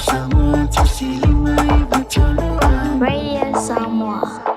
Samoa 1 5 9 3. Radio Samoa.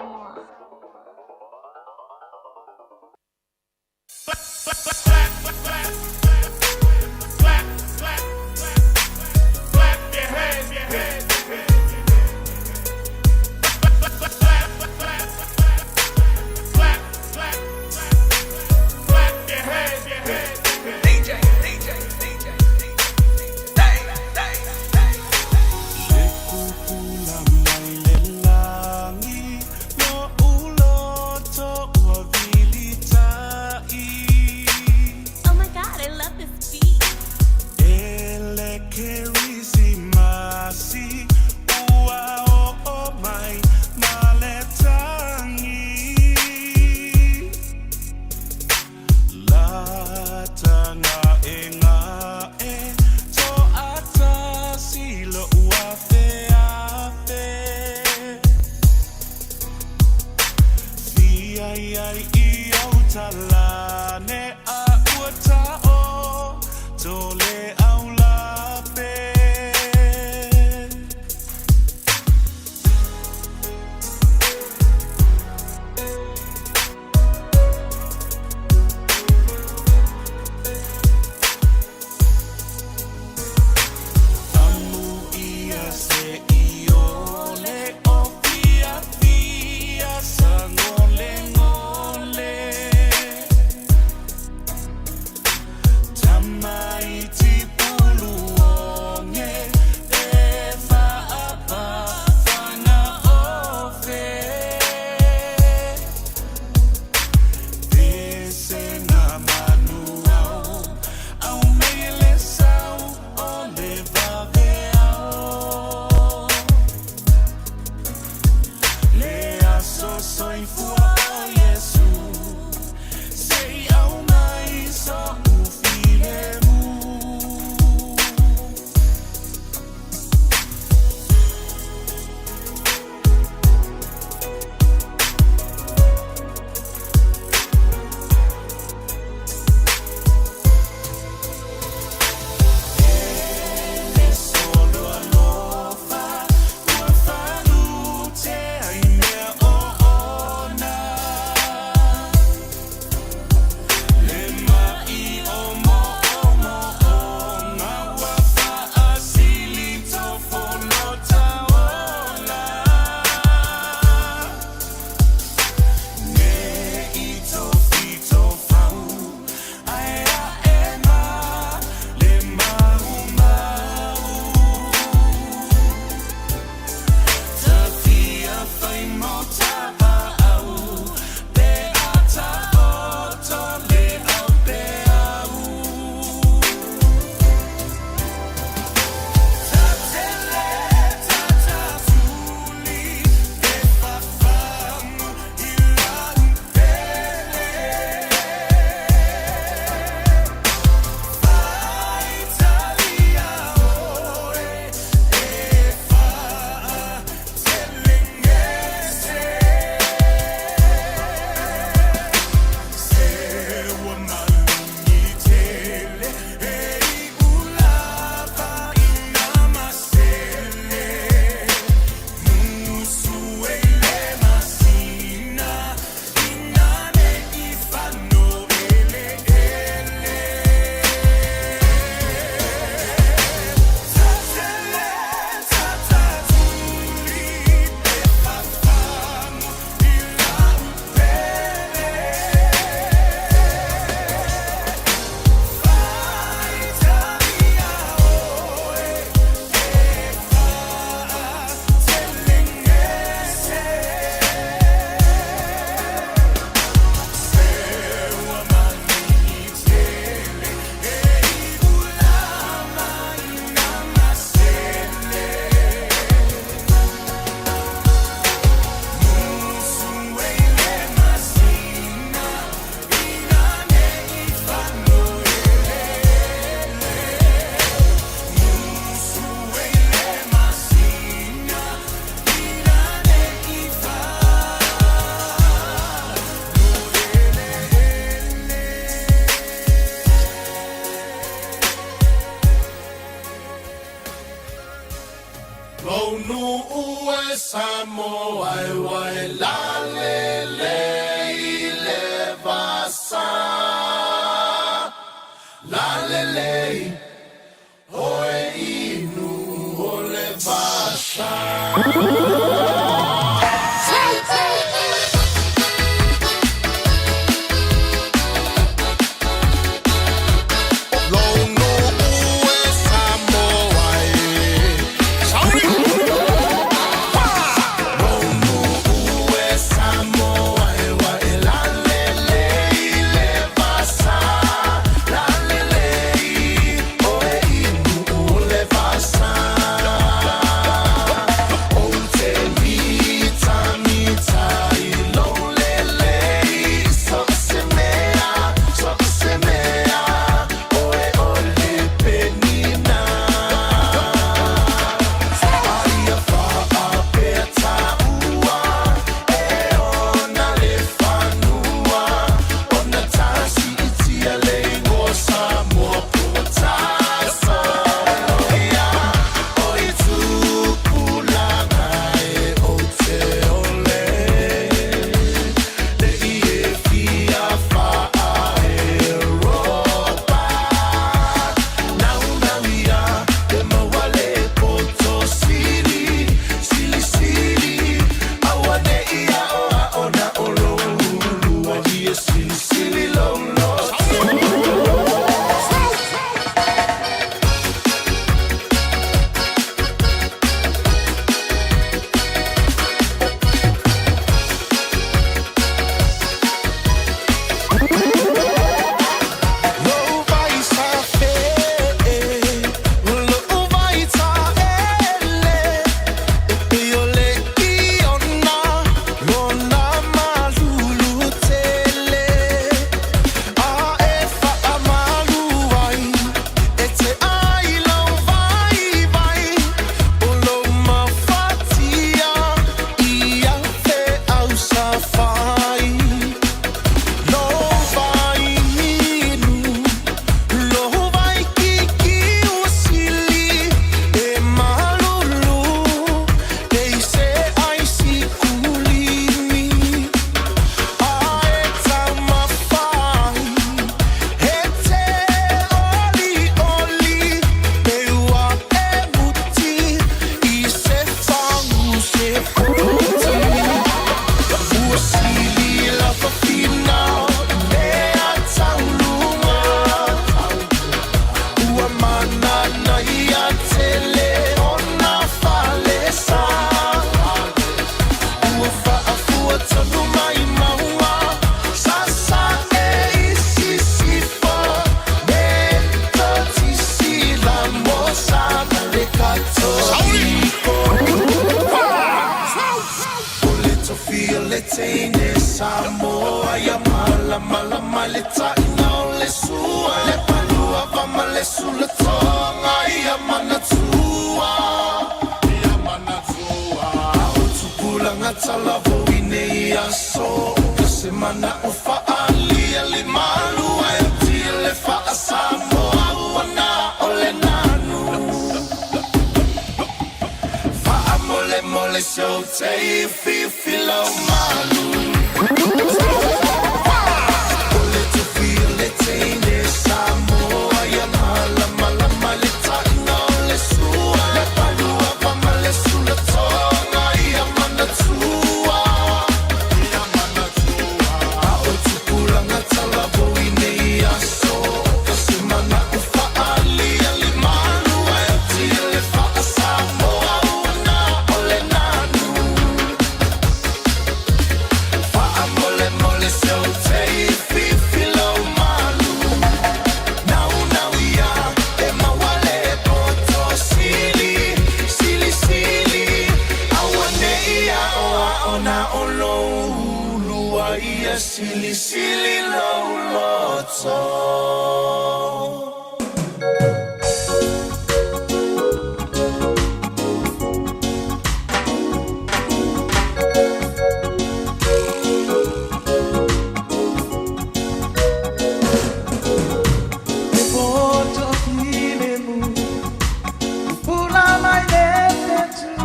Pula mai le fetu.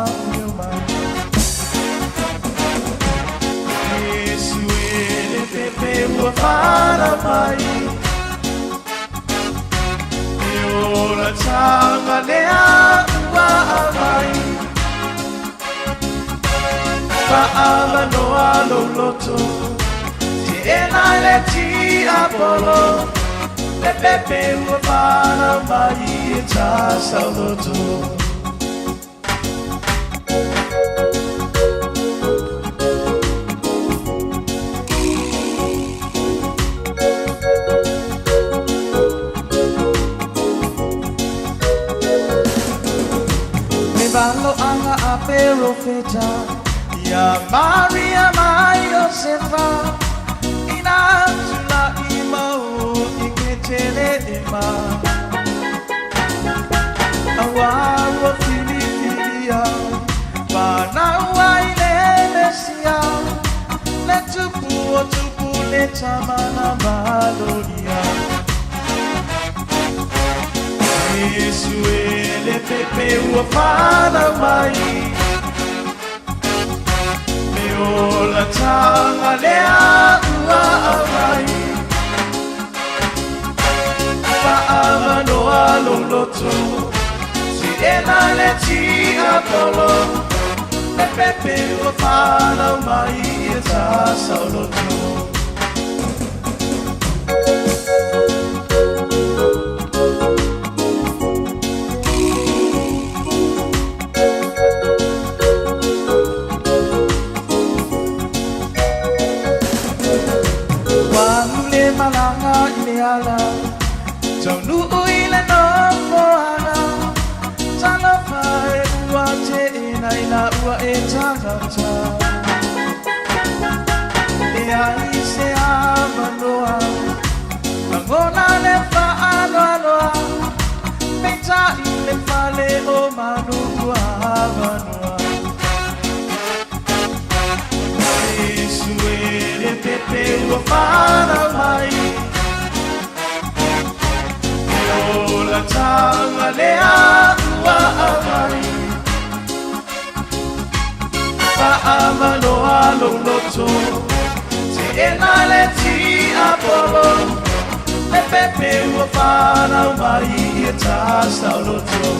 afio mai. Iesu e le pepe ua fanau mai. E olataga lea ua aumai. Fa'avanoa lou loto, Te'ena i le tiapolo, Le pepe ua fanau mai e tasaoloto. Le valo'aga a perofeta Ia Maria ma Iosefa Ina tula'i mau i Petelehema Auā ua filifilia Fanau ai le Mesia Le tupu o tupu le tama na malolia Iesu e le pepe ua fanau mai Le olataga lea ua aumai Fa'avanoa lou loto Te'ena i le tiapolo Le pepe ua fanau mai e tasaoloto. Ua alu le malaga i le ala, Taunuu i le nofoaga, Talofa e ua teena i la ua e tagata. Leai se avanoa, Lagona le faaloaloa, Peitai le fale o manu ua avanoa. Iesu e le pepe ua fanau mai Le olataga lea ua aumai Fa'avanoa lou loto Te'ena i le tiapolo Le pepe ua fanau mai e tasaoloto.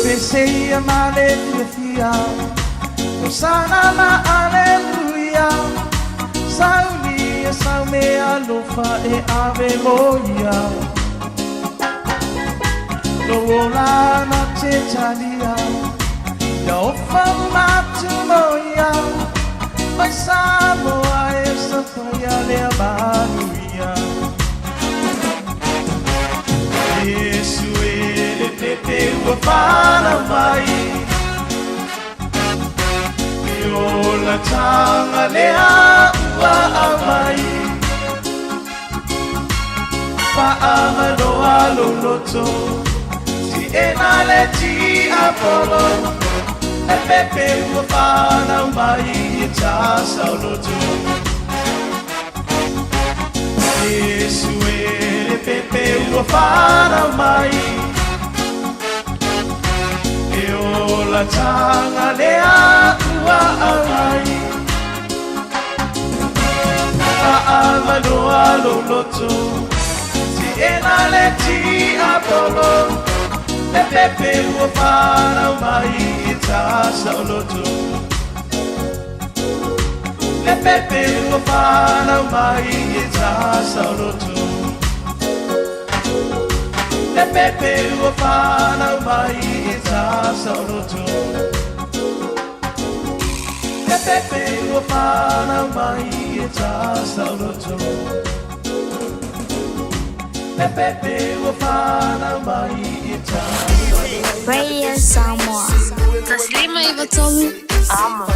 Pese ia ma le fiafia Hosana ma aleluia Sauni e sau meaalofa e ave mo ia Lou ola na te talia Ia ofa uma atu mo ia Mai Samoa e sapaia lea manuia Iesu e le pepe ua fanau mai Le olataga lea ua aumai Fa'avanoa lou loto Te'ena i le tiapolo Le pepe ua fanau mai e tasaoloto Iesu e le pepe ua fanau mai E olataga lea ua aumai Fa'avanoa lou loto Te'ena i le tiapolo Le pepe ua fanau mai e tasaoloto Le pepe ua fanau mai e tasaoloto Le pepe ua fanau mai e tasaoloto Le pepe ua fanau mai e tasaoloto Le pepe ua fanau mai e tasaoloto Radio Samoa. 153 Amo.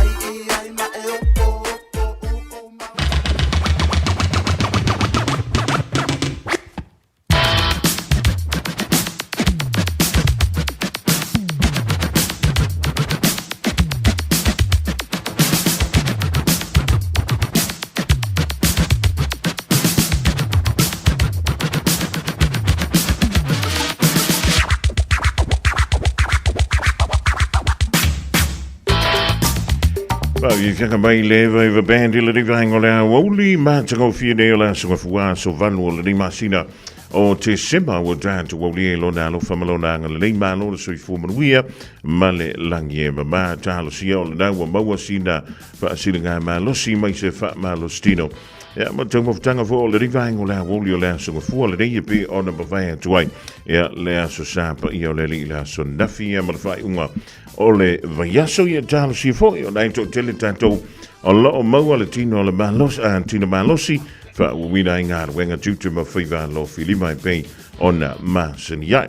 Faafiafiaga mai le Eva Eva Band i lenei vaega o le aoauli matagofie nei o le aso Gafua aso 8 o lenei masina o Tesema ua tatou aulia i lona alofa ma lona agalelei malo le soifua manuia ma le lagi e mama talosia o lena ua maua sina faasiliga malosi mai se faamalositino Ia, ma taumafataga foi o lenei vaega o le aoauli o le aso Gafua lenei e pei ona mavae atu ai ia le aso Sa paia o le Alii i le aso Nafi ia ma le faaiuga o le vaiaso ia talosia foi ona e toatele tatou o lo o maua le tino o le malosi, tino malosi faauuina ai galuega tiute ma faiva alofilima e pei ona masani ai.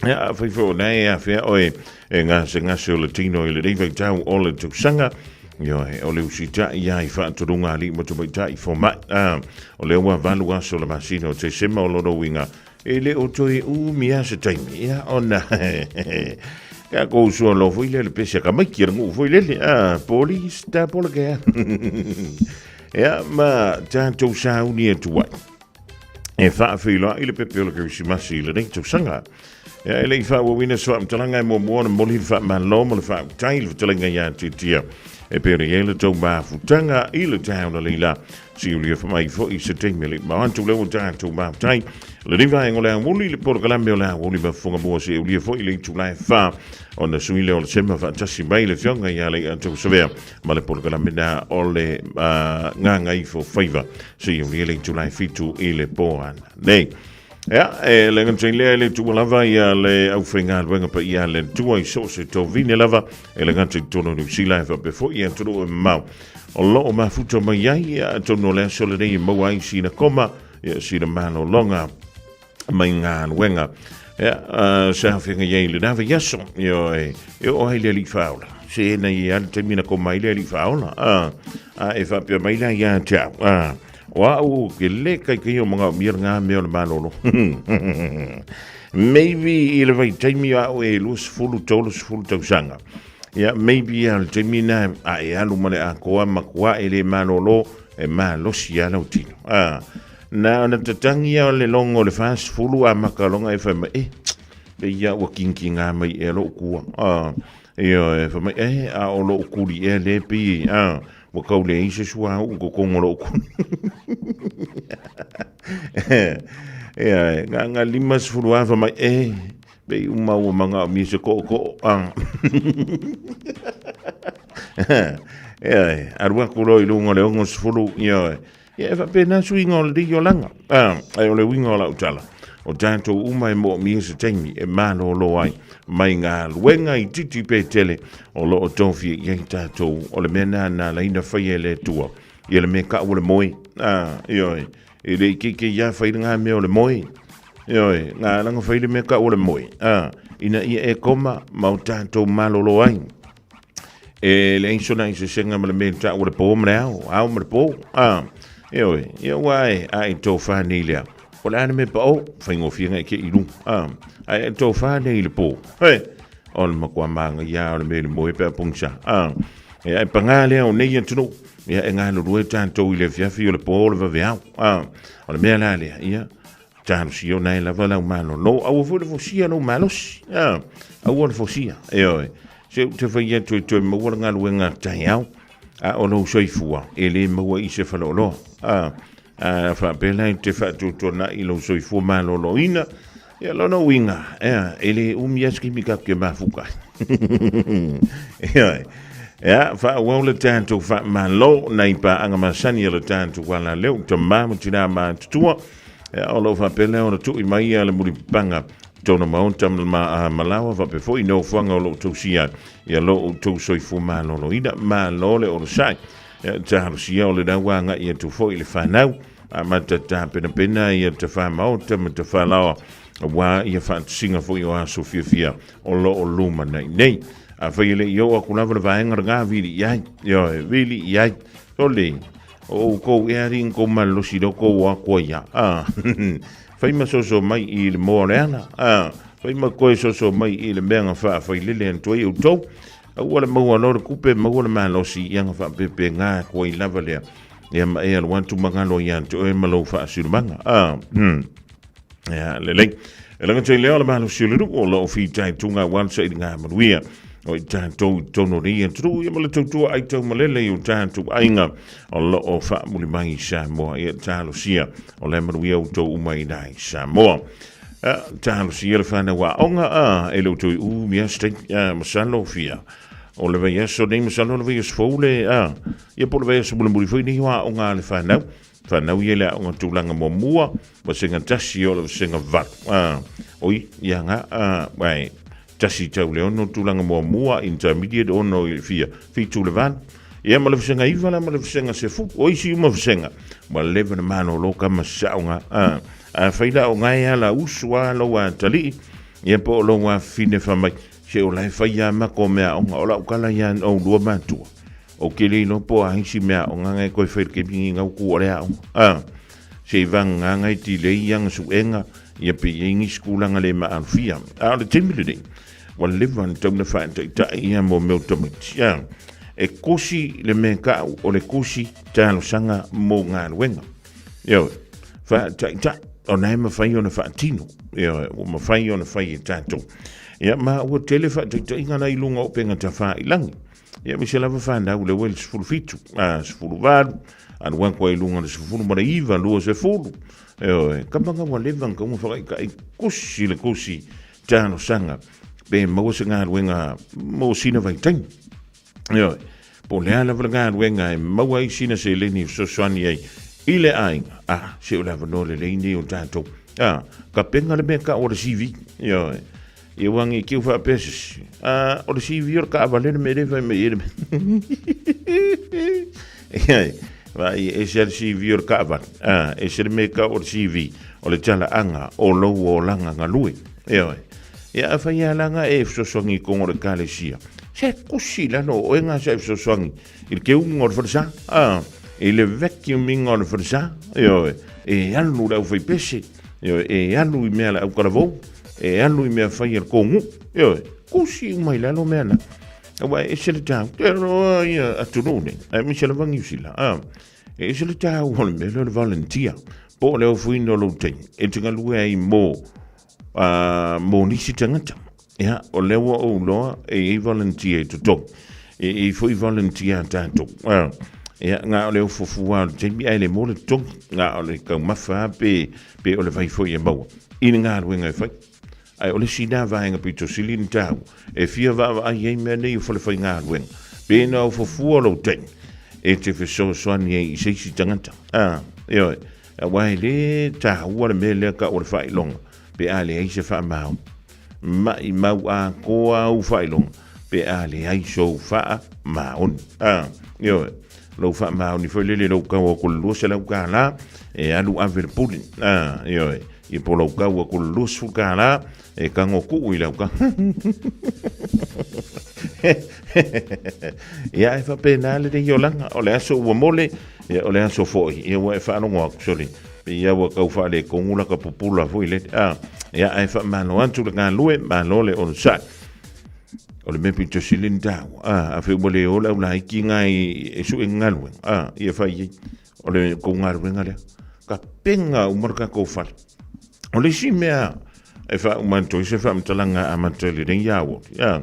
Ia, afai foi o na e afea oe e gasegase o le tino i lenei vaitau o le tausaga, Ioe, o le usitai ia i faatonuga a alii ma tamaitai fomai. O lea ua 8 aso o le masina o Tesema o lona uiga, e le o toe umi lava se taimi, ia, ona tatou uso foi lea le pese a tamaiti a le nuu foi lele, police ta pola kea. Ia, ma tatou sauni atu ai e faafeiloai le pepe o le Kerisimasi i lenei tausaga. Ia, e le i faaauauina se faamatalaga e muamua ona momoli le faamalo ma le faafetai i le fetalaiga ia Tiatia e pei ona i ai le tou mafutaga i le taeao na leila siulia mai foi se taimi e le i mamao atu lea ua tatou mafutai lenei vaega o le aoauli le polokalame o le aoauli ma fofoga mua seulia foi i le itula e 4 ona sui lea o le sema faatasi mai le afioga ia Lei'a Tausavea ma le polokalame na o le Gagaifo Faiva seulia le itula e 7 i le po ananei. Ia, e le gata i lea, e le tuua lava ia le aufaigaluega paia a le Atua i so o se tovine lava, e le gata i totonu o Niu Sila, e faapea foi i atunuu e mamao o lo o mafuta mai ai, ia, atonu o le aso lenei e maua ai sina koma, ia, sina malologa mai galuega. Ia, sa feagai ai i lena vaiaso, ioe, e oo ai le Alii Faaola. Se na i ai lava le taimi na koma ai le Alii Faaola, a e faapea mai la ia te au, O au ke le kaikaia o manaomia lena mea o le malolo. Maybe i le vaitaimi o au e 20, 30 tausaga. Ia, maybe ia le taimi na a e alu ma le atoa matua e le malolo, e malosi lava lau tino. Na ona tatagi lava o le logo o le 40 amata loga e fai mai, e, pei ia ua kigikiga mai ea lou tua. Ioe, fai mai, e, a o lou kuli ea lea pei, Ua tau leai se suauu i totonu o lou kuli. Ia, na na 50 afa mai, e, pei uma ua manaomia se tootoo. Ia, alu atu loa i luga o le 60, ia, ia e faapena suiga o lenei olaga. Ae o le uiga o lau tala, o tatou uma e moomia se taimi e malolo ai mai galuega itiiti pe tele o lo o tofia i ai tatou. O le mea lena na ala ai ona faia e le Atua ia le mea tau o le moe. Ioe, e le i keikei lava fai lena mea o le moe. Ioe, na ala ona fai le mea tau o le moe, ina ia e koma ma o tatou malolo ai. E leai sona eseesega ma le mea tau o le pō ma le ao, ao ma le pō. Ioe, ia ua e a e tofa nei lea. O le a le mea paʻo, faigofie na e te i luga. Ae e tofa nei i le pō. He, o le matua manaia o le mea i le moe pe a pogisa. Ia e pagā lea o nei atunuu, ia e galulue tatou i le afiafi o le pō o le vaveao. O le mea la lea, ia, Talosia ona e lava lau malolo. Aua foi le fosia lou malosi. Aua le fosia. Ioe. Se ou te fai atu e toe maua le galuega taeao, a o lou soifua e le maua i se faleoloa. A faapea la e te faatuatuanai i lou soifua maloloina, ia lona uiga, e le umi lava se taimi tatou te mafuta ai. Ioe. Ia, faaauau le tatou faamalo nai paaga masani a le tatou alaleo, tama ma tina matutua. Ia, o lo o faapea lea ona tui mai ia le mulipapaga tona maota ma malawa faapea foi nofoaga o lo o tausia ia lo outou soifua maloloina. Malo le onosai. Ia, talosia o lena ua agai atu foi le fanau amata tapenapena ia tafā maota ma tafā laoa aua ia faatasiga foi o aso fiafia o lo o lumanai nei. Afai e le i oo atu lava le vaega lena, vili i ai. Ioe, vili i ai. Sole, O outou ea alii na tou malolosi lea outou o atu ai a. Fai ma soso mai i le moa o le ala. Fai ma toe soso mai i le mea na faafailele atu ai outou. Aua le maua loa le tupe, maua le malosi, ia na faapepega atu ai lava lea. Ia ma e alu atu ma galo ia te oe ma lou faasilumaga. Ia, lelei. E laga te lea o le malosi o le nuu o lo o fitaituga aua le sailiga manuia. o i tatou i totonu o lenei atunuu, ia ma le tautua aitaumalele i o tatou aiga o lo o faamuli mai i Samoa. Ia talosia o le manuia outou uma i ina i Samoa. Talosia le fanau aoga a e le o toe umi a se taimi, masalo fia o le vaiaso nei, masalo o le vaiaso fou le a ia po o le vaiaso mulimuli foi nei o aoga a le fanau fanau ia le aoga tulaga muamua vasega tasi o le vasega valu a oi ia nga a wai tasi tau le ono tulaga muamua intermediate ono i le fia fitu le valu ia ma le vasega iva la ma le vasega sefulu o isi uma vasega ua leva na malolo ka masaoga a afai la o gae ala usu a lou atalii ia po o lou afafine fai mai se o la e fai a mako mea aoga o lau kala ia na oulua matua o ke le iloa po o a isi mea aoga ngai koe fai le kemi ngau ku o le aoga a se i vagagā ngai tilei ia nga suega ia pe i ai nisi kulaga le maalofia a o le taimi lenei ua leva ona tatau ona faataitai ia mo mea o tamaiti a e kosi le mea ka'u o le kosi talosaga mo galuega. Ioe, faataitai ona e mafai ona faatino. Ioe, ua mafai ona fai e tatou. Ia ma ua tele faataitaiga la i luga o upega tafailagi. Ia aemaise lava fanau le ua i le 17, a 18, alu atu ai i luga o le 19, 20. Ioe, kama ua leva ona taua fakaikai kusi le kusi talosaga pe maua se galuega mo sina vaitaimi. Ioe, po o le a lava le galuega e maua ai sina seleni e fesoasoani ai i le aiga, a, se o le avanoa lelei nei o tatou. A, kapena le mea kau o le CV. Ioe, ia ua agi kiu faapea se isi. A, o le CV o le kaavale le mea lea e fai mai ai le mea. Ioe, vaai e ese lava le CV o le kaavale. A, ese le mea kau o le CV o le talaaga o lou olaga galue. Ioe. Ia afai lava laga e fesoasoani i totonu o le Ekalesia, se kusi i lalo o oe ga sa e fesoasoani i le keuga o le falesa, a, i le vacuum-iga o le falesa, ioe, e alu le aufaipese, ioe, e alu i mea a le aukalavou, e alu i mea fai a le kogu, ioe, kusi uma i lalo mea na. Aua e ese le taua, te loa ia atunuu nei, aemaise lava Niu Sila, a, e ese le taua o le mea lea o le volunteer, po o le ofoina o lou taimi, e te galue ai mo A, mo nisi tagata, ia, o lea ua ou iloa e i ai volunteer i totonu. E i ai foi volunteer a tatou. A, ia, na o le ofo fua o le taimi ae le maua le totogi. Na o le taumafa lava pe, pe o le vai foi e maua i le galuega e fai. Ae o le isi lena vaega pito sili ona taua, e fia vaavaai ai mea nei o falefaigaluega. Pe na ofo fua lou taimi e te fesoasoani ai i se isi tagata. A, ioe. Aua e lē taua le mea lea kau o le faailoga pe a leai se faamaoni. Maʻimau atoa au faailoga pe a leai sou faamaoni. A, ioe, lou faamaoni foi lele lou tau atu le 200 kālā e alu ave le pule. A, ioe, ia po lou tau atu le 20 kālā e tago tuu i lau ka. Ia, e faapena lenei olaga, o le aso ua mole, ia o le aso foi, ia ua e faalogo atu, sole, ia ua tau faaletonu laka pupula foi le, a, ia ae faamalo atu le galue, malo le onosai. O le mea pito sili ona taua, a, afai ua le o le au laiti na e sue galuega, a, ia fai ai, o le tou galuega lea. Tapena uma le tatou fale. O le isi mea e faauma atu ai se faamatalaga e amata i lenei aoauli, a,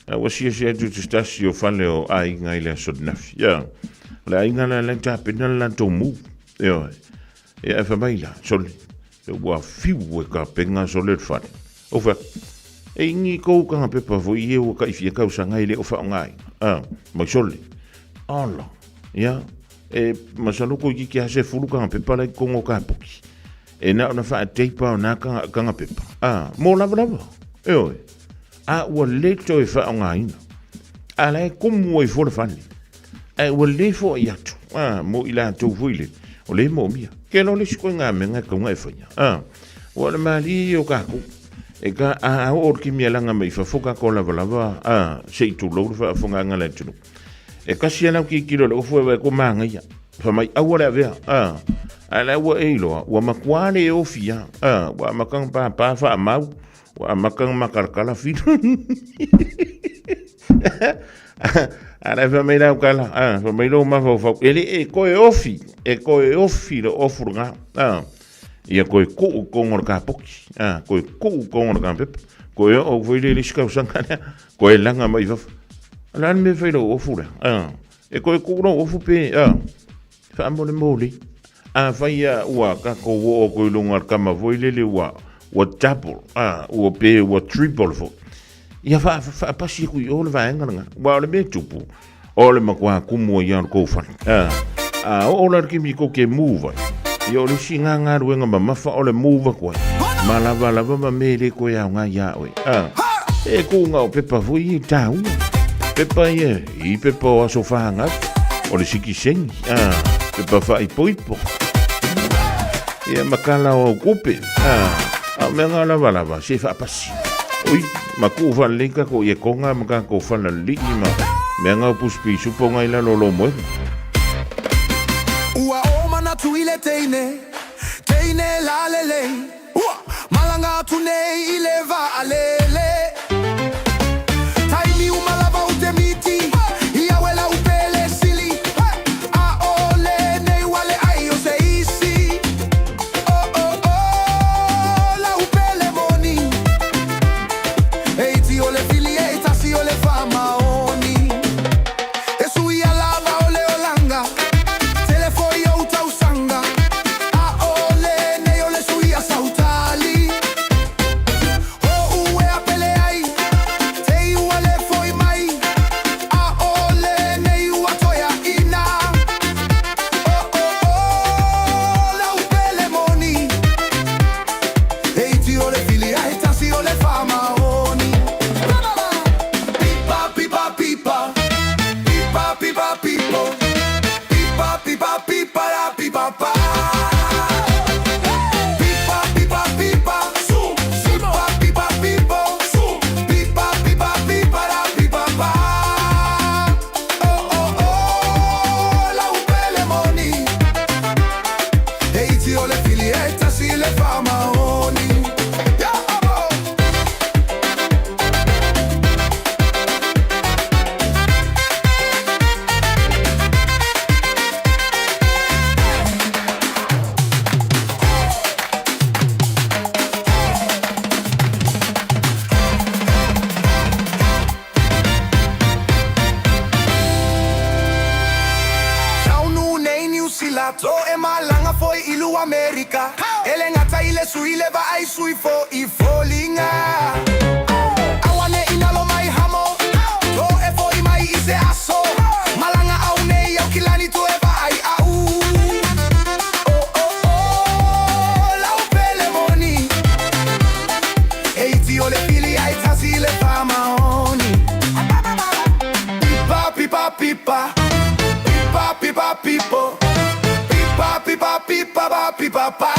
a ua siasi atu i se tasi o fale o aiga i le aso ananafi, a, o le aiga la la e tapena le latou move, ioe, ia e fai mai la, sole, ua fiu e tapena sole le fale. Ou fai atu, e ini kou kanga pepa foi ia ua kai fia tausaga e le o faaaogaina, a, mai sole, ala, ia, e masalo toeitiiti lava sefulu kanga pepa la i totonu o kapoki. E na ona faateipa o nā kanga, kanga pepa. A, mō lava lava. Ioe. A ua le toe faaaogaina. A la e kumu ai fua le fale. Ae ua le foai atu. A, mo i latou foi le, o le moomia. Ke loa le isi koe ngā mea ngā kaunga e whaia. A, ua le malie ia o kākou. E ka, a, a o le kimi alanga mai fafo kākou lava lava, a, se i tulou le faafofoga le atunuu. E kasi ana au tilotilo i le ofu e vaai atu manaia. Fai mai, aua le avea. A, ae la ua e iloa, ua matua le ofi lava. A, ua amata ona pāpā faamau, ua amata ona makalakala fili. A la e fai mai lau tala, a, fai mai lou mafaufau, e le e toe ofi, e toe ofi le ofu lena. A, Ia koe kuu i totonu o le kapoti, a, koe kuu i totonu o le kapepa, koe oo foi lea i le isi tausaga lea, koe laga mai i fafo. O le a le mea e fai i lou ofu lea? A, e koe kuu lou ofu pe, a, faamolemole. Afai a ua tatou oo atu i luga o le tama foi lele ua, ua double, a, ua pe ua triple foi, ia faapasi atu i o le vaega lena. Aua o le mea e tupu, o le matua tumu ai lava o le tou fale. A, a oo la le taimi tou te move ai, ia o le isi lena galuega mamafa o le move atu ai, ma lavalava ma mea e le toe aoga ia oe. A, e tuuga o pepa foi ia e taua. Pepa ia, i pepa o aso fanau, o le sikiseni, a, pepa faaipoipo. Ia ma kala o au kupe, a, a o mea nga lavalava, se faapasi. Ui, ma kuu faalelei tatou iekoga ma tatou falalii ma mea nga o pusi pisupo nga i lalo o lou moega. Ua o manatu i le teine, teine lalelei. Ua malaga atu nei i le vaalele. Taimi uma lava u te miti, i au e lau pele sili. A o lenei ua leai o se isi. Oh oh oh, lau pele moni. E iti o le fili e tasi o le faamaoni. E sui a lava o le olaga, tele foi ou tausaga. A o lenei o le sui a sautali. O ue a pele ai, te i ua le foi mai. A o lenei ua toe ina. Oh oh oh, lau pele moni. E iti o le fili ae tasi o le faamaoni. Pipa pipa pipa, pipa pipa pipo, pipa pipa pipa la pipa pa. Pipa pipa pipa, pipa pipa pipo, pipa pipa pipa la pipa pa. Oh oh oh, lau pele moni. E iti o le fili e tasi le faamaoni. Yeah, oh. Taunuu nei Niu Sila, to e malaga foi i lu Amerika. E le gata i le sui le vaai sui fo i foliga. Aua ne i nalo mai hamo, to e foi mai i se aso. Malaga au nei au kilani to e vaai au. Oh oh oh, lau pele moni. E iti o le fili ai tasi le faamaoni. Pipa pipa pipa, pipa pipa pipo, pipa pipa pipa pa pipa pa.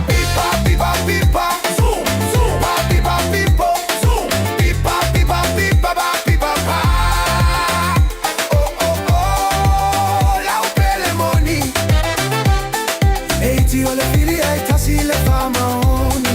Pipa pipa pipa, pipa pipa pipo, pipa pipa pipa pa pipa pa. Oh oh oh, lau pele moni. E iti o le fili ai tasi le faamaoni.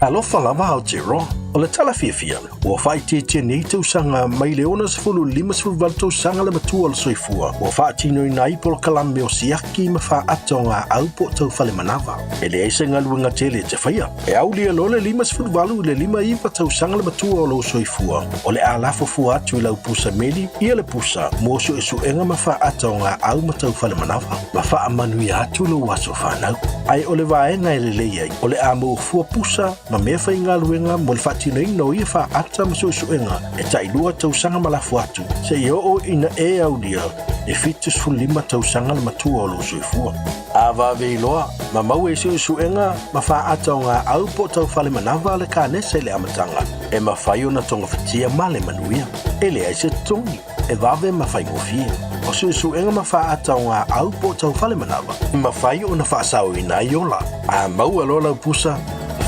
Alofa lava Aotearoa, o le tala fiafia, ua faaitiitia nei tausaga mai le 60 i le 58 tausaga le matua o le soifua ua faatinoina ai polokalame o siaki ma faata o gaau po o taufale manava. E leai se galuega tele e te faia. E aulia loa le 58 i le 59 tausaga le matua o lou soifua, o le a lafo fua atu i lau pusa meli ia le pusa mo suesuega ma faata o gaau ma taufale manava, ma faamanuia atu lou aso fanau. Ae o le vaega e lelei ai, o le a maua fua pusa ma mea faigaluega mo le faatinoina. faatinoina o ia faaata ma suesuega e tailua tausaga ma lafo atu seia oo ina e aulia le 75 tausaga le matua o lou soifua. A vave iloa ma maua i suesuega ma faaata o gaau po o taufale manava a le kanesa i le amataga, e mafai ona togafitia ma le manuia. E leai se totogi, e vave ma faigofie. O suesuega ma faaata o gaau po o taufale manava, e mafai ona faasaoina ai ola. A maua loa lau pusa,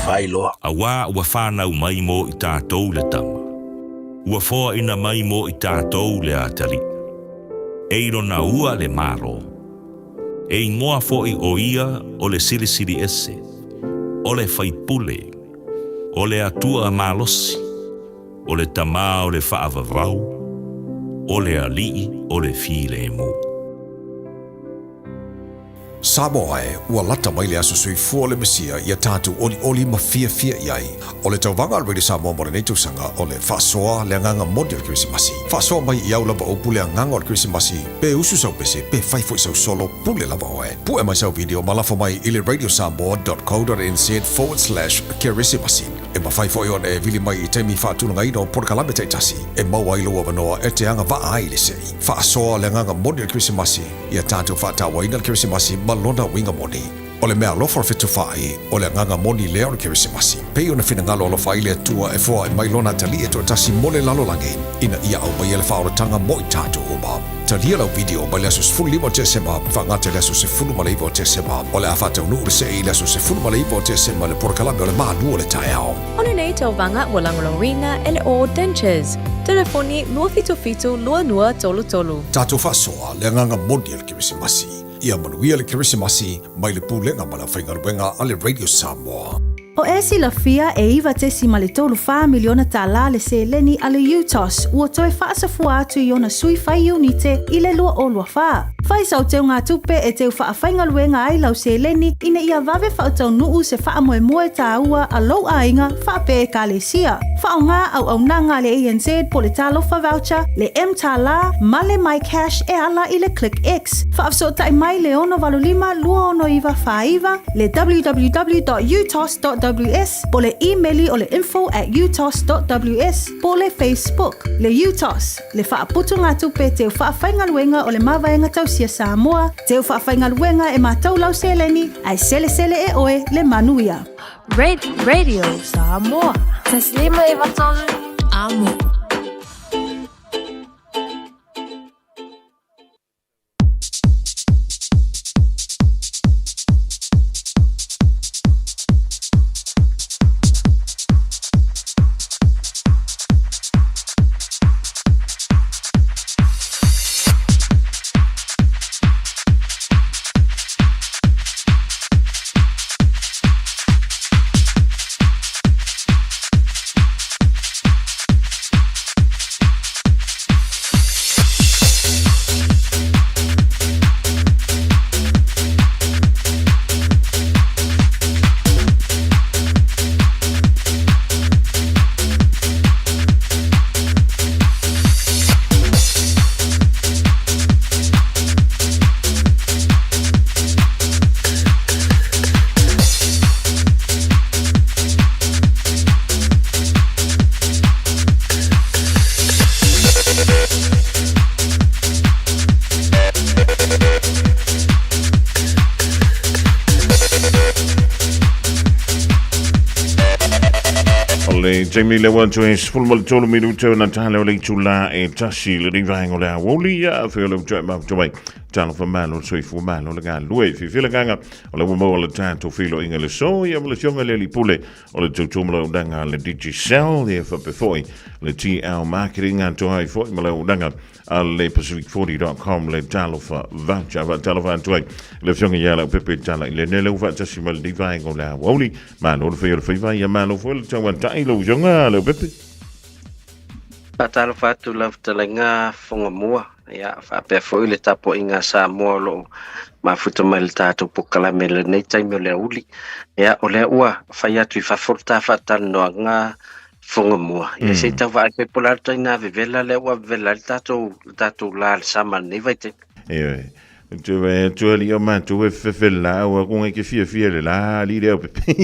fai loa. Auā ua fanau mai mo i tatou le tama, ua foaina mai mo i tatou le atalii, e i lona ua le Malo. E ingoa foʻi ʻo ia o le Silisili Ese, o le Faipule, o le Atua Malosi, o le Tama o le Faavavau, o le Alii o le Filemu. Samoa e, ua lata mai le aso soifua o le Mesia ia tatou olioli ma fiafia i ai. O le tauvaga a le Radio Samoa mo lenei tausaga o le faasoa le agaga moni o le Kerisimasi. Faasoa mai i au lava upu le agaga o le Kerisimasi, pe usu sau pese, pe fai foi sau solo, pule lava oe. Pue mai sau video ma lafo mai i le radiosamoa.co.nz/kerisimasi. E mafai foi ona e vili mai i taimi faatulagaina o polokalame taitasi e maua ai lou avanoa e te agavaa ai i le sei. Faasoa le agaga moni o le Kerisimasi, ia tatou faatauaina le Kerisimasi ma lona uiga moni. O le meaalofa o le fetufaai, o le agaga moni lea o le Kerisimasi. Pei ona finagalo alofa ai le Atua e foai mai Lona atalii e toatasi mo le lalolagi, ina ia aumaia le faaolataga mo i tatou uma. Talia lau video mai le aso 15 o Tesema faagata i le aso 19 o Tesema. O le a faataunuu le see i le aso 19 o Tesema i le polokalame o le Malu o le Taeao. O lenei tauvaga ua lagolagoina e le All Dentures. Telefoni 277 2233. Tatou faasoa le agaga moni o le Kerisimasi. Ia manuia le Kerisimasi mai le Pulega ma le Aufaigaluega a le Radio Samoa. O e silafia e $9.34 miliona tālā le seleni a le UTOS ua toe faasafua atu i ona sui fai iunite i le 2024. Fai sau teugatupe e teu faafaigaluega ai lau seleni ina ia vave faataunuu se faamoemoe tāua a lou aiga faapea Ekalesia. Faaaoga auaunaga a le ANZ po le Talofa Voucher, le M-Tālā ma le MyCash e ala i le ClickX. Faafesootai mai le 685 269 49, le www.utos.ws po le imeli o le info at utos.ws po le Facebook. Le UTOS, le faaputugatupe teu faafaigaluega o le Mavaega Tausia Samoa, teu faafaigaluega e matau lau seleni ae selesele e oe le manuia. Radio Samoa. Taslima Ivatolu. Amo. O le taimi lea ua toe 13 minute ona tala o le itula e tasi le vaega o le aoauli ia fe o le utoe mafuta mai. Talofa malo le soifua malo le galulue. Fiafia le agaga o le ua maua le tatou feiloaiga i le aso ia ma le Afioga i le Alii Pule o le tautua ma le auaunaga a le Digicel ia faapea foi le TL Marketing atoa ai foi ma le auaunaga a le Pacific40.com le Talofa Voucher. Faatalofa atu ai le Afioga ia Leaupepe Tala i lenei le ua faatasi mai lenei vaega o le aoauli. Malo le fai o le faiva ia malo foi le tauatai lau Afioga Leaupepe. Faatalofa atu lau fetalaiga Fogamua, ia faapea foi le tapuaiga a Samoa o lo o mafuta mai le tatou polokalame i lenei taimi o le aoauli. Ia o lea ua fai atu i fafo le ta faatalanoaga Fogamua, ia se i tau vaai pe po o le a le taina vevela lea ua vevela ai le tatou le tatou la i le sama i lenei vaitaimi. Ioe. Tu e tu ali o mātou e fefela au a konga ke fia fia le la ali le au pepe.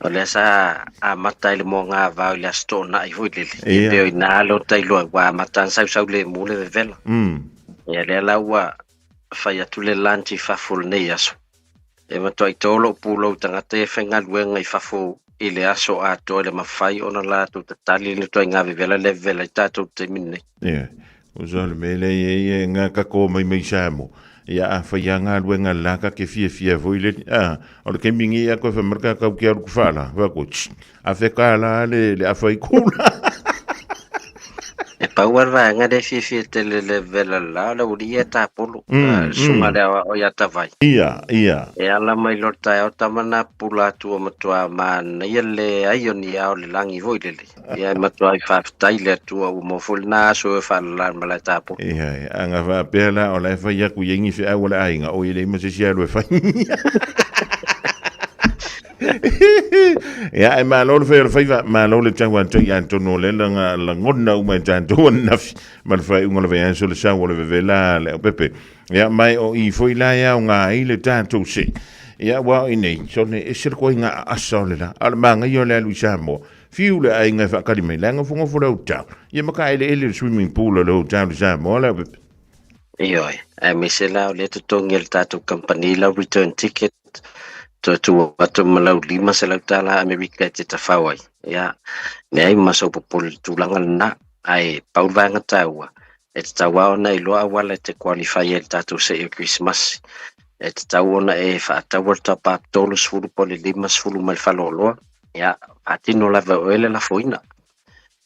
O lea sa amata i le moagavao i le Aso Toonai foi lele. Ia pei o i ina lea ou te iloa ai, ua amata ona sausau lemu le vevela. Ia lea la ua fai atu le lunch i fafo i lenei aso. E matuai to lou pulou i tagata ia e faigaluega i fafo i le aso atoa i le mafai ona latou tatali le ituaiga vevela lea e vevela ai tatou i le taimi lenei. Ia, o le mea lea e i ai e ka ko mai mai Samoa. Ia a fai a galuega la ka ke fiafia foi le a o le taimi nei a koe fai mai le kakau ke alu ku whala fa ko tss, a fe ka la le le afa i kula. E pau lava le vaega lea e fiafia tele le vevela la o le aualii ia e tapolo, le susuga lea o ia Tavai. Ia, ia. E ala mai loa le taeao tama na pula atu ua matua manaia le ai o ni ao le lagi foi lele. Ia e matuai faafetai i le Atua ua maua foi lena aso e faalala i le malae tapu. Ia, a na faapea la o la e fai atu i ai ni feau a le aiga, oi e leai ma se isi alu e fai. Ia, e malo le fai o le faiva, malo le tau atu i atonu o lea laga lagona uma e tatou ananafi ma le faaiuga o le vaiaso le sau o le vevela a le aupepe. Ia, mai o i foi la e aoga ai le tatou se. Ia, ua o i nei, sone ese le koiga aasa o le la. A o le magaia o le alu i Samoa, Fiu le aiga e faakali mai, leaga nofonofo le hotel. Ia ma ka eleele le swimming pool a le hotel i Samoa le aupepe. Ioe, aemaise la o lea e totogi e le tatou kamupani lau return ticket, toe tuu atu ma lau $500 Amerika e te tafao ai. Ia, leai ma sou popole i le tulaga lena, ae pau le vaega taua, e tatau lava ona iloa auala e te qualify ai i le tatou seia o Kerisimasi. E tatau ona e faataua le top up 30 po o le 50 mai le faleoloa, ia, faatino lava e oe le lafoina.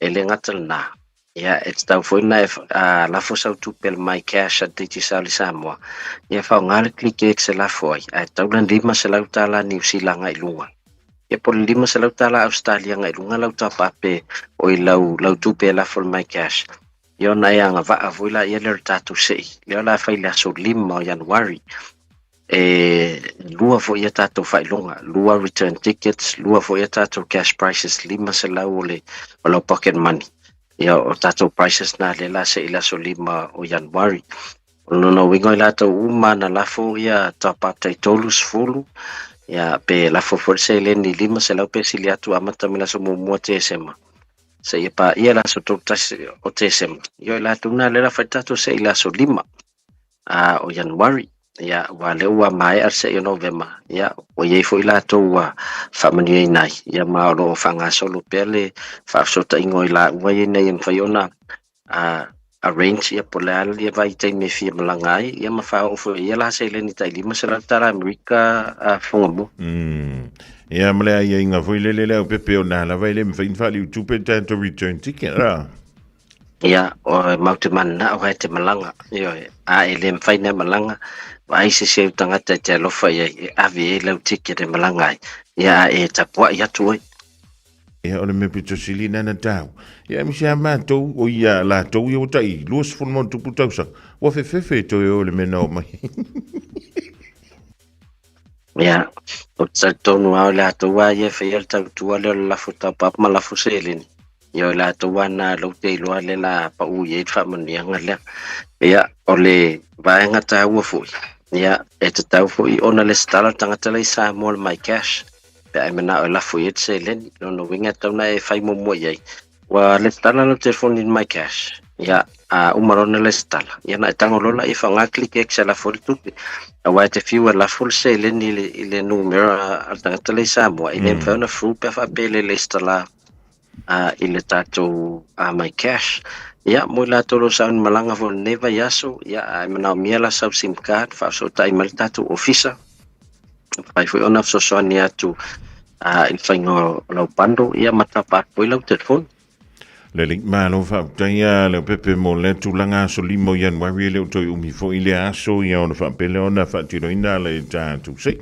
E le gata lena, ia, e tatau foi ona e lafo sau tupe i le My Cash a le Digicel i Samoa, ia faaaoga le ClickX e lafo ai, ae tatau la $500 Niu Sila agai i luga. Ia po o le $500 Ausetalia agai i luga lau top up e, oi lau, lau tupe e lafo i le My Cash. Ia ona e agavaa foi laia lea o le tatou sei, lea o le a fai i le aso 5 o Ianuari. E lua foi a tatou faailoga, lua return tickets, lua foi a tatou cash prices, 500 o le o lau pocket money. Ia o tatou prices na lea o le a sei i le aso 5 o Ianuari. O lona uiga o i latou uma na lafo ia top up tai 30, ia pe lafo foi le seleni 500 pe sili atu amata mai le aso 1 Tesema. Seia paia le aso 31 o Tesema. Ia o i latou na lea o le a fai le tatou sei i le aso 5 o Ianuari. Ia, aua lea ua maea le sei o Novema, ia, ua i ai foi latou ua faamanuiaina ai, ia, ma o lo o faagasolo pea le faafesootaiga o i laua ia ina ia mafai ona arrange, ia, po o le a le vaitaimi e fia malaga ai, ia, ma faaoo foi i ai la seleni tai $500 Amerika fogamua. Ia, ma le aiaiga foi lele le aupepe o nā lava e le mafai ona faaliutupe le tatou return ticket, a? Ia, o matou te mananao e te malaga, ioe, a e le mafai ona e malaga, vaai se isi au tagata e te alofa i ai, e ave i ai lau ticket e malaga ai, ia a e tapuai atu oe. Ia, o le mea pito sili nana tau. Ia, e misi a mātou, o ia lātou ia ua tai 20 ma ona tupu tausaga, ua fefefe e toe o le mea na o mai. Ia, ou te talitonu lava o i latou lava ia e faia le tautua lea o le lafo top-up ma lafo seleni. Ia, o i latou lava na lou te iloa lea la pau i ai le faamanuiaga lea. Ia, o le vaega taua foi, ia, e tatau foi ona lesitala le tagata la i Samoa le MyCash, pe a e manao e lafo i ai le seleni. Lona uiga e tatau ona e fai muamua i ai. Ua lesitala lau telefoni i le MyCash, ia, a uma loa ona lesitala, ia ona e tago loa lea e faaaoga ClickX e lafo ai le tupe. Aua e te fiu e lafo le seleni i le numera a le tagata la i Samoa, e le mafai ona through pe a faapea e le lesitala i le tatou MyCash. Ia, mo i latou o lo o sauni malaga foi i lenei vaiaso, ia, a e manaomia la sau sim card, faafesootai mai le tatou ofisa. Mafai foi ona fesoasoani atu i le faiga o lau bundle, ia ma tapa atu foi lau telefoni. Lelei, malo faafetai a Leaupepe mo lea tulaga aso 5 o Ianuari e le o toe umi foi lea aso ia ona faapea lea ona faatinoina le tatou sei.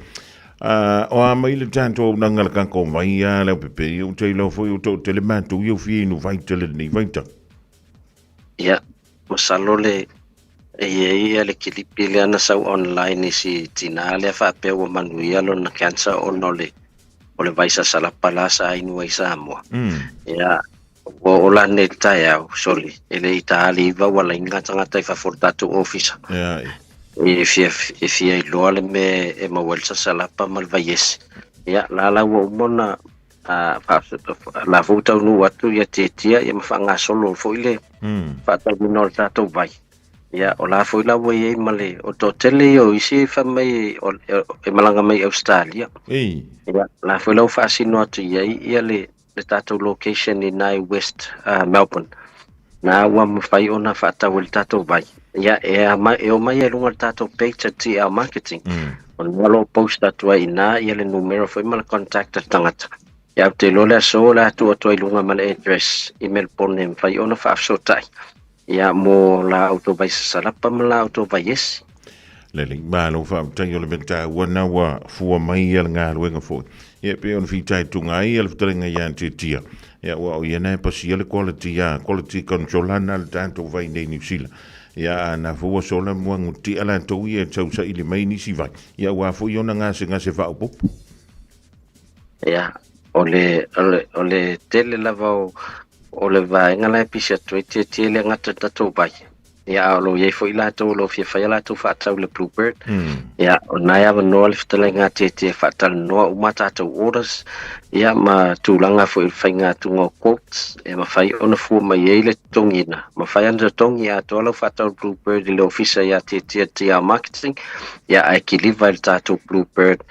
O a mai le tatou auaunaga le kako vai a Leaupepe, ia ou te iloa foi o toatele matou ia ufia inu vai tele lenei vaitau. Ia, masalo le e i ai ia le kilipi lea na sau online i si tinā lea faapea ua manuia lona cancer ona o le o le vai sasalapa la sa inu ai i Samoa. Ia, ua oo la nei i le taeao, soli, e le i ta le 9 ua laina tagata i fafo o le tatou ofisa. E fia, e fia iloa le mea e maua ai le sasalapa ma le vaiese. Ia, la la ua uma ona La foi ua taunuu atu ia Tietia ia ma faagasolo foi le faatauina o le tatou vai. Ia o la foi la ua i ai ma le o le toatele ia o isi e fai mai e malaga mai i Ausetalia. Ia la foi la ua faasino atu i ai ia le le tatou location i ina i West Melbourne. Na ua mafai ona faatau ai le tatou vai. Ia e e omai ai i luga o le tatou page a TL Marketing. O lena o lo o post atu ai i ina ia le numera foi ma le contact a le tagata. Ia ou te iloa le aso o le a tuu atu ai i luga ma le address i Melbourne e mafai ona faafesootai ia mo la outou vai sasalapa ma la outou vai esi. Lelei, malo faafetai o le mea taua na ua fua mai ia le galuega foi. Ia pei ona fitaituga ai ia le fetalaiga ia Tietia. Ia aua o ia na e pasia le quality ia, quality control na le tatou vai nei Niu Sila. Ia a na foi ua sola muagutia latou ia e tausaili mai nisi vai. Ia aua foi ona gasegase faaopoopo. Ia, o le, o le, o le tele lava o, o le vaega la e pisi atu ai Tietia i le gata i le tatou vai. Ia, a o lo o i ai foi i latou o lo o fia fai a latou faatau i le Bluebird. Ia, o lena e avanoa le fetalaiga a Tietia e faatalanoa uma a tatou orders, ia, ma tulaga foi o le faiga atuga o quotes, e mafai ona fua mai ai le totogiina. Mafai ona totogi atoa lau faatau i le Bluebird i le ofisa ia Tietia TR Marketing, ia, ae kiliva i le tatou Bluebird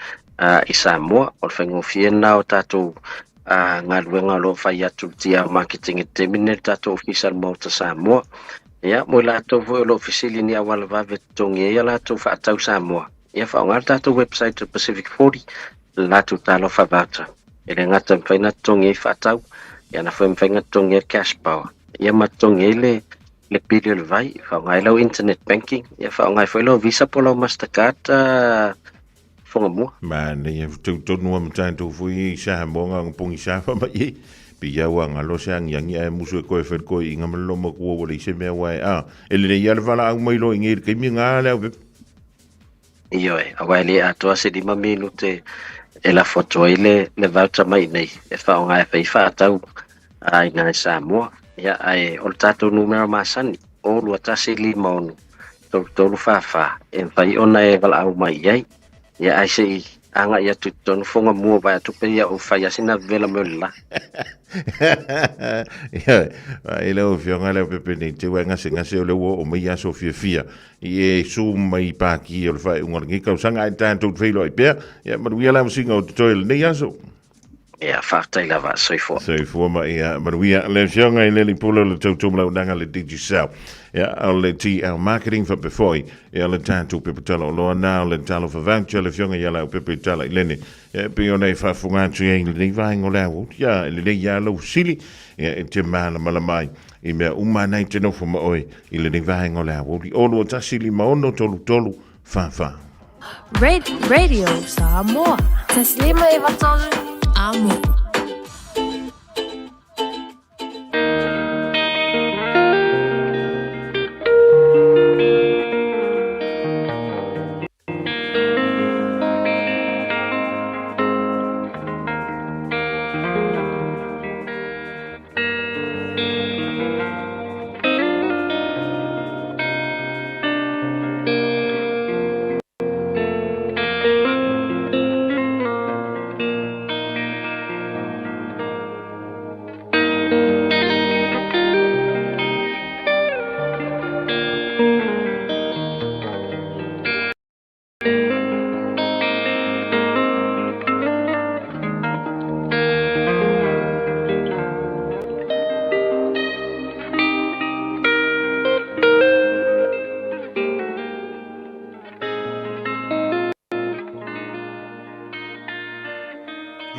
i Samoa. O le faigofie lena o tatou galuega o lo o fai atu i le TR Marketing i le taimi lenei i le tatou Ofisa o le Maota Samoa. Ia, mo i latou foi o lo o fesili i ni auala vave e totogi ai a latou faatau Samoa, ia faaaoga le tatou website o Pacific 40 i le latou talofa voucher. E le gata e mafai ona totogi ai faatau, ia na foi e mafai ona totogi ai le cash power, ia ma totogi ai le le pili o le vai, faaaoga ai lau internet banking, ia faaaoga ai foi lau Visa po o lau Mastercard Whangamua. Manaia tau tonu a ma tatou foi i Samoa nga nga pongi safa mai e. Pe ia ua ngalo se angiangi ae musu e koe fel koe inga ma loma kua ua lei se mea ua e a. E lelei ia le valaau mai loa i ngei le taimi nga le au pepa. Ioe, aua e le atoa se 5 minute e lafo atu ai le, le voucher mai nei e faaaoga e fai faatau a i nai Samoa. Ia, ae o le tatou numera masani, 0 2 1 5 6 33 44 e mafai ona e valaau mai i ai. Ia ae se i agai atu i totonu foga mua vae atu pe ia ou fai lava sina vela mai o le la. Ia, e lau afioga lea pepe nei te ua e gasegase o lea ua oo mai aso fiafia i e su mai paki o le faaiuga o lenei tausaga ae tatou te feiloai pea. Ia, manuia la masina o totoe i lenei aso. Ia, faafetai lava, soifua. Soifua ma ia manuia. Le afioga i le alii pule o le tautumalaunaga le Digicel. Ia, o le TL Marketing faapea foi. Ia, le tatou pepa tala oloa na o le Talofa Voucher, le afioga ia Leaupepe Talailene. Ia, e pei ona e faafofoga atu i ai i lenei vaega o le aoauli. Ia, e lelei lava lau fesili, ia, e te malamalama ai i mea uma na e te nofo ma oe i lenei vaega o le aoauli. 0 2 1 5 6 3 3 4 4. Radio Samoa. Taslima e vatolu. Amo.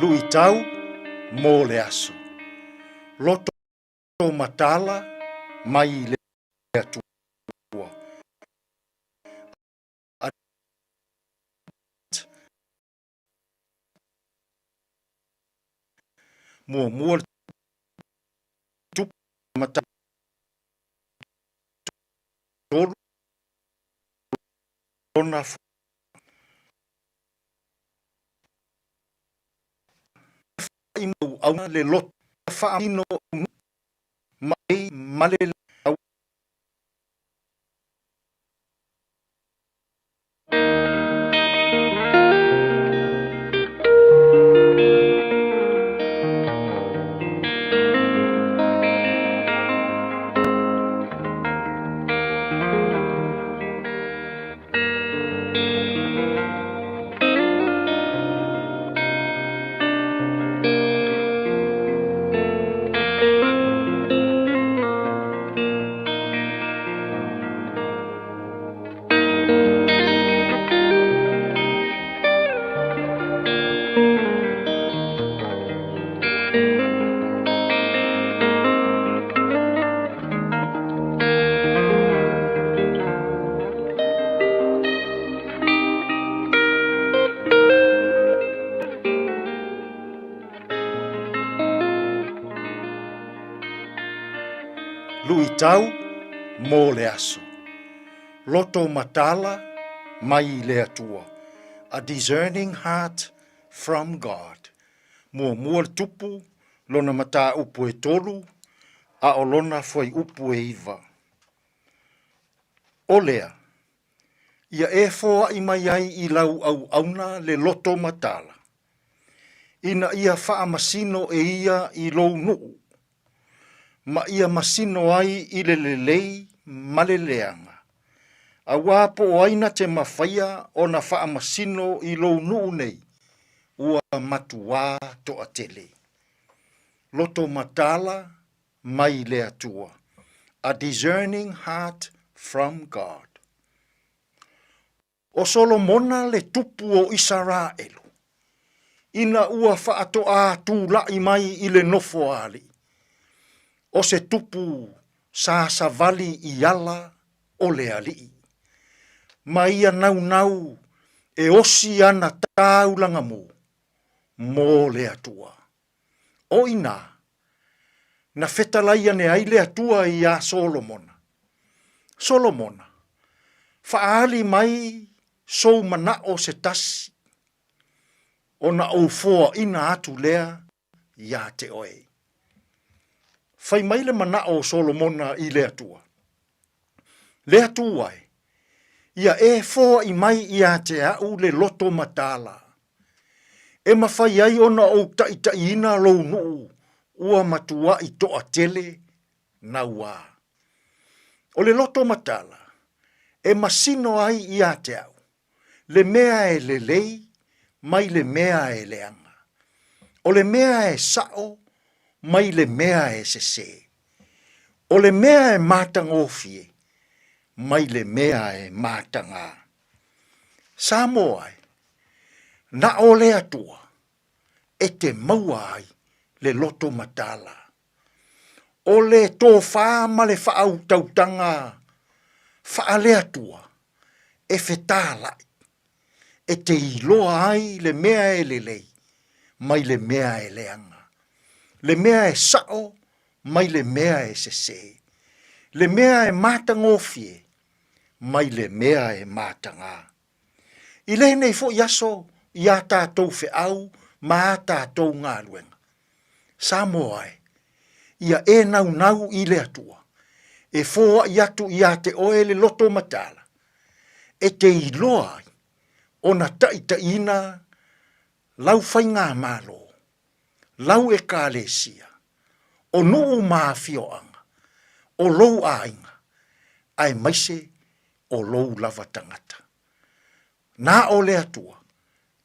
Luitau mo le aso. Loto matala mai i le Atua. Muamua le tupe mata tolu lona au le loto whaamino mai male au. Talitau mo le aso. Loto matala mai i le Atua, A discerning heart from God. Muamua le Tupu, lona mataupu e tolu, a o lona fuaiupu e iva. O lea, ia e foai mai ai i lau auauna le loto matala, ina ia faamasino e ia i lou nuu, ma ia masino ai i le lelei ma le leaga, auā po o ai na te mafaia ona faamasino i lou nuu nei, ua matuā toatele. Loto matala mai le Atua, A discerning heart from God. ʻO Solomona le tupu o ʻIsaraʻelu, ina ua faatoa tulaʻi mai i le nofo a aliʻi, ʻo se tupu sa savali i ala o le aliʻi. Ma ia naunau e osi ana taulaga mū mō le Atua. ʻO inā, na fetalai ane ai le Atua iā Solomona. Solomona, faaali mai sou manaʻo se tasi, ona ou foaʻina atu lea iā te ʻoe. Fai mai le manaʻo o Solomona i le Atua, Le Atua e, ia e foaʻi mai iā te aʻu le loto mataala, E mafai ai ona ou taʻitaʻiina lou nuu ua matuaʻi toʻatele nauā. ʻO le loto matala e masino ai iā te au, le mea e lelei mai le mea e leaga. ʻO le mea e saʻo mai le mea e sesē. ʻO le mea e matagofie mai le mea e matagā. Samoa e, na o le Atua e te maua ai le loto mataala. O le tofā ma le faautautaga faale-Atua e fetālaʻi, e te iloa ai le mea e lelei mai le mea e leaga, le mea e saʻo mai le mea e sesē, le mea e matagofie mai le mea e matagā. I lenei foi aso i ā tātou feau ma ā tātou galuega. Samoa e, ia e naunau i le Atua, e foai atu iā te oe le loto mataala, e te iloa ai ona taʻitaʻiina lau faigamalo, lau ekalesia, o nuu ma afioaga, o lou aiga, aemaise o lou lava tagata. Na o le Atua,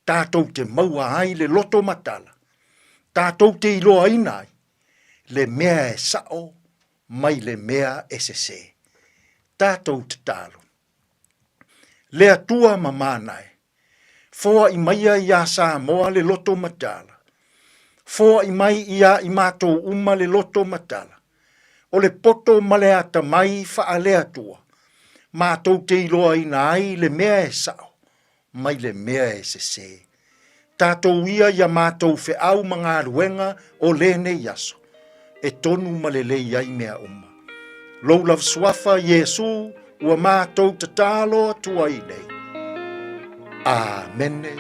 tatou te maua ai le loto matala, tatou te iloaina ai le mea e saʻo mai le mea e sesē. Tatou tatalo. Le Atua ma Manae, foaʻi maia iā Samoa le loto matala. Foaʻi mai iā i matou uma le loto matala. O le poto ma le atamai faale-Atua, matou te iloaina ai le mea e saʻo mai le mea e sesē. Tatou ia ia matou feau ma galuega o lenei aso, e tonu ma lelei ai mea uma. Lou lava suafa Iesū ua matou tatalo atu ai nei. Amene.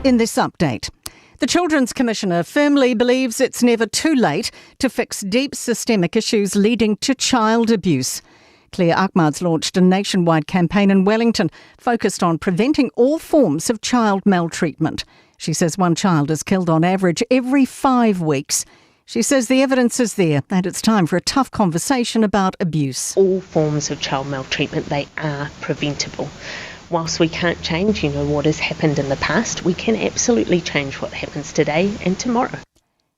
In this update, the Children's Commissioner firmly believes it's never too late to fix deep systemic issues leading to child abuse. Claire Achmad's launched a nationwide campaign in Wellington focused on preventing all forms of child maltreatment. She says one child is killed on average every five weeks. She says the evidence is there and it's time for a tough conversation about abuse. All forms of child maltreatment, they are preventable. Whilst we can't change, you know, what has happened in the past, we can absolutely change what happens today and tomorrow.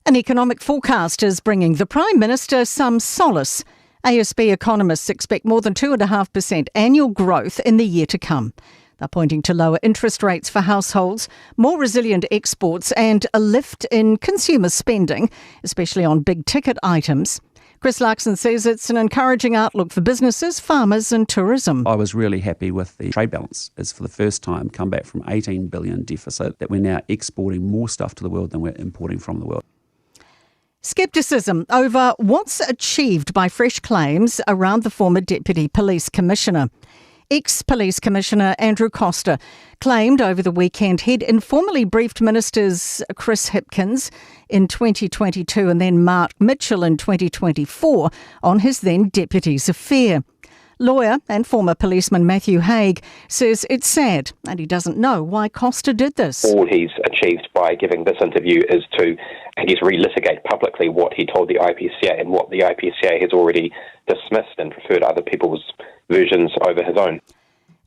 An economic forecast is bringing the Prime Minister some solace. ASB economists expect more than 2.5% annual growth in the year to come. They're pointing to lower interest rates for households, more resilient exports, and a lift in consumer spending, especially on big ticket items. Chris Luxon says it's an encouraging outlook for businesses, farmers and tourism. I was really happy with the trade balance. It's for the first time come back from 18 billion deficit that we're now exporting more stuff to the world than we're importing from the world. Scepticism over what's achieved by fresh claims around the former Deputy Police Commissioner. Ex Police Commissioner Andrew Coster claimed over the weekend he'd informally briefed ministers Chris Hipkins in 2022 and then Mark Mitchell in 2024 on his then deputy's affair. Lawyer and former policeman Matthew Haig says it's sad and he doesn't know why Coster did this. All he's achieved by giving this interview is to, I guess, relitigate publicly what he told the IPCA and what the IPCA has already dismissed and preferred other people's versions over his own.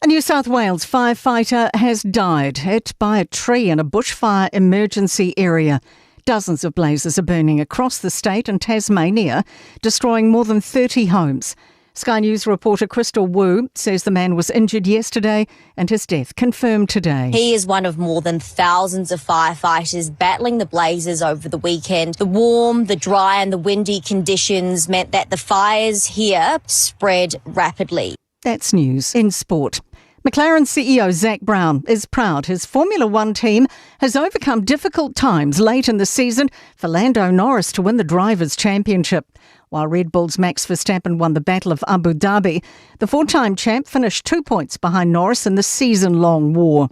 A New South Wales firefighter has died hit by a tree in a bushfire emergency area. Dozens of blazes are burning across the state and Tasmania, destroying more than 30 homes. Sky News reporter Crystal Wu says the man was injured yesterday and his death confirmed today. He is one of more than thousands of firefighters battling the blazes over the weekend. The warm, the dry, and the windy conditions meant that the fires here spread rapidly. That's news in sport. McLaren CEO Zak Brown is proud his Formula One team has overcome difficult times late in the season for Lando Norris to win the Drivers' Championship. While Red Bull's Max Verstappen won the Battle of Abu Dhabi, the four-time champ finished 2 points behind Norris in the season-long war.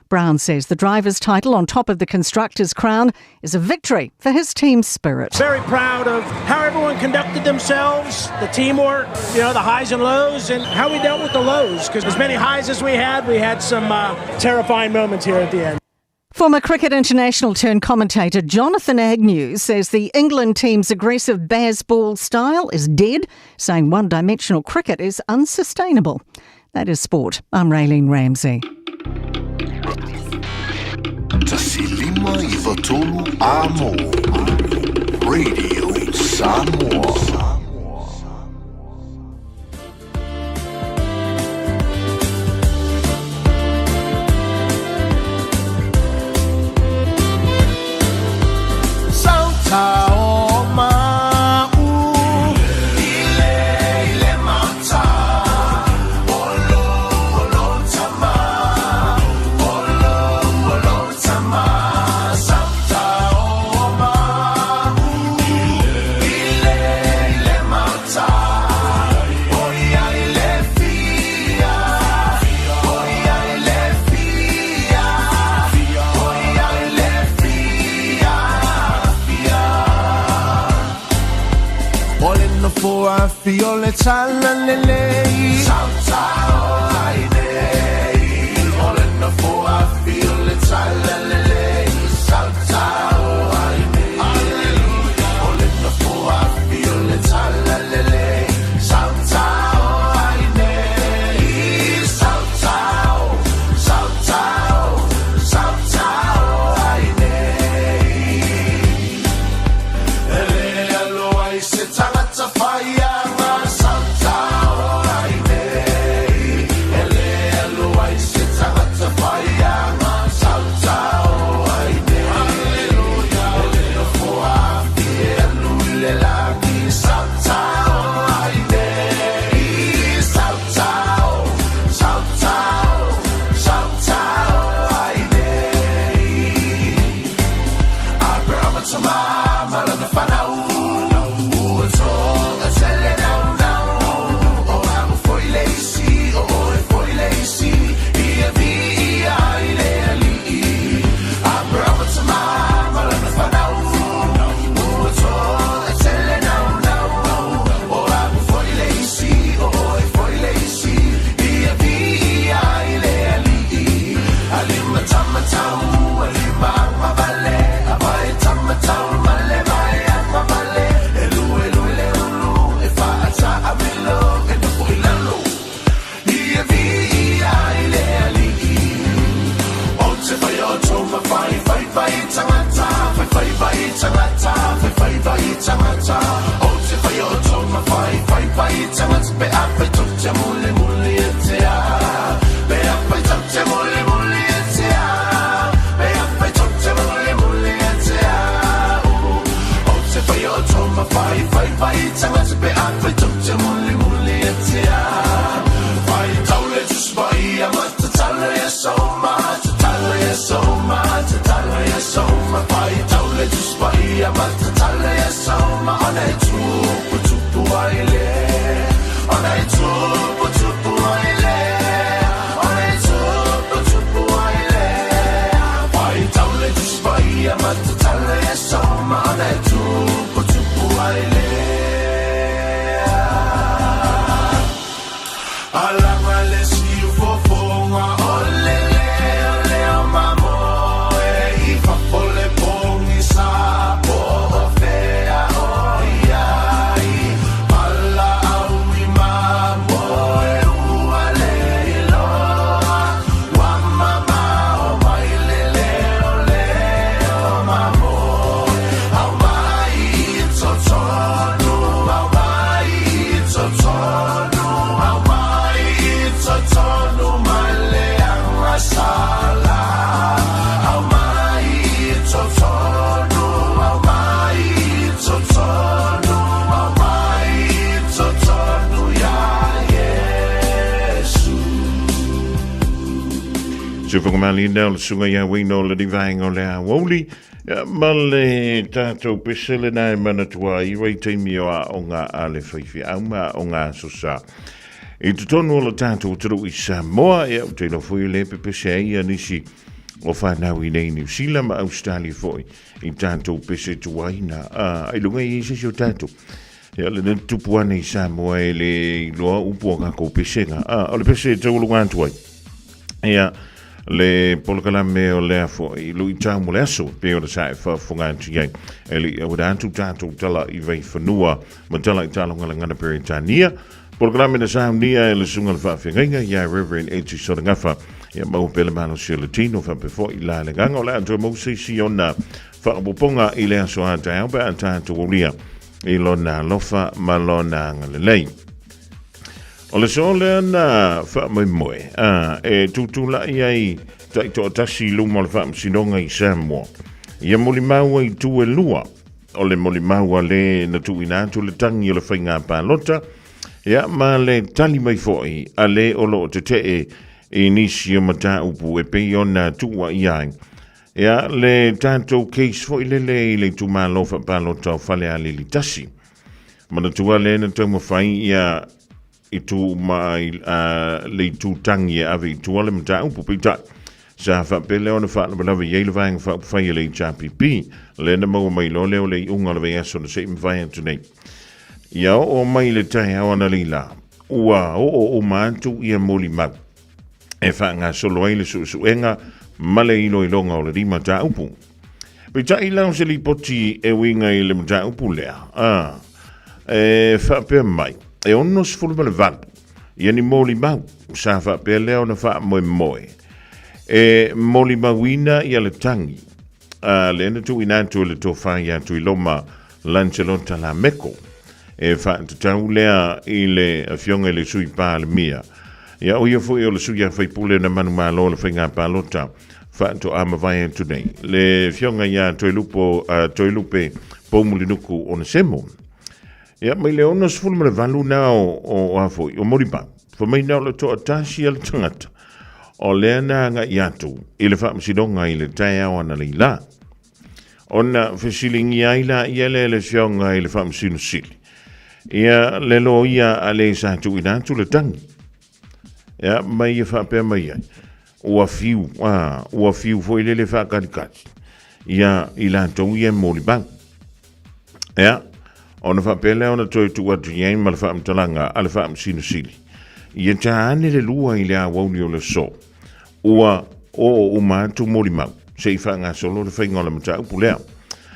Brown says the driver's title on top of the constructor's crown is a victory for his team's spirit. Very proud of how everyone conducted themselves, the teamwork, you know, the highs and lows, and how we dealt with the lows, because as many highs as we had some terrifying moments here at the end. Former Cricket International turned commentator Jonathan Agnew says the England team's aggressive baseball style is dead, saying one-dimensional cricket is unsustainable. That is sport. I'm Raylene Ramsey. Radio Samoa. Ona e tupu tupu ai le Ona e tupu tupu ai le Ona e tupu tupu ai le Pai taule tuspaia matatala e soma Ona e tupu tupu ai le Alanga le siufofoga o le leo leo mamoe i fafo le pogisa po o fea o i ai Valaau i mamoe ua le iloa ua mamao mai le leo leo mamoe Aumai i totonu aumai i totonu aumai i totonu mai le agasala Aumai i totonu aumai i totonu aumai i totonu ia Iesu. Sufogamalina o le susuga ia Wayne o le Vaega o le Aoauli ma le tatou pese lena e manatua ai i taimi o aoga a le faifeau ma aoga aso sa. I totonu o le tatou atunuu i Samoa, ia, ou te iloa foi e le pepese ai ia nisi o fanau i nei Niu Sila ma Ausetalia foi i tatou pese tuaina. Ai luga i se isi o tatou. Ia, le tupu ane i Samoa e le iloa upu o kakou pesega. O le pese e taualuga atu ai. Ia, le polokalame o lea foi, luitau mo le aso, pe o le sa e faafofoga atu i ai. E le i auina atu tatou tala i Vaifanua ma tala i Talogalagana Peretania. Polokalame na saunia e le susuga le faafeagaiga ia Reverend Eti Solagafa. Ia maua pea le malosi o le tino faapea foi la le agaga o le a toe maua se isi ona faaopoopoga i le aso a taeao pe a tatou aulia i lona alofa ma lona agalelei. O le aso lea na faamoemoe a e tutulai ai taitoatasi i luma o le Faamasinoga i Samoa. Ia molimau ai itu e lua o le molimau a le na tuuina atu le tagi o le faiga palota, ia ma le tali mai foi a le o lo o tetee i nisi o mataupu e pei ona tuuaia ai. Ia le tatou case foi lele i le itumalo faapalota o Falealili 1. Manatua lea na taumafai ia i tu ma le itu tangi e ave i tua le mataupu. Peitai, sa faapea lea ona faalavelave i ai le Vaega Faaupufai a le HRPP, lea na maua mai loa lea o le iuga o le vaiaso na se i mavae atu nei. Ia oo mai le taeao analeila, ua oo uma atu ia molimau e faagasolo ai le suesuega ma le iloiloga o le mataupu. Peitai la o se lipoti e uiga i le mataupu lea, a, e faapea mai, e 68 ia ni molimau sa faapea lea ona faamoemoe e molimauina ia le tagi a lea na tuuina atu e le tofa ia Tuiloma Lancelota Lameko e faatatau lea i le afioga i le Sui Palemia. Ia o ia foi o le sui usufono na manumalo o le faiga palota faatoa mavae atu nei. Le afioga ia Toelupo, Toelupe Poumulinuku Onesemo. Ia mai le 68 na o, o, a foi, o Molimau. Fa mai na o le toatasi a le tagata. O lea na agai atu i le faamasinoga i le taeao analeila. Ona fesiligia ai laia lea e le afioga i le Faamasino Sili, ia le loia a le sa tuuina atu le tagi. Ia, ma ia faapea mai ai, ua fiu, a, ua fiu foi lele faakalikali, ia i latou ia e molimau. Ia, ona faapea lea ona toe tuu atu i ai ma le faamatalaga a le Faamasino Sili, ia ta ane le lua i le aoauli o le aso, ua oo uma atu molimau se i faagasolo le faiga o le mataupu lea.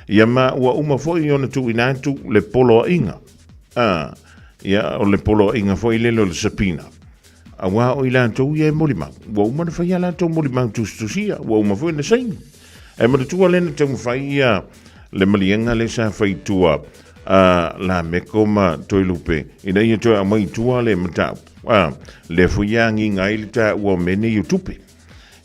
Ia ma ua uma foi ona tuuina atu le poloaiga, a, ia o le poloaiga foi lele o le subpoena, aua o i latou ia e molimau, ua uma ona fai a latou molimau tusitusia, ua uma foi ona saini. Ae manatua lea na taumafai ia le maliega lea sa fai i tua a Lameko ma Toelupe ina ia toe aumai i tua le mataupu. A, lea foi e agiga ai le taua o mea nei o tupe.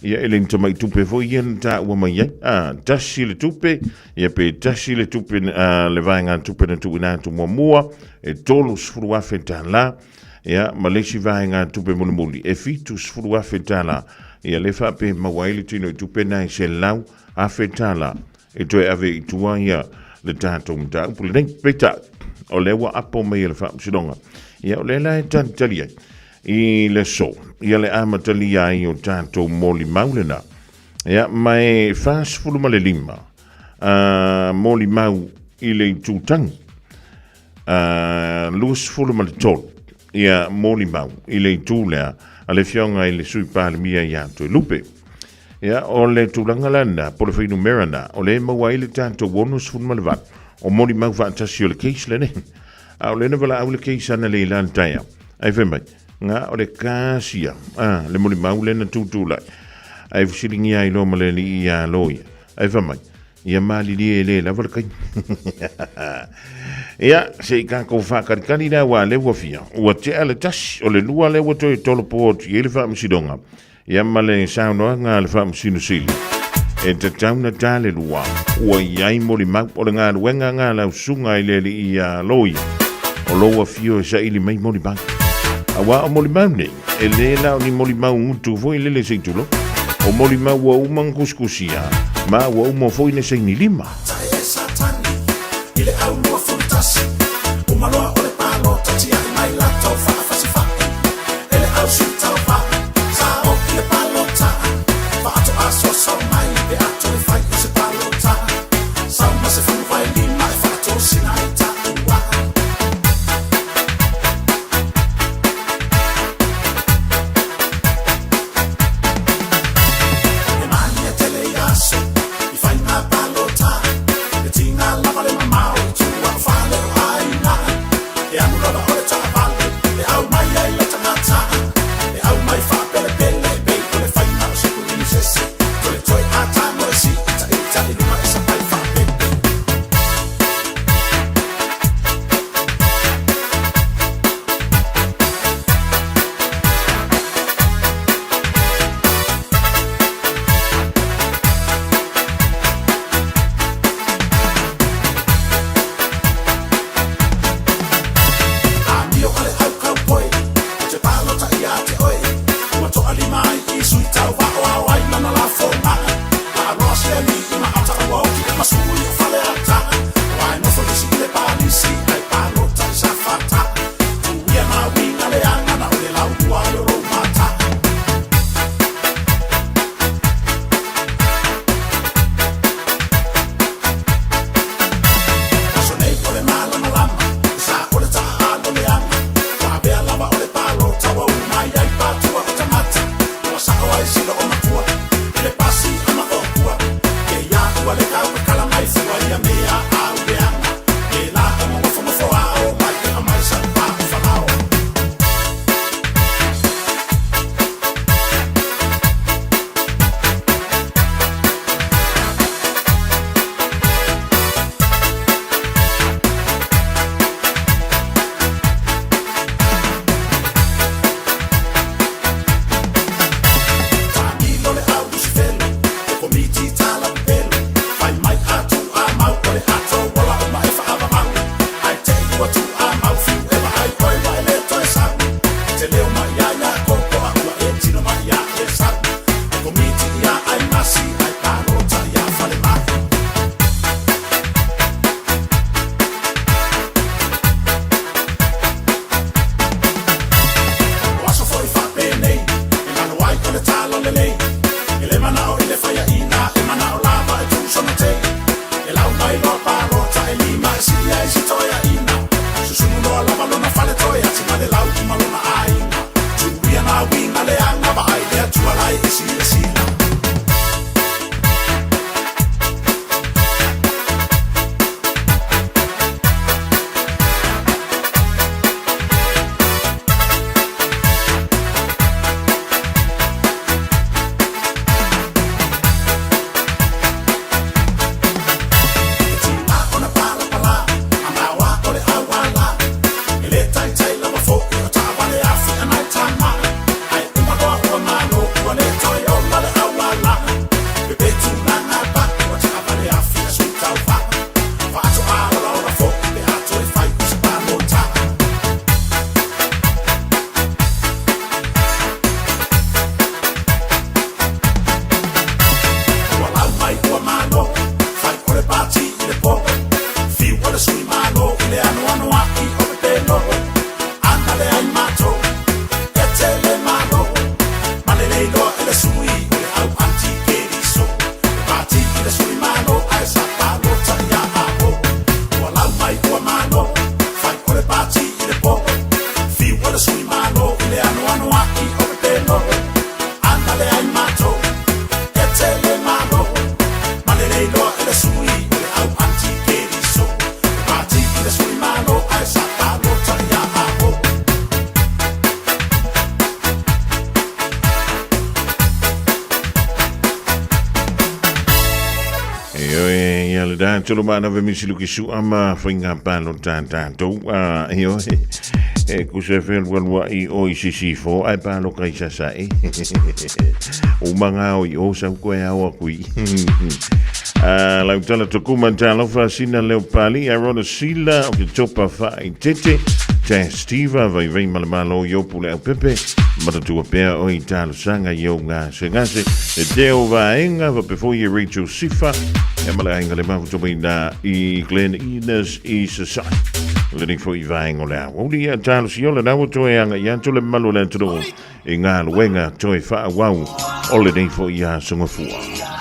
Ia e le ni tamai tupe foi ia na taua mai ai. A, tasi le tupe, ia pe tasi le tupe, a, le vaegatupe na tuuina atu muamua, e $30,000, ia, ma le isi vaegatupe mulimuli, e $70,000. Ia lea faapea e maua ai le tino i tupe na e $100,000 e toe ave i tua ia le tatou mataupu lenei. Peitai, o lea ua apo mai e le Faamasinoga, ia o lea la e talitali ai i le aso, ia le amatalia ai o tatou molimau lena. Ia, ma e 45 molimau i le itutagi, 23 ia molimau i le itu lea a le Afioga i le Sui Palemia ia Toelupe. Ia, o le tulaga la lena, po o le fuainumera lena, o lea e maua ai le tatou 68 o molimau faatasi o le case lenei. A o lea na valaau le case analeila i le taeao, ae fai mai, na o le kasia, le molimau lea na tutulai. Ae fesiligia ai loa ma le alii ia loia. Ae fai mai, ia malilie e le lava le taimi. Ia, se i tatou faataritari la aua o lea ua fia, ua tea le tasi, o le lua lea ua toe tolopo atu i ai le faamasinoga. Ia ma le saunoaga a le Faamasino Sili, e tatau na ta le lua, ua i ai molimau o le galuega nga lau susuga i le alii ia loia, o lou afio e saili mai molimau. Aua o molimau nei, e le la o ni molimau gutu foi lele se i tulou, o molimau ua uma na kusikusia, ma ua uma foi na saini lima. I le au 21, uma loa o le palota tiai mai latou faafasifai e le au sui tauva sa o i le palota faatoasoaso mai pe a toe fai i se palota sau ma se 15 e faatosina ai taua. E malie tele i aso i faiga palota e tiga lava le mamao i tua o fale o aiga e alu lava o le taavale e au mai ai le tagata e au mai faapelepele e pei o le faiga o se kulinisese toetoe a tago e siitaita i luga e sapai faapepe. Amio a le au cowboy, ou te palota ia te oe. Ua toalima ai i sui tauva o ao ai lana lafoga. Laaloa se alii ma ata ua oki ma sui o Faleata. Ua e nofo lisi i le palisi ai palota i Safata. Tuia na uiga leaga na o le laulua ai o lou mata. Aso nei o le malamalama, e sa o le taaalo leaga. Ua avea lava o le palota ua uma ai ai patua o tagata. Ua sao ai silo o matua, i le pasi a maokua. Ke ia ua le taukakala mai fua ia mea au leaga. Ke la o nofonofo a o mai e amai sa pa o falao. Taamilo le au Lusifelo, le komiti talapelo, fai mai a tu a mau o le ato ola uma e faavavau. Ae te i ua tu a mau fiu e vaai oe ua e le toe sau. E te leo mai ia Iakopo a ua e tino mai ia Esau. E komiti ia Aimasi, ae palota ia Falemai. O aso foi faapenei, e lalo ai o le tala lelei. E le manao i le faiaina, e manao lava e tuusonatei. E lau mai loa palota e lima e sili ai si toeaina. Susunu loa lava lona faletoe ati ma le lau ma lona aiga. Tuia na uiga leaga vaai le Atua la e silasila. Ioe, ia le tātolo maana ve misi luki sua ma whainga palo tā tātou. Ioe, e kusa whenua i o i sisifo, ai palo kai sasa e. O manga o i o sau koe awa kui. Lau tala tokuma talofa sina leo pali, Arona Sila, o ke topa wha i tete, te Steva, vai vai malamalo i opu le au pepe, matatua pea o i talosanga i o ngā se ngase, e te o vaenga, va pefo i Rachel Sifa, e mala ainga le mahu mai nā i Glen Innes i Sasai. Le nei fo i vaenga o le au. Uli ia talosi o le nau toe anga i anto le malu le antono i ngā luenga toe wha wau o le nei fo i a sungafua.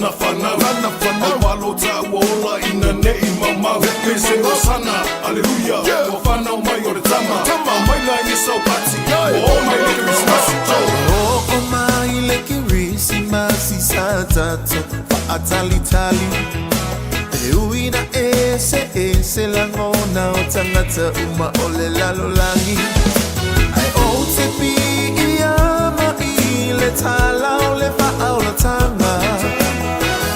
lana whanau Lana whanau Au palota ua ola ina nei mau mau Pese o sana, aleluia yeah. Ua whanau mai o le tama Tama mai la i saupati Ua o mai le Christmas O mai le Kirisimasi sa tatou faatalitali E ui na ese ese lagona o tagata uma o le lalolagi Ae ou te piia mai le tala o le faaolataga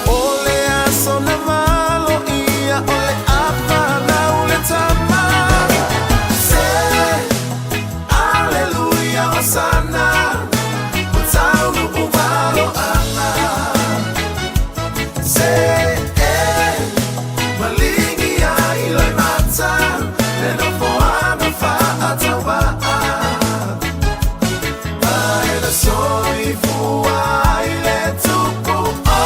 O le aso na valo ia o le afanau le tama Se Aleluia Osana Ua taunuu maloaga Se e maligi ai loimata le nofoaga faatauvaa Ae na soifua ai le tupu o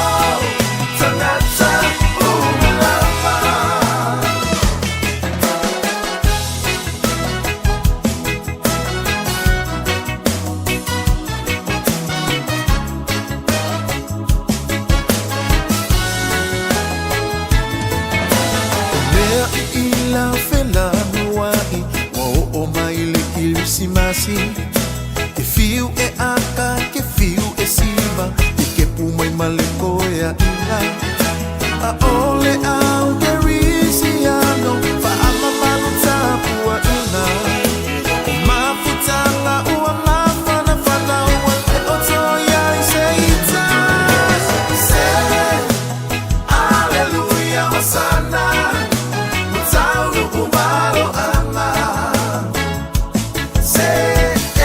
tagata uma lava. O mea i ila felanuai ua oo mai le Kerisimasi Ke fiu e aka, ke fiu e siva Ke kepu mai ma le koeaʻiga A o le au kerisiano faamamalu tapuaʻiga O mafutaga ua mafanafana ua le o toe ai se ita Se Aleluia Osana Ua taunuu maloaga Se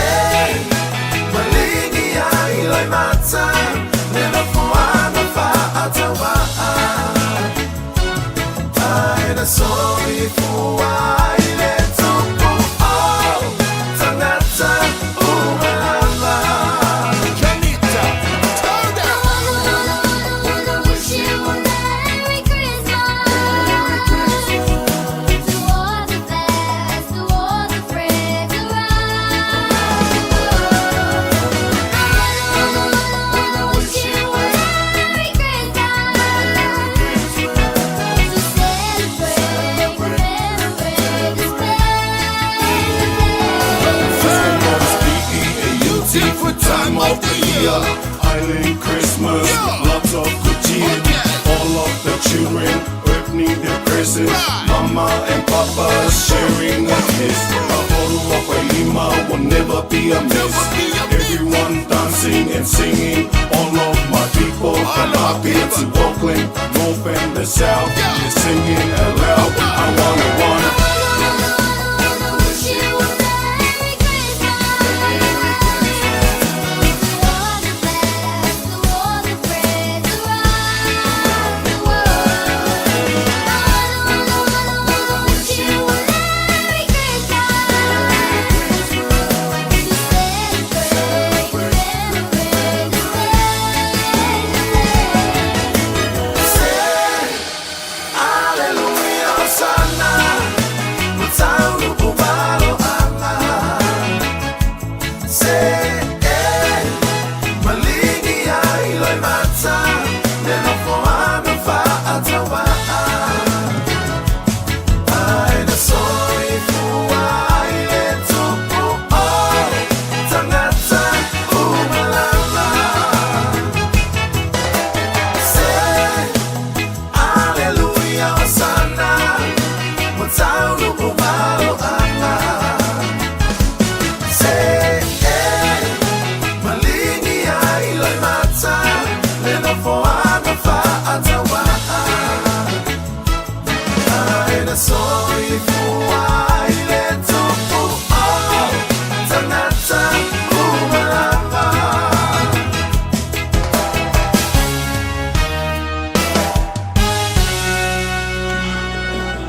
e maligi ai loimata le nofoaga faatauvaa Ae na soifua ai le tupu o tagata uma lava Janita, turn down. Wanna wish you a Merry Christmas to all the fans, to all the friends around the world. I wanna wish you a Merry Christmas to celebrate, commemorate this special day. Beautiful time of the year. Island Christmas, lots of good cheer. All of the children opening their presents. Mama and Papa sharing a kiss. A bottle of Lima will never be a miss. Everyone dancing and singing. All of my people from Apia to Auckland, North and the South, they're singing aloud. I wanna, wanna. Wish you a Merry Christmas to all the fans, to all the friends around the world. I wanna wish you a Merry Christmas to celebrate, commemorate this special day. Se Aleluia Osana Ua taunuu maloaga Se e maligi ai loimata le nofoaga faatauvaa Ae na soifua ai le tupu o tagata uma lava Se Aleluia Osana Ua taunuu maloaga Se e maligi ai loimata le nofoaga faatauvaa Ae na soifua ai le tupu o tagata uma lava.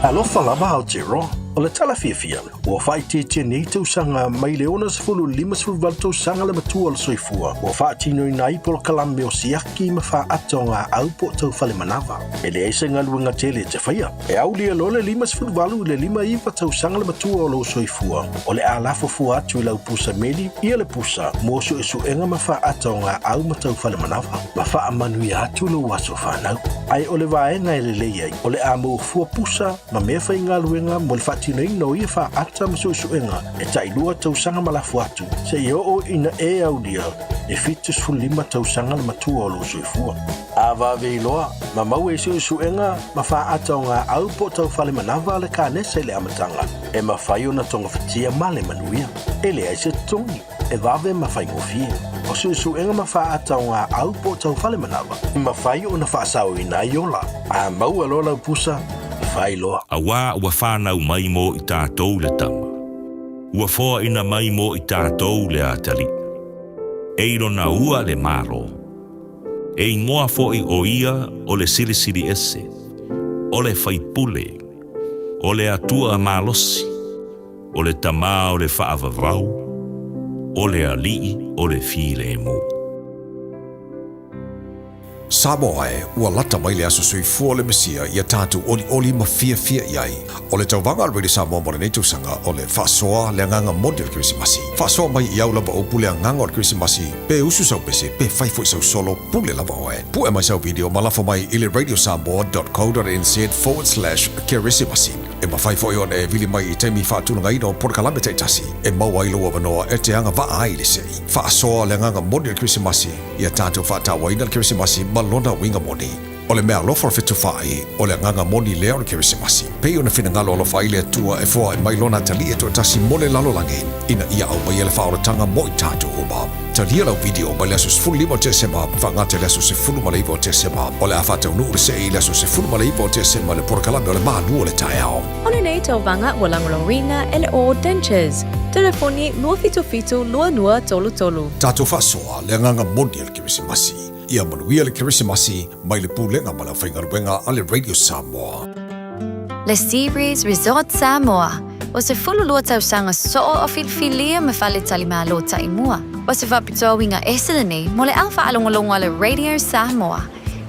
Alofa lava Aotearoa. O le tala fiafia, ua faaitiitia nei tausaga mai le 60 i le 58 tausaga le matua o le soifua ua faatinoina ai polokalame o siaki ma faata o gaau po o taufale manava. E leai se galuega tele e te faia. E aulia loa le 58 i le 59 tausaga le matua o lou soifua, o le a lafo fua atu i lau pusa meli ia le pusa mo suesuega ma faata o gaau ma taufale manava, ma faamanuia atu lou aso fanau. Ae o le vaega e lelei ai, o le a maua fua pusa ma mea faigaluega mo le faatinoina o ia faata ma suesuega e tailua tausaga ma lafo atu, seia oo ina e aulia le 75 tausaga le matua o lou soifua. A vave iloa, ma maua i suesuega ma faata o gaau po o taufale manava le kanesa i le amataga, e mafai ona togafitia ma le manuia. E leai se totogi, e vave ma faigofie. O suesuega ma faata o gaau po o taufale manava, e mafai ona faasaoina ai ola. A maua loa lau pusa, fai loa. Auā ua whānau mai mō i tātou le tama. Ua foaina mai mō i tātou le atalii. E i lona ua le Malo. E ingoa foʻi ʻo ia o le Silisili Ese, o le Faipule, o le Atua Malosi, o le Tamā o le Faavavau, o le Alii o le Filemu. Samoa e, ua lata mai le aso soifua o le Mesia ia tatou olioli ma fiafia i ai. O le tauvaga a le Radio Samoa mo lenei tausaga o le faasoa le agaga moni o le Kerisimasi. Faasoa mai i au lava upu le agaga o le Kerisimasi, pe usu sau pese, pe fai foi sau solo, pule lava oe. Pue mai sau video ma lafo mai i le radiosamoa.co.nz/kerisimasi. E mafai foi ona e vili mai i taimi faatulagaina o polokalame taitasi e maua ai lou avanoa e te agavaa ai i le sei. Faasoa le agaga moni o le Kerisimasi, ia tatou faatauaina le Kerisimasi ma lona uiga moni. O le meaalofa o le fetufaai, o le agaga moni lea o le Kerisimasi. Pei ona finagalo alofa ai le Atua e foai mai Lona Atalii e toatasi mo le lalolagi, ina ia aumaia le faaolataga mo i tatou uma. Talia lau video mai le aso 15 o Tesema faagata i le aso 19 o Tesema. O le a faataunuu le see i le aso 19 o Tesema i le polokalame o le Malu o le Taeao. O lenei tauvaga ua lagolagoina e le All Dentures. Telefoni 277 2233. Tatou faasoa le agaga moni o le Kerisimasi. Ia manuia le Kerisimasi mai le Pulega ma le Aufaigaluega a le Radio Samoa. Le Sea Breeze Resort Samoa, ua 12 tausaga soo o filifilia ma faletalimalo taimua. O se faapitoa uiga ese lenei mo le au faalogologo a le Radio Samoa.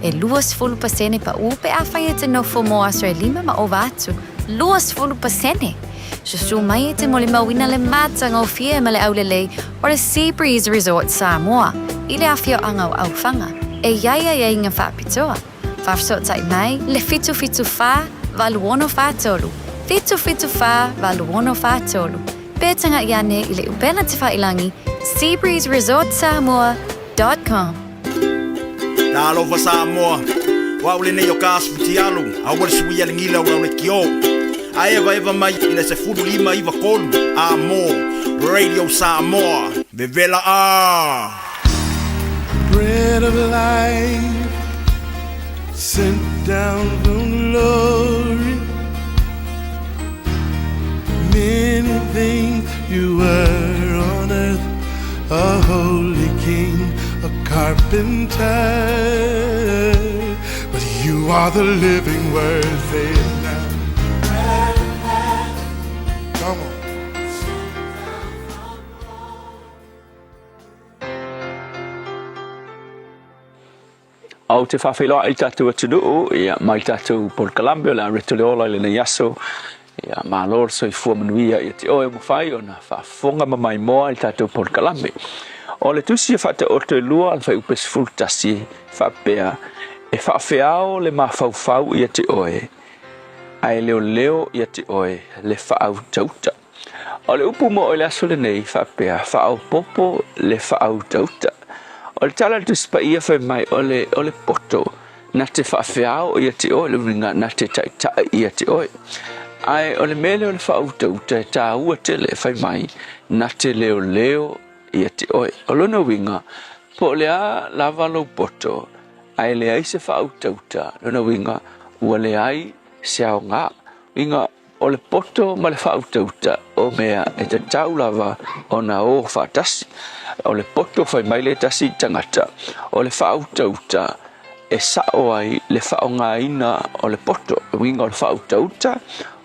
E 20% paʻu pe afai e te nofo mo aso e lima ma ova atu. 20%! Susu mai e te molimauina le matagofie ma le aulelei o le Sea Breeze Resort Samoa i le afioaga o Aufaga e i ai aiaiga faapitoa. Faafesootai mai le 774 8643, 774 8643, pe tagaʻi ane i le upega tefailangi seabreezeresortsamoa.com. Talofa Samoa, o au lenei o ka asu futialu, aua le suia le gila o lau lekiō. A evaeva mai i le 15 93 a mo Radio Samoa, vevela a! Bread of life sent down from glory. Many things you were on earth, a holy king, a carpenter. But you are the living word, say it now. Come on. Ou te faafeiloai i le tatou atunuu ia mai le tatou polokalame o le a reto le ola i lenei aso. Ia malo le soifua manuia ia te oe ua mafai ona faafofoga ma maimoa i le tatou polokalame. O le tusi e faataoto e lua le fuaiupu e 11 e faapea, E faafeao le mafaufau ia te oe, ae leoleo ia te oe le faautauta. O le upu mo oe i le aso lenei faapea, faaopoopo le faautauta. O le tala a le Tusi Paia fai mai, o le, o le poto na te faafeao ia te oe, le uiga na te taitai ia te oe. Ae o le mea lea o le faautauta e taua tele, fai mai, na te leoleo ia te oe. O lona uiga, po o le a lava lou poto, ae leai se faautauta, lona uiga, ua leai se aoga. Uiga, O le poto ma le faautauta o mea e tatau lava ona o faatasi. O le poto fai mai le tasi tagata, o le faautauta e sa'o ai le fa'aogāina o le poto, le uiga o le fa'autauta,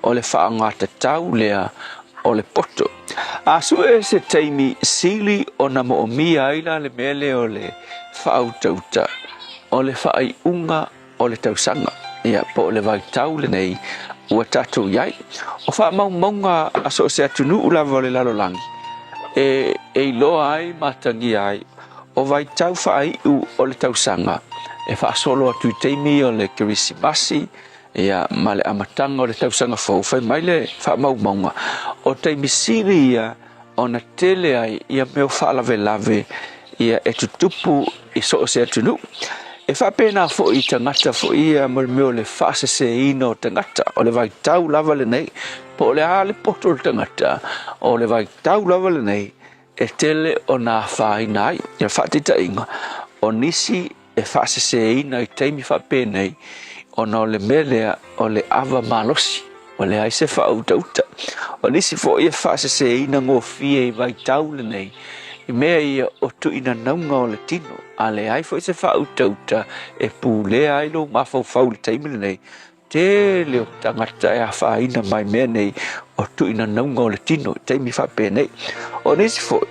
o le fa'aogātatau lea o le poto. A su'e se taimi sili ona mo'omia ai la le mea lea o le fa'autauta, o le fa'ai'uga o le tausaga, ia, po o le vaitau lenei ua tatou i ai. O faamaumauga a so o se atunuu lava o le lalolagi e e iloa ai ma atagia ai o vaitau faaiu o le tausaga e faasolo atu i taimi o le Kerisimasi ia, ma le amataga o le tausaga fou, fai mai le faamaumauga, o taimi sili ia ona tele ai ia mea o faalavelave ia e tutupu i so o se atunuu. E faapena foi i tagata foi ia mo le mea o le faaseseina o tagata, o le vaitau lava lenei, po o le a le poto o le tagata, o le vaitau lava lenei e tele ona afaina ai. Ia faataitaiga, o nisi e faaseseina i taimi faapenei ona o le mea lea o le ava malosi, ua leai se faautauta. O nisi foi e faaseseina gofie i vaitau lenei i mea ia o tuinanauga o le tino, a leai foi se faautauta e pulea ai lou mafaufau i le taimi lenei, Tele o tagata e afaina mai mea nei o tuinanauga o le tino i taimi faapenei. O nisi foi,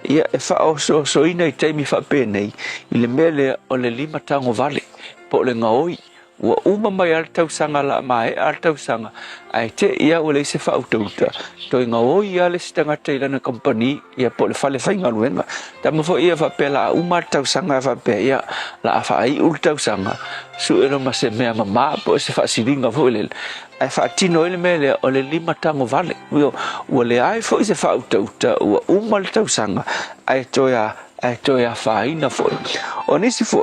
ia e faaosoosoina i taimi faapenei i le mea lea o le limatagovale po o le gaoi. Ua uma mai lava le tausaga la maea le tausaga ae te i lava ua leai se faautauta, toe gaoi lava le isi tagata i lana kamupani ia po o le fale faigaluega. Tama foi ia faapea la a uma le tausaga faapea ia la a faaiu le tausaga sue loa ma se mea mama po o se faasiliga foi lele ae faatino ai le mea lea o le limatagovale. Ua, ua leai foi se faautauta ua uma le tausaga ae toe a, ae toe afaina foi. O nisi foi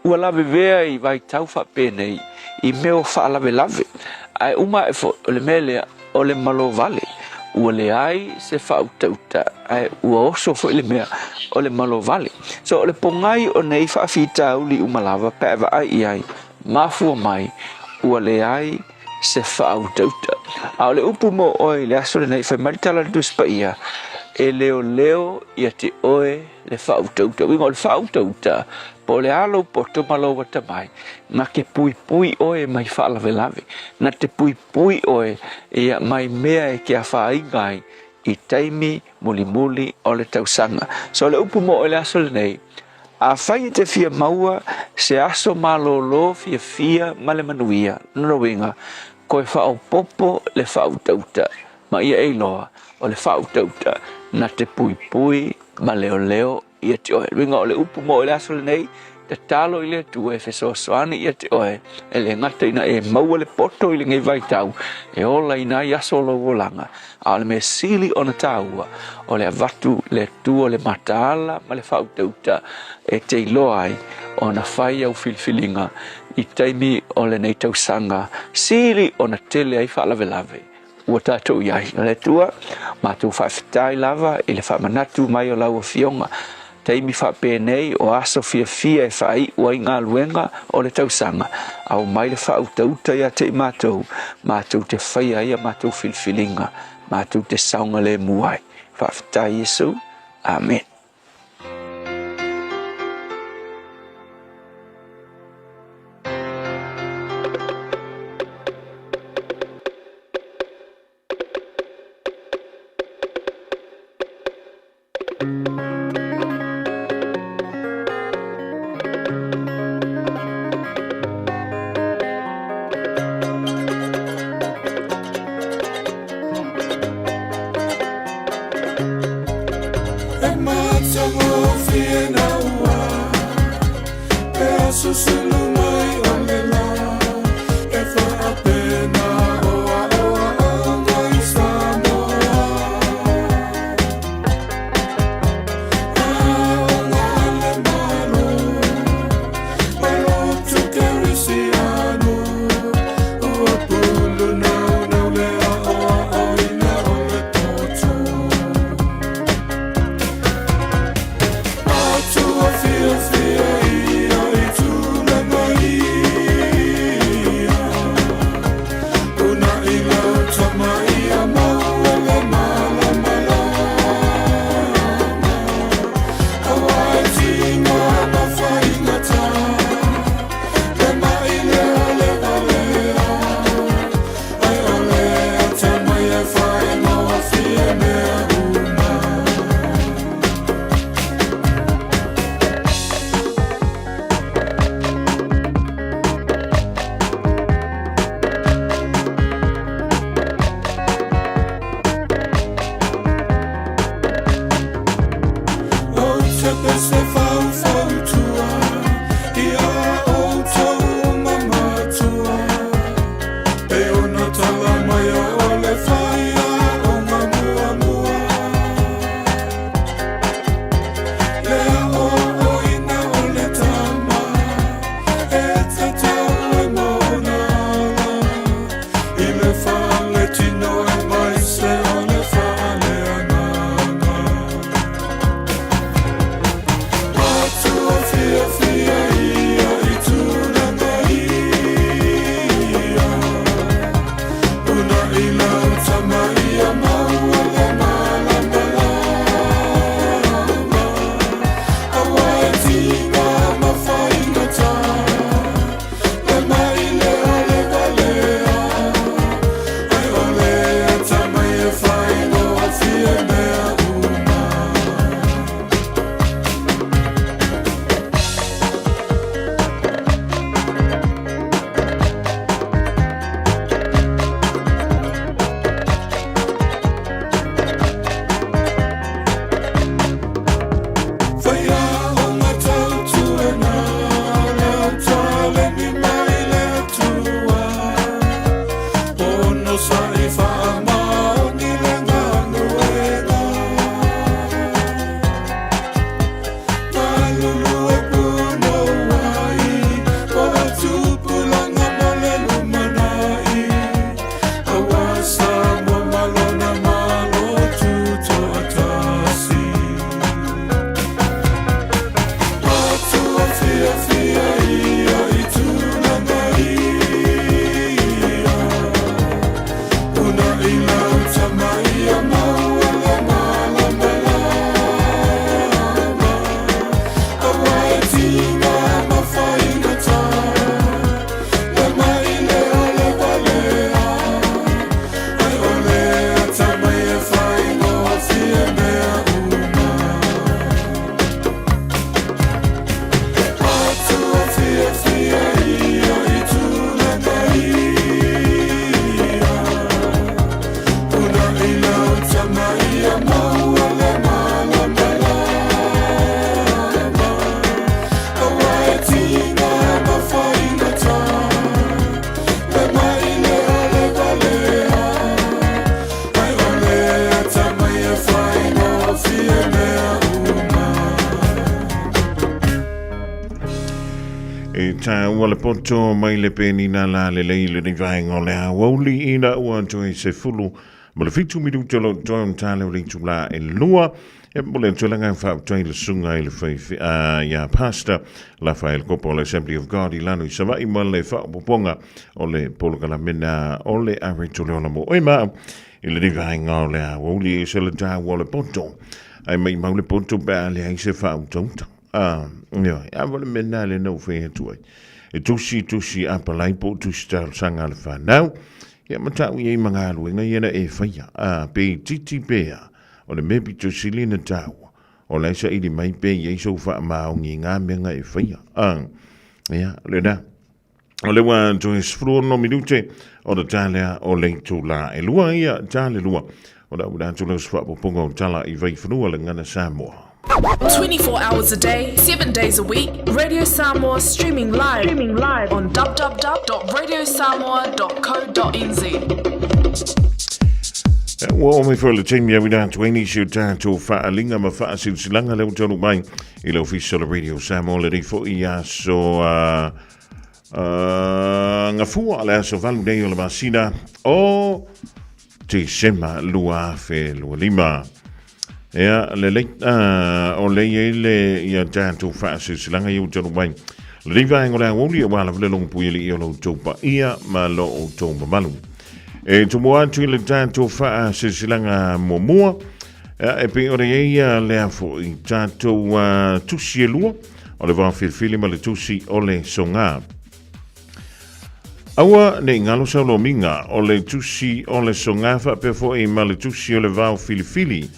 ua lavevea i vaitau faapenei i mea o faalavelave ae uma ae foi o le mea lea o le malovale, ua leai se faautauta ae ua oso foi le mea o le malovale. So o le pogai o nei faafitauli uma lava pe a vaai i ai, mafua mai ua leai se faautauta. A o le upu mo oe i le aso lenei, fai mai le tala a le Tusi Paia, e leoleo ia te oe le faautauta. Uiga o le faautauta, po o le a lou poto ma lou atamai, na te puipui oe mai faalavelave, na te puipui oe ia mai mea e te afaina ai i taimi mulimuli o le tausaga. So o le upu mo oe le aso lenei, afai e te fia maua se aso malōlō fiafia ma le manuia, lona uiga, koe faaopoopo le faautauta ma ia e iloa o le faautauta na te puipui ma leoleo ia te oe. Luiga o le upu mo oe le aso lenei, tatalo i le Atua e fesoasoani ia te oe, e le gata ina e maua le poto i lenei vaitau, e ola ina ai aso o lou olaga, a o le mea sili ona taua, o le avatu le Atua o le mataala ma le faautauta e te iloa ai ona fai au filifiliga i taimi o lenei tausaga sili ona tele ai faalavelave ua tatou i ai. Le Atua, matou faafetai lava i le faamanatu mai o lau Afioga, taimi faapenei o aso fiafia e faaiu ai galuega o le tausaga, aumai le faautauta ia te i matou, matou te faia ai a matou filifiliga, matou te saogalemu ai. Faafetai Iesu. Amen. tāua le poto mai le penina la lelei le nei vaega o le aoauli ina ua toe 17 minuta lo toe o tale o le itulā e lua. E mo le tulaga e faautai le susuga i le fai, ia Pastor Lafael Kopa o le Assembly of God i lalo i Savaii ma le faaopoopoga o le polokalameina o le Areto le Ola mo oe ma au i lenei vaega o le aoauli e se le tāua o le poto. Ai mai mau le poto pe a leai se faautauta. A, ioe, a le mea lena lea na ou fai atu ai. E tusi, tusi apalai po o tusi talosaga a le fanau. Ia ma tau i ai ma galuega ia na e faia. A, pe itiiti pe a, o le mea pito sili na taua, o la e saili mai pe i ai sou faamaoni i ngā mea na e faia. A, ia, lena. O le ua toe 16 minute o le talea o le itulā e lua ia tale lua. O le au atu leo se faapopoga o tala i Vaifanua le Gagana Samoa. 24 hours a day, 7 days a week, Radio Samoa streaming live, streaming live on www.radiosamoa.co.nz. Ua oo mai foi le taimi au ina atu ai nisi o tatou faaaliga ma faasilasilaga lea ua taunuu mai i le ofisa o le Radio Samoa lenei foi aso Gafua, le aso 8 nei o le masina o Tesema 2025. Ea, lelei, o lea i ai le ia tatou faasilasilaga ia ua taunuu mai lenei vaega o le aoauli aua lava le logopuialii o lo outou paia ma lo outou mamalu. E tumu atu i le tatou faasilasilaga muamua, e pei ona i ai lea foi tatou tusi e lua, o le vaofilifili ma le tusi o le soga. Aua ne i galo sau lomiga, o le tusi o le soga faapea foi ma le tusi o le vaofilifili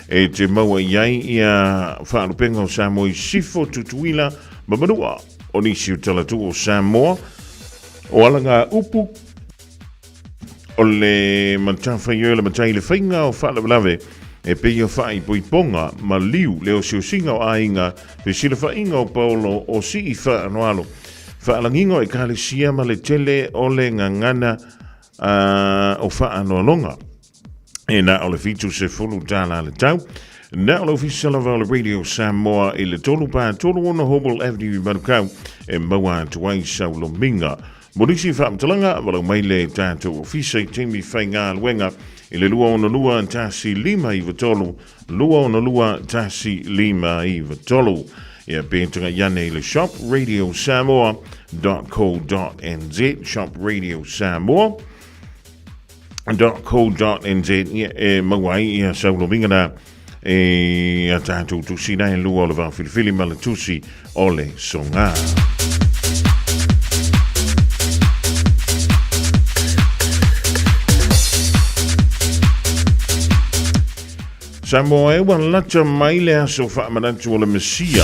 e te maua i ai ia faalupega o Samoa i Sifo, Tutuila ma Manua. O nisi o talatuu o Samoa, o alaga upu, O le matafaioi o le matai i le faiga o faalavelave e pei o faaipoipoga ma liu, le osiosiga o aiga, fesilafaiga o paolo o sii faanoalo, faalagiga o ekalesia ma le tele o le gagana o faanoaloga. E na o le $70 le tau. Na o le ofisa lava o le Radio Samoa i le 3 3 6 Hobble Avenue i Manukau e maua atu ai sau lomiga. Mo nisi faamatalaga, valaau mai le tatou ofisa i taimi faigaluega i le 262 1593, 262 1593. Ia pe tagai ane i le shopradiosamoa.co.nz, shopradiosamoa.co.nz. Ia e maua ai ia sau lomiga na e a tatou tusi na e lua o le vaofilifili ma le tusi o le soga. Samoa e ua lata mai le aso faamanatu o le Mesia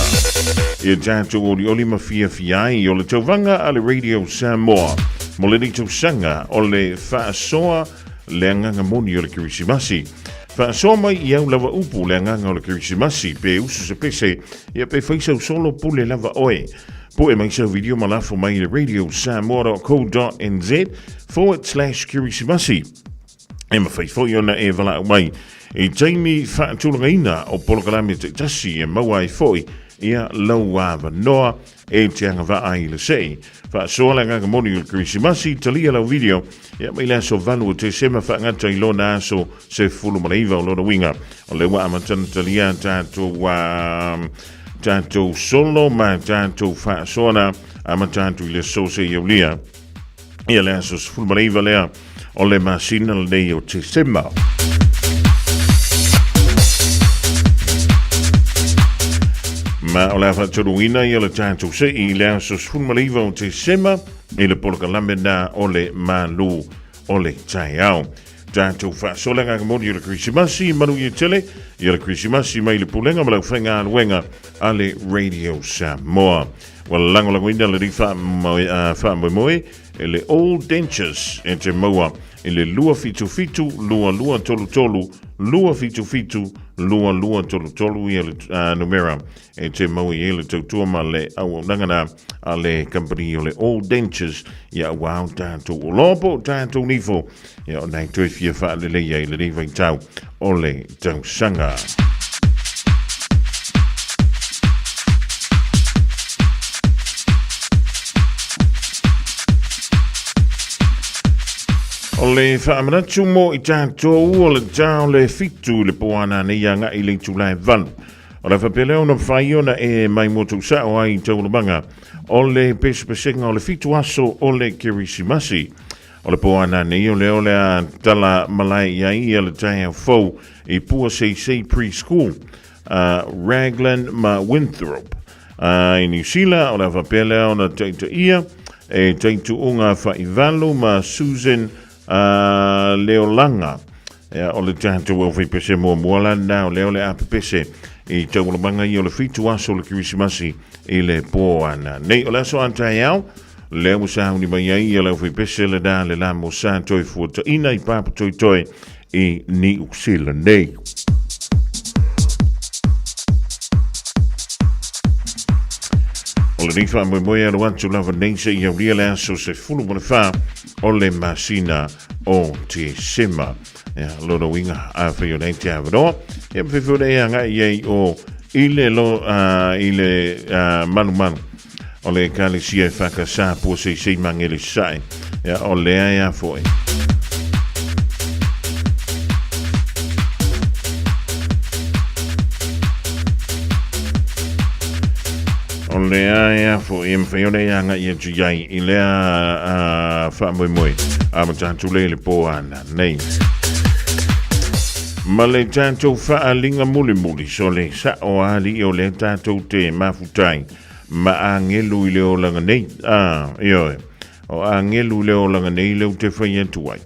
ia tatou olioli ma fiafia ai o le tauvaga a le Radio Samoa mo lenei tausaga o le faasoa le agaga moni o le Kerisimasi. Faasoa mai i au lava upu le agaga o le Kerisimasi, pe usu se pese, ia pe fai sau solo pule lava oe. Pue mai sau video ma lafo mai i le radiosamoa.co.nz forward slash Kerisimasi. E mawhai foi ona e valaau mai i taimi faatulagaina o polokalame taitasi e maua ai foi ia lau avanoa e te agavaa i le sei. Faasoa le agaga moni o le Kerisimasi, talia lau video, ia mai le aso 8 o Tesema faagata i lona aso 19 o lona uiga. O lea ua amata ona talia tatou, tatou solo ma tatou faasoana amata atu i le aso seia aulia. Ia le aso 19 lea o le masina lenei o Tesema. Ma o le a faatoluina ia le tatou sei i le aso 19 o Tesema i le polokalame na o le Malu o le Taeao. Tatou faasola agaga moni o le Kerisimasi, manuia tele ia le Kerisimasi mai le Pulega ma le Aufaigaluega a le Radio Samoa. Ua lagolagoina lenei faamoemoe e le All Dentures e te maua i le 277 2233 277 2233 ia le numera e te maua i ai le tautua ma le auaunaga na a le company o le All Dentures ia ua ao tatou oloa po o tatou nifo ia o nai toe fia faaleleia i lenei vaitau o le tausaga. O le faamanatu mo i tatou o le tao le fitu le poana nei agai le itula e valu. O le faapea lea ona mafai ona e mai mo tuusao ai i taualumaga o le pesepesega o le fitu aso o le Kerisimasi. O le poana nei o lea o le a tala malae i ai ia le taeao fou i Pua Seisei Preschool, Raglan ma Winthrop. I Niu Sila, o le a faapea lea ona taitaia e Taituuga Faivalu ma Susan Leolaga. Ia, o le tatou aufaipese muamua la lena o lea o le a pepese i taualumaga ia o le fitu aso o le Kerisimasi i le pō ana. Nei, o le aso a taeao, lea ua sauni mai ai ia le aufaipese lena le la mo sa toe fuataina i Papatoetoe i Niu Sila nei. O lenei faamoemoe alu atu lava nei seia aulia le aso 14 o le masina o Tesema. Ia, lona uiga, afai o nei te avanoa, ia mawhai foi e agai i ai o i le, lo, i le malumalu o le ekalesia e whakasā pua seisei mangele sae. Ia, o lea e a foi. O lea e a foi, e mawhai ona e anga i atu iai i lea whaamoemoe a matatu le le pō ana nei. Ma le tātou whaalinga mulimuli, so le sa o ali o le tātou te mafutai ma angelu i le olaga nei. Ah, ioe. O angelu i le olaga nei leu te whai atu ai.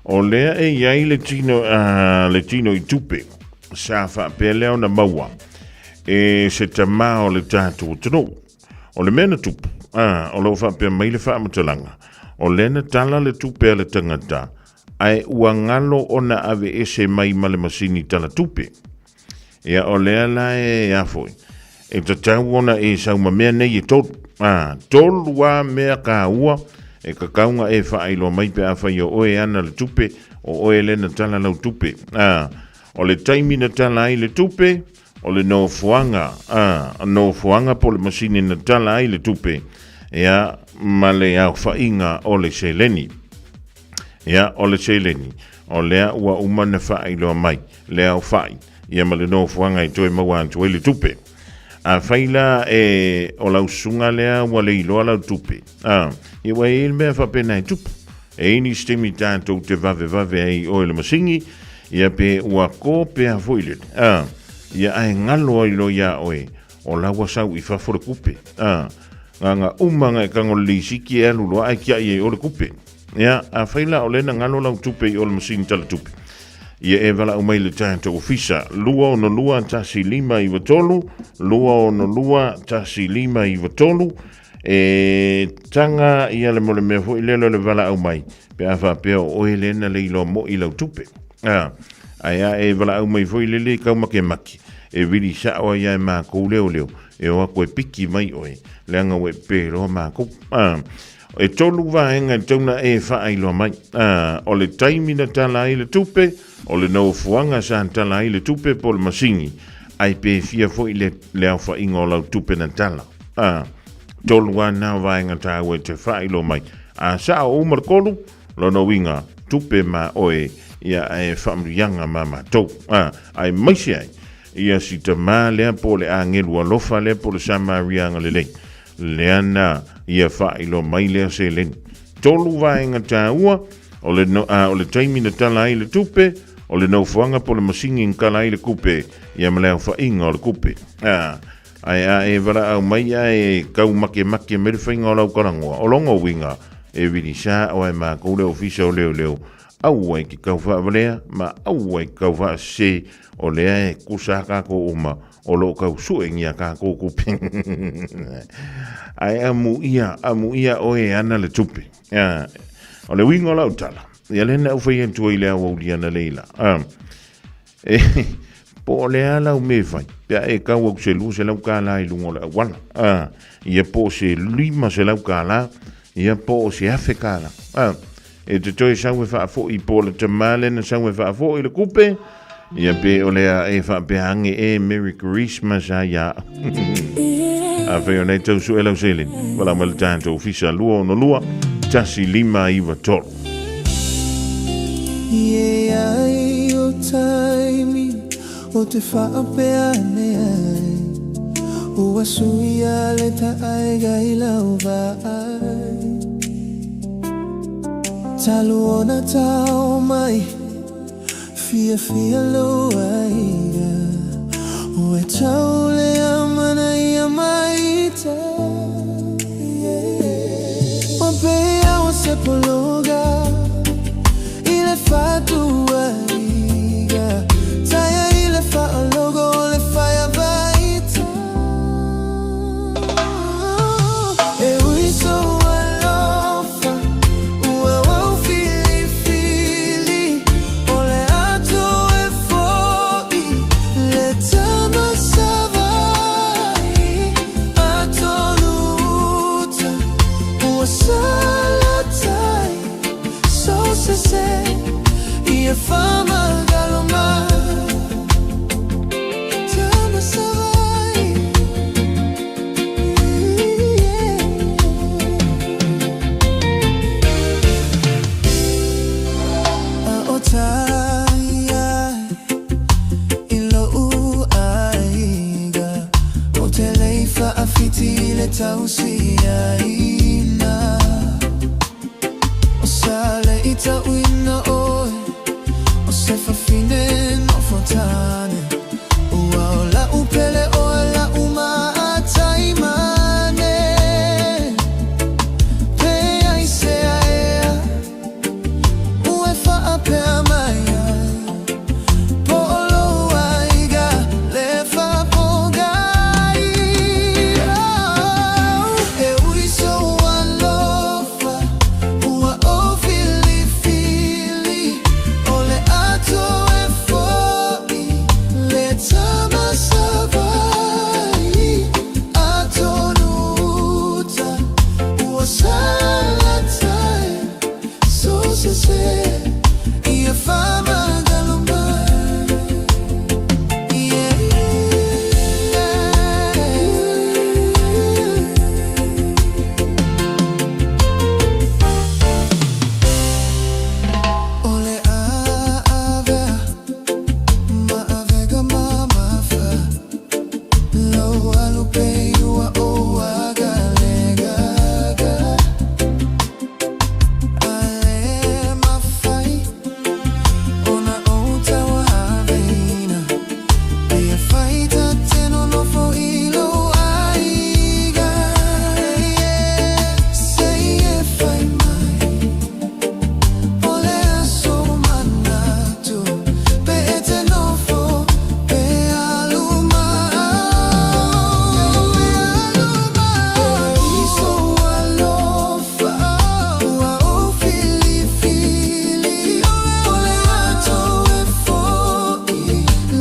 O lea e iai le tino, le tino i tupe, sa whaapea lea ona maua e se tamā o le tātou atunuu. O le mea na tupu, ā, o lo o faapea mai le faamatalaga, o lea na tala le tupe a le tangata, ae ua galo ona aveese mai ma le masini tala tupe. Ia, o lea la e a foi, e tatau ona e sau ma mea nei e tolu. Ā, tolu a mea kāua e kakauga e faailoa mai pe afai o oe ana le tupe, o oe lea na tala lau tupe. Ā, o le taimi na tala ai le tupe, O le nofoaga, ā, nofoaga po o le masini na tala ai le tupe, ia, ma le aofaiga o le seleni. Ia, o le seleni, o lea ua uma na faailoa mai, le aofai, ia ma le nofoaga e toe maua atu ai le tupe. Afai la e o lau susuga lea ua le iloa lau tupe, ā, ia ua i ai le mea faapena e tupu. E i ai nisi taimi tatou te vavevave ai i oe le masini, Ia pe ua ko pea foi lele, a, ia ae ngalo ai loa iā oe, o la ua sau i fafo le kupe, a, nga nga uma nga e kango le lisiki e alu loa ae kiaʻi ai o le kupe. Ia, afai la o lea na ngalo lau tupe i o le masini tala tupe. Ia e valaau mai le tatou ofisa, 262 1593, 262 1593, e taga ia le mo le mea foi lea o le valaau mai, pe a faapea o oe lea na le iloa moi lau tupe. A, ae a e valaau mai foi lele i kau makemake, e vili sao ai ia e mākou leoleo, e o aku e piki mai oe, leaga ua e peloa mākou. A, e tolu vaega e tatau ona e faailoa mai. A, o le taimi na tala ai le tupe, o le nofoaga sa tala ai le tupe po o le masini, ae pe fia foi le, le aofaiga o lau tupe na tala. A, tolu a nā vaega tāua e te faailoa mai. A sao uma le kolu, lona uiga, tupe ma oe, ia e faamanuiaga ma matou. A, aemaise ai, ia si tamā lea po o le agelu alofa lea po o le Samariaga lelei, lea na ia faailoa mai lea seleni. Tolu vaega tāua, o le, no, a, o le taimi na tala ai le tupe, o le nofoaga po o le masini na tala ai le kupe, ia ma le aofaiga o le kupe. A, ae a e valaau mai ae kau makemake mai le faiga o lau kalagoa, o lona uiga, e vilisa oe mākou le ofisa o leoleo, aua i ke kau faavalea ma aua i ke kau faasese, o lea e kusa kākou uma o lo o kau suengia kākou kupe. Ae amu ia, amu ia oe e ana le tupe. Ia, o le uiga o lau tala, ia lea na ou fai atu ai le aoauli analeila. E, po o le a lau mea e fai, pe a e kau atu se $200 i luga o le auala, ia po o se $500, ia po o se $1,000. E te toe sau e faafoi po o le tamā lea na sau e faafoi le kupe, ia pe o le a e faapea age e Merry Christmas a ia. Afai o nei tau sue lau seleni, valaau mai le tatou ofisa 262 1593. O te faapea ane ai Ua suia le taaiga i lau vaai Talu ona tau mai Fiafia lou aiga Ua tau le amanaia mai ita Ua pei o se pologa I le fatuaiga Taia i le faalogo o le faiavaita E ui sou alofa Ua ou filifili O le ato e fo'i Le tama Savai'i Atonu uta Ua salatai So sese Ia faamagaloma Tama Savai'i A o tai ai i lou aiga Ou te le i faafiti i le tausiaina O sa le i tauina oe O se fafine nofo tane Ua o la'u pele oe la'u maataimane Pe aisea ea Ua e faapea mai ai Po o lou aiga le faapogai Oh, e ui sou alofa Ua ou filifili O le ato e fo'i Le tama Savai'i Atonu uta Ua salatai So sese Ia faamagalo mai Yeah. O le a avea ma avega mamafa Lou alu pei ua ou agalegaga A le mafai ona ou tauaveina Ia fai ta te nonofo i lou aiga Se i e fai mai O le aso manatu Pe e te nofo pe alu ma au Sou alofa ua ou filifili O le ato e fo'i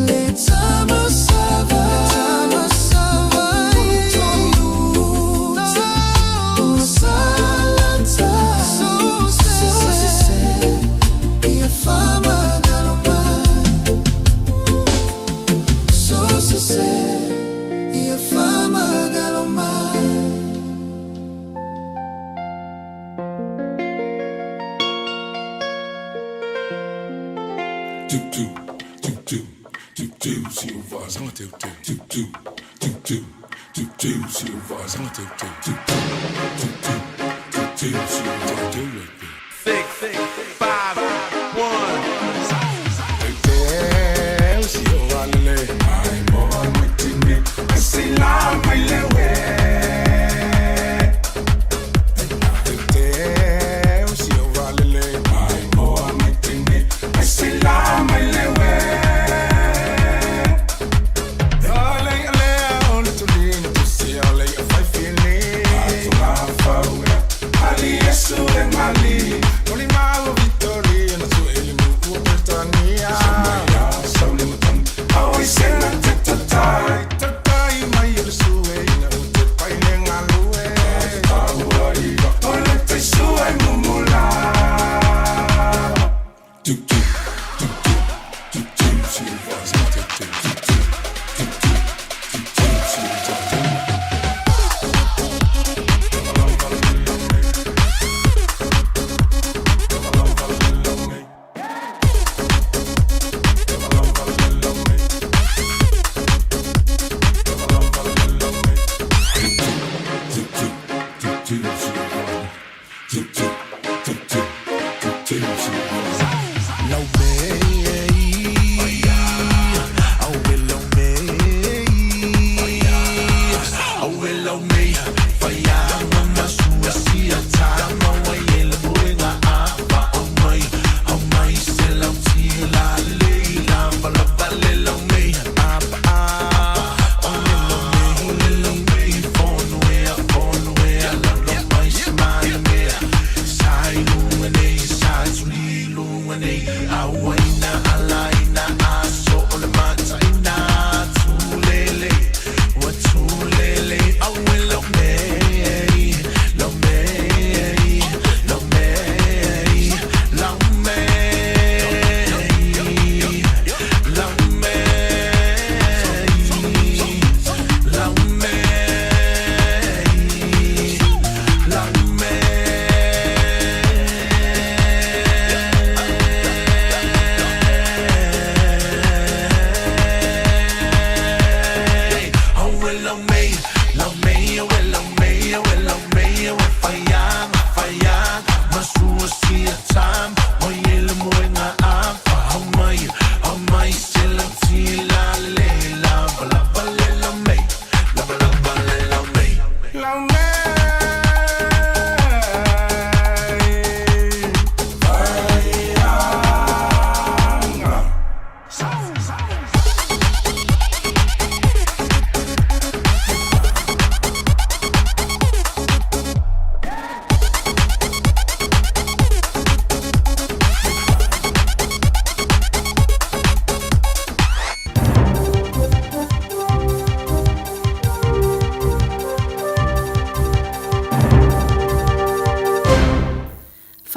Le tama Savai'i Ua salatai So sese Ia faamagalo mai So sese Ia faamagalo mai Two two two two two two zero five two two two two two two two 05 two two two two two two two 05 two 6, 5, 1.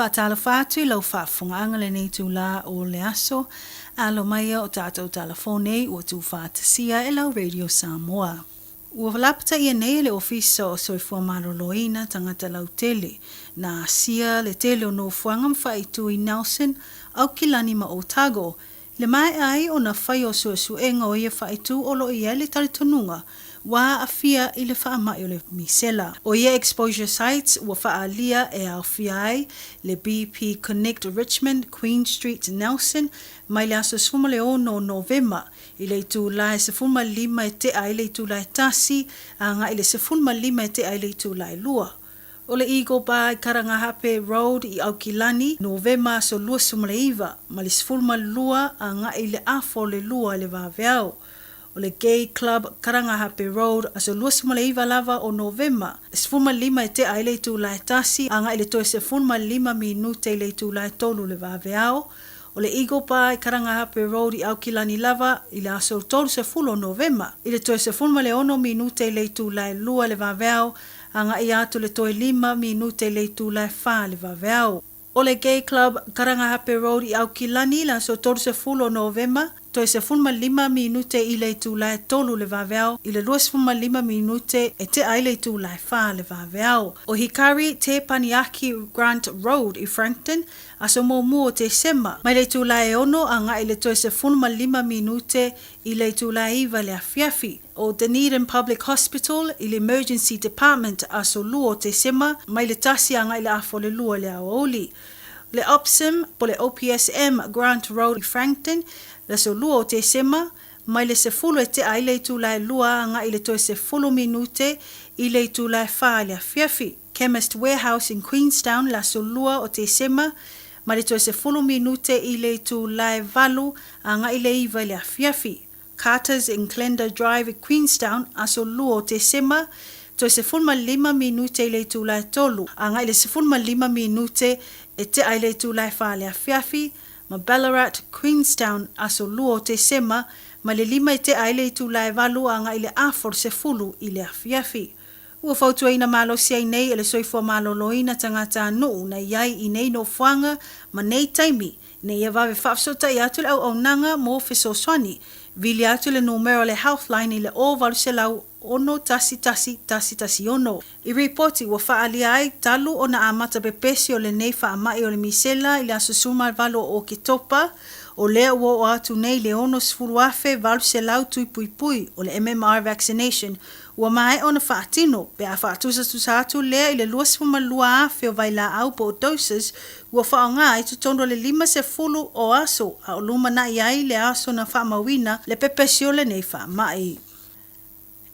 faatalofa atu i lau faafofogaaga lenei itulā o le aso. Alo mai o tatou talafo nei ua tuufaatasia e lau Radio Samoa. Ua lapataia nei e le Ofisa o Soifua Maloloina tagata lautele, na asia le tele o nofoaga ma faaitu i Nelson, Aukilani ma Otago, i le maea ai ona fai o suesuega o ia faaitu o lo o i ai le talitonuga ua aafia i le faamai o le misela. O ia exposure sites ua faaalia e aofia ai le BP Connect Richmond, Queen Street, Nelson mai le aso 16 o Novema i le itula e 15 e tea ai le itula e 1 agai i le 15 e tea ai le itula e 2. O le Eagle Bar i Karangahape Road i Aukilani, Novema aso 29 ma le 12 agai i le afa o le 2 i le vaveao. O le Gay Club Karangahape Road aso 29 lava o Novema, 15 e tea ai le itula e 1 agai i le toe 15 minute i le itula e 3 le vaveao. O le Eagle Bar i Karangahape Road i Aukilani lava i le aso 30 o Novema i le toe 16 minute i le itula e 2 le vaveao agai atu le toe 5 minute i le itula e 4 le vaveao. O le Gay Club Karangahape Road i Aukilani i le aso 30 o Novema, toe 15 minute i le itula e 3 le vaveao i le 25 minute e tea ai le itula e 4 le vaveao. O Hikari Tepaniaki Grant Road i Frankton, aso muamua o Tesema, mai le itula e 6 agai i le toe 15 minute i le itula e 9 le afiafi. O Dunedin Public Hospital i le Emergency Department aso 2 o Tesema, mai le 1 agai i le afa o le 2 i le aoauli. Le OPSM po le OPSM Grant Road i Frankton, le aso 2 o Tesema, mai le 10 e tea ai le itula e 2 agai i le toe 10 minute i le itula e 4 i le afiafi. Chemist Warehouse in Queenstown le aso 2 o Tesema, mai le toe 10 minute i le itula e 8 agai i le 9 i le afiafi. Carters in Clender Drive i Queenstown, aso 2 o Tesema, toe 15 minute i le itula e 3, agai i le 15 minute e tea i le itula e 4 le afiafi, ma Ballarat, Queenstown, aso 2 o Tesema, mai le 5 e tea ai le itula e 8 agai i le afa o le 10 i le afiafi. Ua fautuaina malosi ai nei e le soifua maloloina tagata nuu na i ai i nei nofoaga ma nei taimi ina ia vave faafesootai atu le auaunaga mo fesoasoani. Vili atu le numera o le Healthline i le 0800 611 116. I ripoti ua faaalia ai talu ona amata pepesi o lenei faamai o le misela i le aso 18 o Oketopa, o lea ua oo atu nei le 60,800 tui puipui o le MMR vaccination ua maea ona faatino pe a faatusatusa atu lea i le 22,000 o vailaau po o doses ua faaaoga i totonu o le 50 o aso a o lumanai ai le aso na faamauina le pepesi o lenei faamai.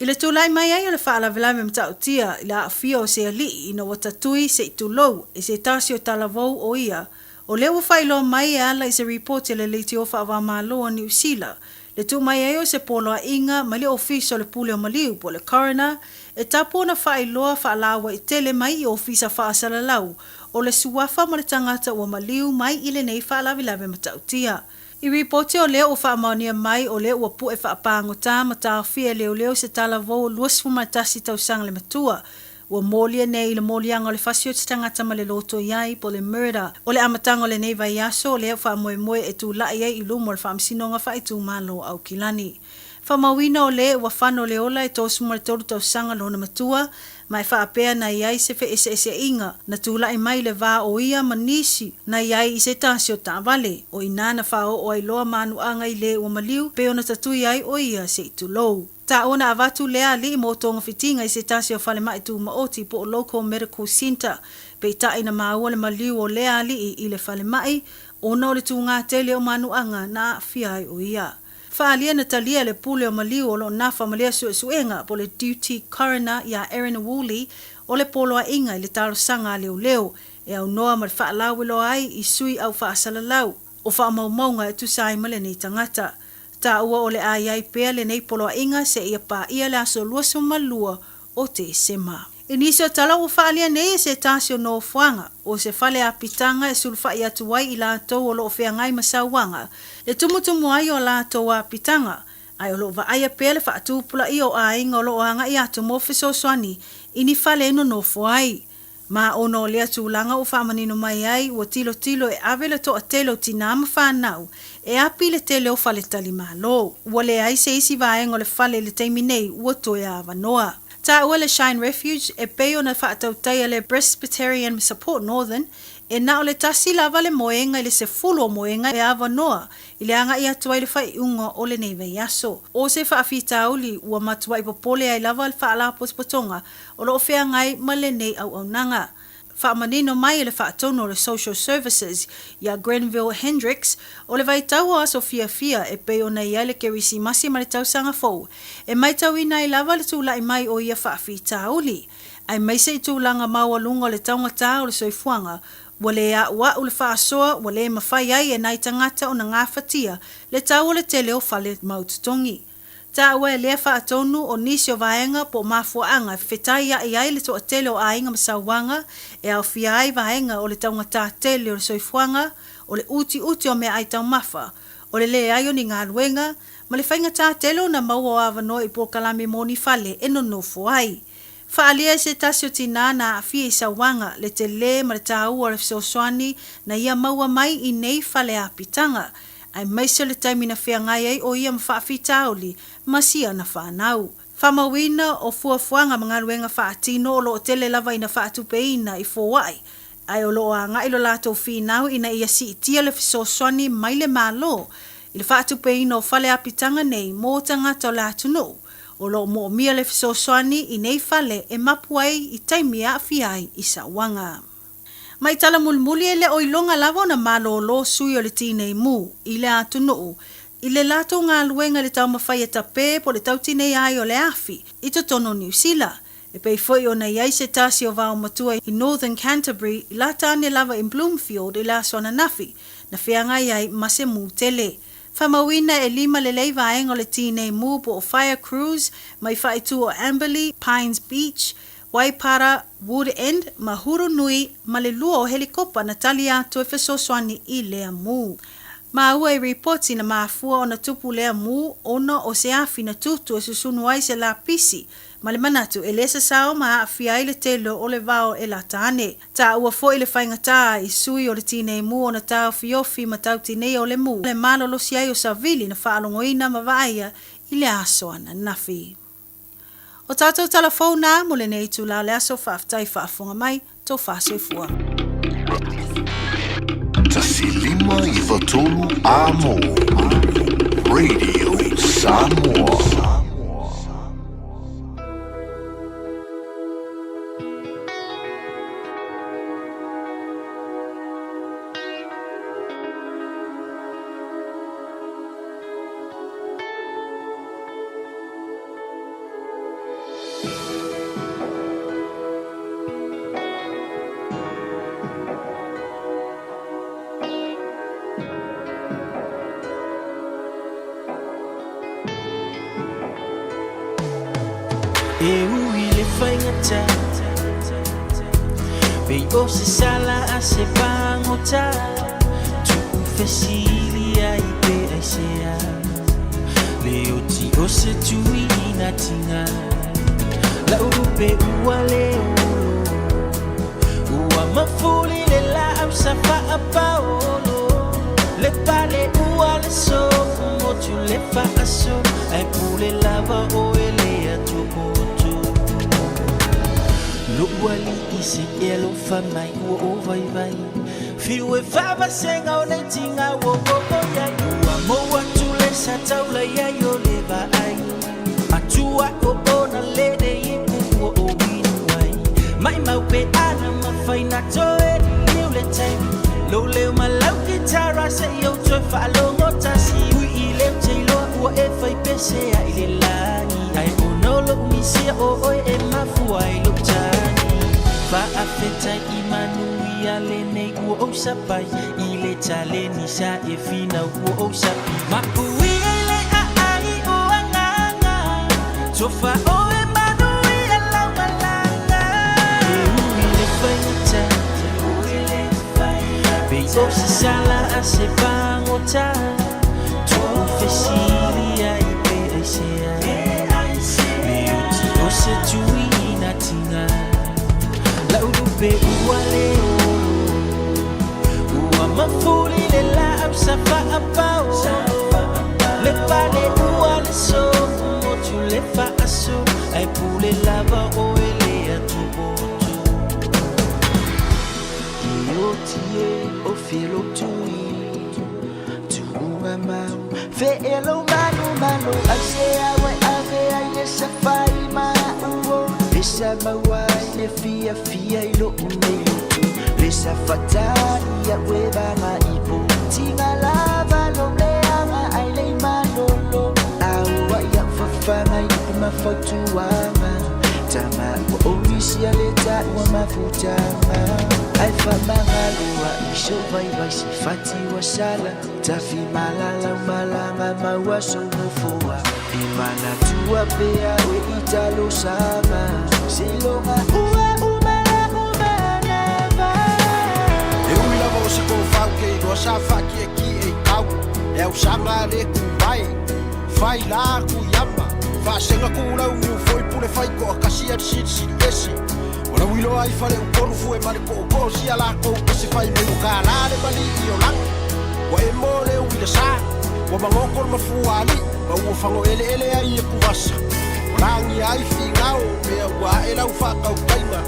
I le tulai mai ai o le faalavelave matautia i le aafia o se alii ina ua tatui se i tulou e se tasi o talavou o ia, o lea ua faailoa mai e ala i se ripoti a le Leitio Faava-o-Malo a Niu Sila le tuu mai ai o se poloaiga mai le Ofisa o le Pule o Maliu po o le Coroner e tapu ona faailoa faalauaitele mai i ofisa faasalalau o le suafa ma le tagata ua maliu mai i lenei faalavelave matautia. I ripoti o lea ua faamaonia mai o lea ua pu'e faapagota ma taofia e leoleo se talavou o 21 tausaga le matua ua molia nei i le moliaga o le fasi o se tagata ma le loto i ai po o le murder. O le amataga o lenei vaiaso o lea ua faamoemoe e tula'i ai i luma o le Faamasinoga Faaitumalo o Aukilani. Faamauina o le ua fano le ola e 33 tausaga lona matua ma e faapea na i ai se feeseeseaiga na tula'i mai i le va o ia ma nisi na i ai i se tasi o taavale, o inā na faaoo ai loa manuaga i le ua maliu pei ona tatui ai o ia se i tulou. Taua na avatu lea alii mo togafitiga i se tasi o falemai tumaoti po o local medical centre, peitai na maua le maliu o lea alii i le falemai ona o le tugā tele o manuaga na aafia ai o ia. Faaalia na talia e le pule o maliu o lo o nafa ma lea suesuega po o le duty coroner iā Erin Woolley o le poloaiga i le talosaga a leoleo e aunoa ma le faalauiloa ai i sui au faasalalau o faamaumauga e tusa ai ma lenei tagata. Taua o le a i ai pea lenei poloaiga seia paia le aso 22 o Tesema. I nisi o tala ua faaalia nei e se tasi o nofoaga, o se fale apitaga e sulufai atu ai i latou o lo o feagai ma sauaga, le tumutumu ai o a latou apitaga, ae o lo o vaaia pea le faatupulaia o aiga o lo o agai atu mo fesoasoani i ni fale e nonofo ai. Ma ona o lea tulaga ua faamanino mai ai, ua tilotilo e ave le toatele o tinā ma fanau e api le tele o faletalimalo. Ua leai se isi vaega o le fale i le taimi nei ua toe avanoa. Taua le Shine Refuge e pei ona faatautaia le Presbyterian Support Northern, e na o le tasi lava le moega i le 10 o moega e avanoa i le agai atu ai le faaiuga o lenei vaiaso. O se faafitauli ua matuai popole ai lava le Faalapotopotoga o lo o feagai ma lenei auaunaga. Faamanino mai e le Faatonu o le Social Services ia Grenville Hendricks, o le vaitau o aso fiafia e pei ona i ai le Kerisimasi ma le Tausaga Fou, e maitauina ai lava le tulai mai o ia faafitauli, aemaise i tulaga maualuga o le taugata o le soifuaga, ua le a'ua'u le faasoa ua le mafai ai e nai tagata ona gafatia le tau o le tele o fale mautotogi. Taua e lea faatonu o nisi o vaega po o mafuaaga e fetaia'i ai le toatele o aiga ma sauaga e aofia ai vaega o le taugatā tele o le soifuaga, o le utiuti o meaai taumafa, o le leai o ni galuega, ma le faigatā tele ona maua o avanoa i polokalame mo ni fale e nonofo ai. Faaalia e se tasi o tinā na aafia i sauaga le telē ma le tāua o le fesoasoani na ia maua mai i nei fale apitaga, aemaise o le taimi na feagai ai ʻo ia ma faafitauli ma siana fanau. Faamauina o fuafuaga ma galuega faatino o lo o tele lava ina faatupeina i foaʻi, ae o lo o agai lo latou finau ina ia siitia le fesoasoani mai le Malo i le faatupeina o fale apitaga nei mo tagata o le atunuu o lo o moomia le fesoasoani i nei fale e mapu ai i taimi e aafia ai i sauaga. Mai tala mulimuli e le o iloga lava ona malōlō sui o le tinei mu i le atunuu i le latou galuega i le taumafai e tapē po o le tautinei ai o le afi i totonu o Niu Sila E pei foi ona i ai se tasi o vaomatua i Northern Canterbury i lata ane lava i Bloomfield i le aso ananafi, na feagai ai ma se mū tele. Faamauina e lima lelei vaega o le tinei mū po o Fire Crews mai faaitu o Amberley, Pines Beach, Waipara, Wood End ma Hurunui ma le lua o helikopa na tali atu e fesoasoani i lea mū. Maua i ripoti na mafua ona tupu lea mū ona o se afi na tutu e susunu ai se lapisi ma le manatu e le sasao ma aafia ai le tele o le vao e lata ane. Taua foi le faigatā i sui o le tinei mu ona taofiofi ma tautinei o le mu le malolosi ai o savili na faalogoina ma vaaia i le aso ananafi. O tatou tala fou na mo lenei itulā o le aso faafetai faafofoga mai tou faasoifua. 1 5 9 3 Amo Radio Samoa. E ui le faigata Pei o se sala a se pagota Tu'u fesili ai pe aisea Le oti o se tui ina tiga La'u lupe ua le olo Ua mafuli le la'au sa fa'apaolo Le pale ua le sofu motu le fa'asolo Ae pule lava oe le atupoto Lo'u ali'i se e alofa mai ua o vaivai Fiu e faavasega o nei tiga ua oo iai Ua mou atu le sa taula iai o le vaai Atua o ona lele ipu ua o inu ai Maimau pe ana mafai na toe liliu le taimi Lou leo ma lau kitara se'i ou toe faalogo tasi Ui i leo te iloa ua e fai pese ai le lagi Ae ona o lo'u misia o oe e mafua ai lou tagi Faafetai i manuia lenei ua ou sapai I le taleni sa e finau ua ou sapi Mapuia i le aai o agaga Tofa oe manuia lau malaga E ui le faigata Pei o se sala a se pagota Tu'u fesili ai pe aisea Le oti o se tui ina tiga La'u lupe lupe ua le olo Ua mafuli le laau sa faapao Le pale ua le sofu motu le faaso Ai pule lava o ele atubotu Ioti e o felo tui Tuunga mau Fe elo manu malo Ai se awe ave ai le safai ma uo Le sa maua i le fia fia i lo unei lotu Le sa fatani a ue vanga ipo Tinga lava lo leanga ai le malolo Aua ia fafanga i upu mafautuanga Tama ua omisi a le ta ua mafutanga Ai whamangaloa i so vaivai se fati wa sala Tafi malala malanga maua so nofoa E manatua pea oe i talosaga Seiloga ua umala umanava E ui lava o se kofau ke iloa sa faakiekie i tau E ausaga le kuvae Fai la ku iama Faasega kulau mu foi pule fai koa kasi a silisili ese O lau iloa ai fale upolu fue ma le kookoo sia lakou kese fai mai ua kalā le malii o lagi Ua e mo le ui le sa Ua magoko le mafua alii Ma ua fagoeleele ai e kuvasa Ua lagia ai figao mea ua ae lau faakautaiga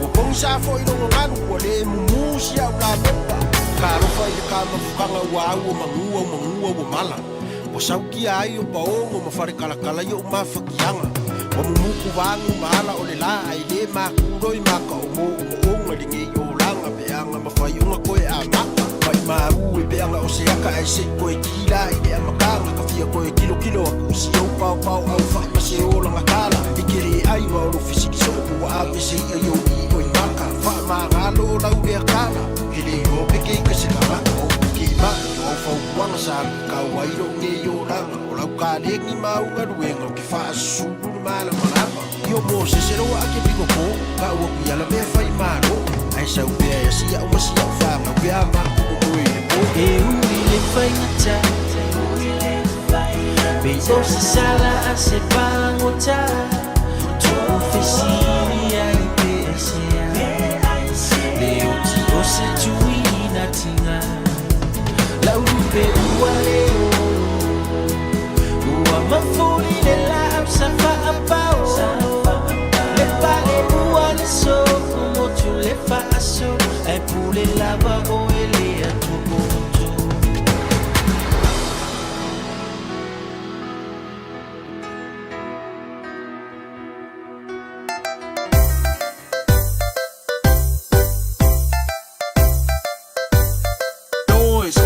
Ua pogisa foi logo galu ua lē mumū sia au lapepa Kalofa i le kamafukaga ua au o magua o magua ua mala Ua saukia ai o paogo ma falekalakala i ou mafakiaga Ua mumuku vagu ma ala o le lā ai lē makuloi makaomo omooga legei olaga peaga ma faioga koe amaka Maʻimau e peaga o se aka ae seʻi koe kila i le amakaga Ka fia koe kilokilo aku i si ou paopao aufaʻi ma se olaga kala E kele ai ma o lou fesilisoo po ua ave se iʻa i ou iʻo i maka Faamagalo o lau lea kala Ke le iloa pe ke ika se tagata o upu ke maʻi O au fautuaga sa alukikau ai lou nei olaga O lau kalegi ma au galuega o ke faasusulu le malamalama Io Mosese loa a ke pikoko ka ua kui ala mea fai malo Ae sau pea e asia'u ma sia'u fagau pe a maku momoe i le po E ui le faigata Pe o se sala a se pagota Tuufesili ai pe aisea Le oti o se tuina tinga Lau lupe ua le olo Ua mafuli le laau sa faapao Le pale ua le sofu motu le faaso Ai pule lava o ele atubotu Noise.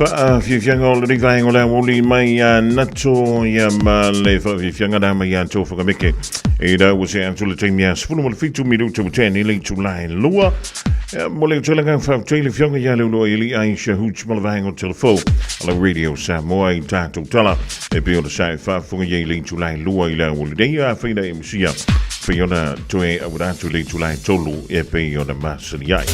Faafiafiaga o lenei vaega o le aoauli mai ia Nato ia ma le faafiafiaga na mai ia Tofa Kameke. E rau ua se atu le taimi a 17 minuta ua teni le itula e lua. Ia, mo le tulaga faafetai le fioga ia Leuluai Eli Aisha Hoots ma le vaega o telefo a la Radio Samoa i tātou tala. E pei ona sa e faafofoga i ai le itula e lua i le aoauli nei a whaina e musia. Whai ona toe awara atu le itula e tolu e pei ona masani ai.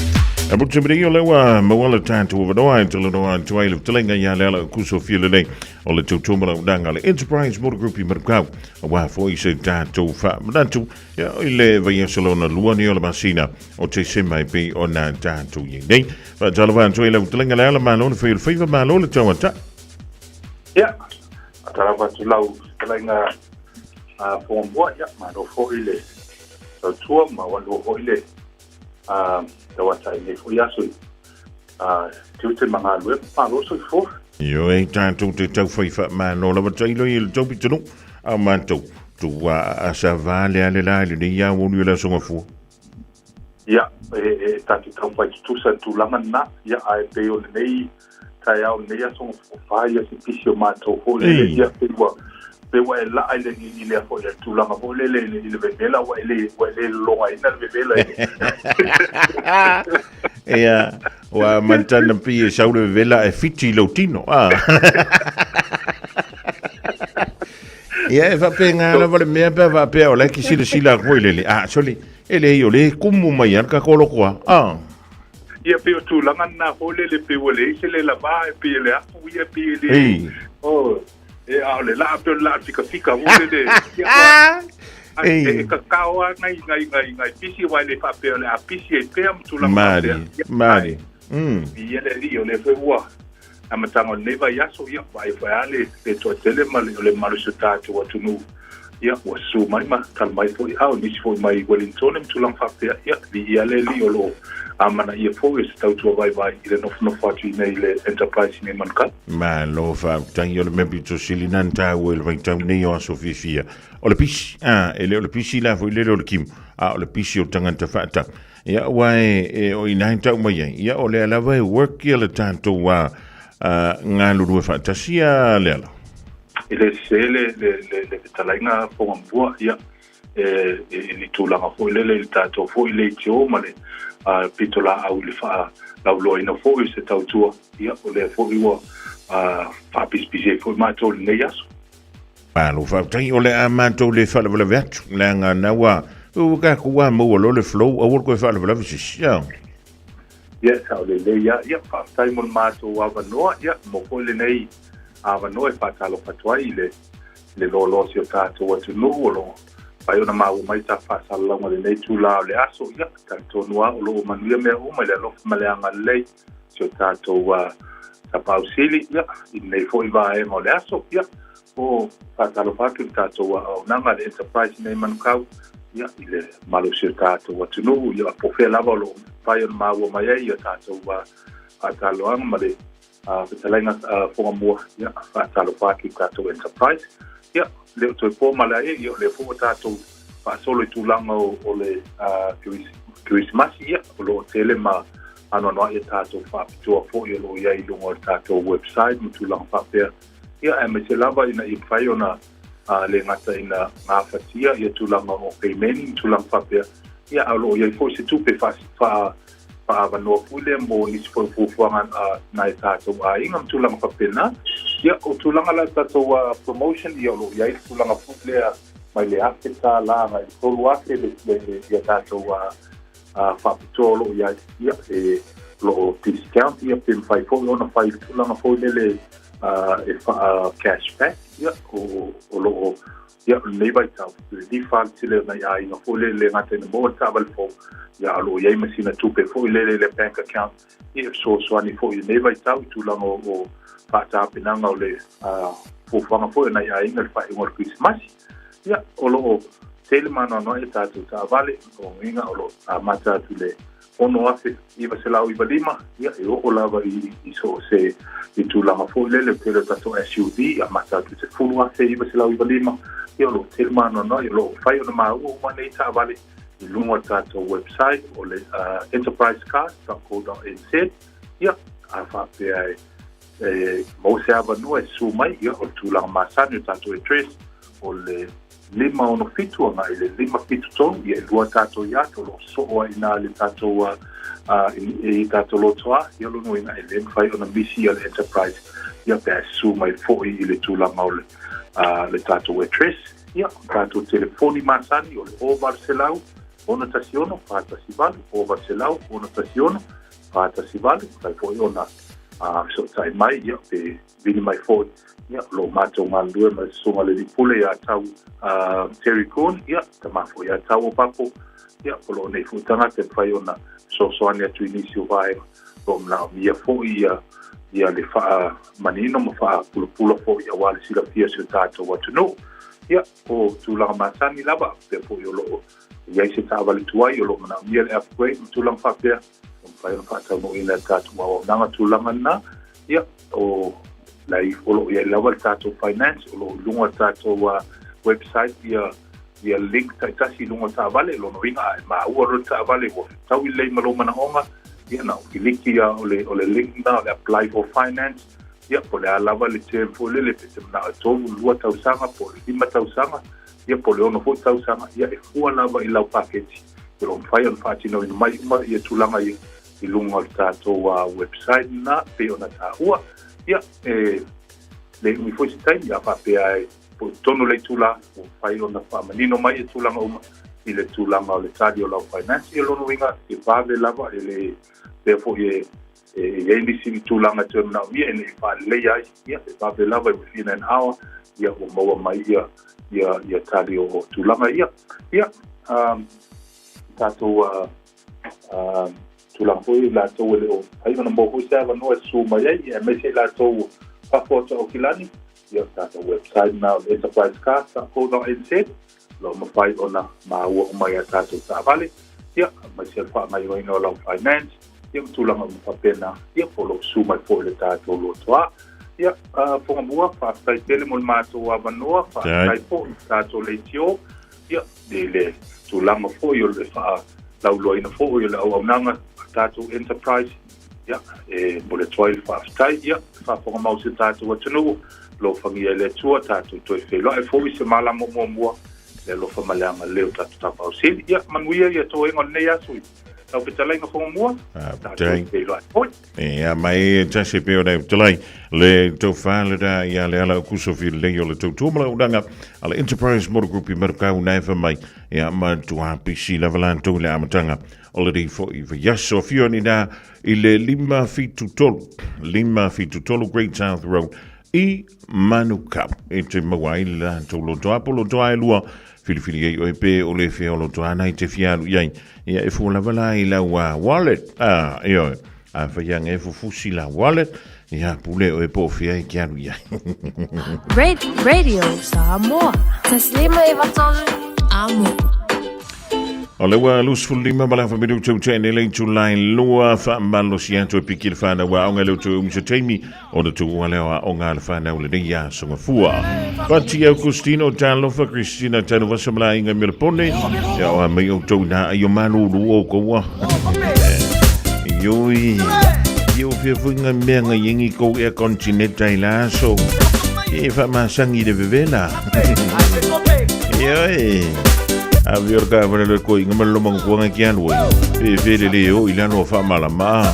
E mutu mene o lewa mawala tātou avanoa e talanoa atu ai le fetalaiga ia Leala Kuso fia lelei o le tautua ma launaga le Enterprise Motor Group i Manukau. Aua foi se tātou whaamanatu ia, i le vaiaso lona lua nei o le masina o Tesema e pei ona tātou i nei. Whaatalofa atu ai lau fetalaiga Leala, malo le whai o le whaiva, malo le tauata. Ia, whaatalofa atu lau fetalaiga Fogamua, ia, malo foi le tautua ma walua foi le tauata i nei foi aso i tiute ma galuega, malo soifua. Ioe, tātou te tauwhai whaamāno lava tailo i le tau pitanu, a mātou, tu wā a sa vā le ale la i le nei a wonu i la songa fua. Ia, e tātou tauwhai tutusa tūlanga nā, ia, a e pei o le nei taeao lenei aso whā ia se pisi o mātou hō lele, ia, pei ua, pei ua e laa i le, i lea foi, le tulaga foi lele i le, i le vevela, ua e le, ua e le lologaina le vevela i Ia, ua mantana pi e sau le vevela e fiti i lou tino. Ah. Ia, e whapenga lava le mea pea whapea o le ki sila sila koe lele. Ah, sorry, e le i o le kumu mai an ka kolokoa. Ah. Ia pei o tulaga lena foi lele pei ua leai se lela va e pei e le afu ia pei e le Ei. oh e a o le laa pei o le laa fikafika foi lele ia ua ai Ei. e kakao a ngai ngai ngai ngai pisi aua e le faapea o le a pisi ai pea ma tulaga Mari, faapea ia mari. Mm. Ia le alii o lea foi ua amataga o lenei vaiaso ia vaai foi a le le toatele ma le o le malosi o tatou atunuu ia ua susu mai ma tala mai foi a o nisi foi mai Wellington ma tulaga faapea ia viia le alii o loo amanaia foi o se tautua vaivai i le nofonofo atu i nei le Enterprise i nei Manukau. Malo faafetai o le mea pito sili na tāua i le vaitau nei o aso fiafia. O le pisi, a, e le o le pisi la foi lele o le kimu, a o le pisi o tagata faatau. Ia, ua e, e o ina e tau mai ai. Ia, o lea lava e work ia le tātou a, a galulue faatasi a Leala. E le sese le, le, le, le fetalaiga Fogamua, ia, e, e, i ni tulaga foi lele i le tātou foi leitio ma le a, pitolaau i le faalauloaina foi o se tautua, ia, o lea foi ua a, faapisipisi ai foi mātou i lenei aso. Malo faafetai o le a matou le faalavelave atu leaga na ua ua tatou a maua loa le flow aua le toe faalavelave se isi a. Ia, sao lelei lava. Ia, faafetai mo le matou avanoa. Ia, mo foi lenei avanoa e faatalofa atu ai i le le loaloa o si o tatou atunuu o lo o mafai ona maua mai ta faasalalauga i lenei itula o le aso. Ia, talitonu lava o lo o manuia mea uma i le alofa ma le agalelei si o tatou Tapaau Sili, ia, i lenei foi vaega o le aso, ia, o faatalofa atu i le tatou auaunaga le Enterprise nei Manukau, ia, i le malosi o tatou atunuu, ia, po o fea lava o lo o mafai ona maua mai ai ia tatou faataloaga ma le fetalaiga Fogamua, ia, faatalofa atu i le tatou Enterprise. Ia, le o toe po ma le ae, ia, o lea foi ua tatou faasolo i tulaga o le Kerisimasi, ia, o lo o tele ma anoanoai a tatou faapitoa foi o lo o i ai i luga o le tatou website ma tulaga faapea, ia, aemaise lava ina ia mafai ona le gata ina gafatia ia tulaga o peimeni ma tulaga faapea, ia, a o lo o i ai foi se tupe faaavanoa foi lea mo nisi foi o fuafuaga a nai tatou aiga ma tulaga faapena. Ia, o tulaga la tatou promotion, ia, o lo o i ai le tulaga foi lea mai le $1,000 agai i le $3,000 le ia tatou faapitoa o lo o i ai, ia, e o lo o discount, ia, pe mafai foi ona fai i le tulaga foi lele e faa cashback, ia, o lo o Ia, o lenei vaitau, e lilifa lava le tele o nai aiga foi lele le gata ina maua le taavale fou, ia, a o lo o i ai ma sina tupe foi lele i le bank account, ia, e fesoasoani foi i lenei vaitau i tulaga o faatapenaga o le fuafuaga foi o nai aiga i le faaiuga o le Kerisimasi. Ia, o lo o tele ma anoanoai a tatou taavale, o uiga o lo o amata atu i le 6,995, ia, e oo lava i, i so o se i tulaga foi lele, o le tele o tatou SUV, amata atu i le 10,995, ia, o lo o tele ma anoanoai, o lo o mafai ona maua uma nei taavale i luga o le tatou website o le enterprisecars.co.nz, ia, a faapea e. e maua se avanoa e susu mai, ia, o le tulaga masani o tatou address, o le 567 agai i le 573, ia e lua tatou yard o lo o soo ai i ina le tatou i tatou lotoa, ia lona uiga e le mafai ona misi ia le Enterprise, ia pe a e susu mai foi i le tulaga o le le tatou address. Ia, o tatou telefoni masani o le 0800 616 418, 0800 616 418, mafai foi ona fesootai mai, ia, pe vili mai foi, ia, o lo o matou galulue ma le Susuga i le Alii Pule ia Tau Terry Kuhn, ia, tama foi ia Tau o Papo, ia, o lo o nei foi tagata e mafai ona fesoasoani atu i nisi o vaega o lo o manaomia foi ia ia le faamanino ma faapulapula foi aua le silafia o si o tatou atunuu. Ia, o tulaga masani lava, pea foi o lo o i ai se taavale tuai o lo o manaomia le upgrade ma tulaga faapea, ua mafai ona faataunuuina e le tatou auaunaga tulaga lena. Ia, o la e o lo o i ai lava le tatou finance, o lo o i luga o le tatou website ia ia link taitasi i luga o taavale, lona uiga a e maua loa le taavale ua fetaui lelei ma lou manaoga, ia na o kiliki lava o le o le link lena o le apply for finance, ia po o le a lava le term foi lele pe te manao e tolu, lua tausaga po o le lima tausaga, ia po o le ono foi tausaga, ia e fua lava i lau paketi. O lo o mafai ona faatinoina mai uma ia tulaga ia i luga o le tatou website lena pei ona taua. Ia, e le umi foi se taimi, a faapea e po i totonu o le itula, ua mafai ona faamanino mai ia tulaga uma i le tulaga o le tali o lau finance. Ia lona uiga, e vave lava, e le pea foi e e i ai nisi tulaga e toe manaomia ina ia faaleleia ai, ia, e vave lava within an hour, ia, ua maua mai ia, ia, ia tali o tulaga ia. Ia, um, tatou uh, tulaga foi i latou e le o mafai ona maua foi se avanoa e susu mai ai, aemaise i latou fafo atu o Aukilani, ia o tatou website na o le enterprisecars.co.nz, lo o mafai ona maua uma i a tatou taavale, ia, aemaise le faagaoioiga o lau finance, ia ma tulaga uma faapena, ia po o lou susu mai foi i le tatou lotoa. Ia, Fogamua, faafetai tele mo le matou avanoa, faafetai foi i le tatou leitio, ia, i le tulaga foi o le faalauiloaina foi o le auaunaga a tatou enterprise, ia, e momoli atu ai le faafetai, ia, faafofoga mau si o tatou atunuu, alofagia e le Atua, tatou toe feiloai foi i se malama o muamua, le alofa ma le agalelei o tatou Tapaau Sili. Ia, manuia ia toega o lenei aso i lau fetalaiga Fogamua, tatou feiloai foi. Ia mai e tasi pe o nei talai le tofa le da ia le ala kuso fi le o le tautua ma launaga a le Enterprise Motor Group i Marukau nai fa mai ia ma tua pisi lava lantou le amataga o le rei foi vaiaso afio ni na i le 573 573 Great South Road i Manukau e te maua ai le latou lotoa po lotoa e lua filifili ai oe pe o le fea o lotoa ana i te fia alu i ai. Ia e fua lava la i lau wallet. Ah, ioe. A whai anga e fufusi la wallet, ia pule oe po o fea e ke alu i ai. Radio Samoa. Taslima e vatolu. Amo. O le ua 25 ma le afa minutu u tene le itulai lua whaamalosi atu e piki le whanau a onga le utu umi se taimi o le tuua leo a onga le whanau le nei a songa fua. Pati au Christino Talofa Christina Tanuvasa mala inga mele pone ia o a mai o tau nā ai o malulu o koua. Ioi, i o fia fuinga mea ngai engi kou ea kontineta i la aso. E whaamasangi le vevela. Ioi. A vi ora ka whare ko inga malo mangu kuanga ki alu ai. Pe fe le le o i lalo o whaamalama.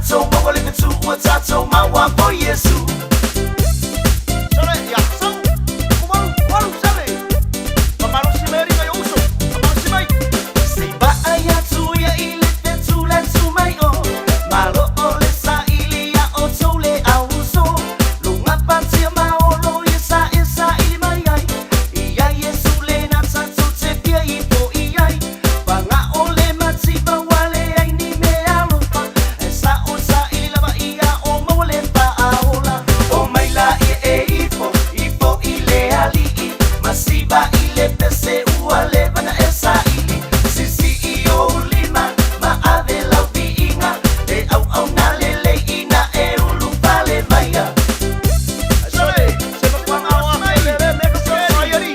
tatou maua le fetu ua tatou maua po Iesu. Sole, ia, sau, kumalu, kumalu, sale. Pamalosi mai ringa i uso, pamalosi mai. Se i vaai atu ia i le fetu le tu mai o, malo o le saili ia outou le au uso. Luga patia ma olo ia sa e saili mai ai, ia Iesu lena tatou te fia ifo i ai. Paga o le mativa ua leai ni mea alofa, e sa'o saili lava ia o maua le faaola. O mai laia e ifo, ifo i le alii, ma siva i le pese ua leva na e saili. Sisii ou lima ma ave lau viiga, le auauna lelei ina e ulufale maia. Sole, se pamalosi mai, mai ali.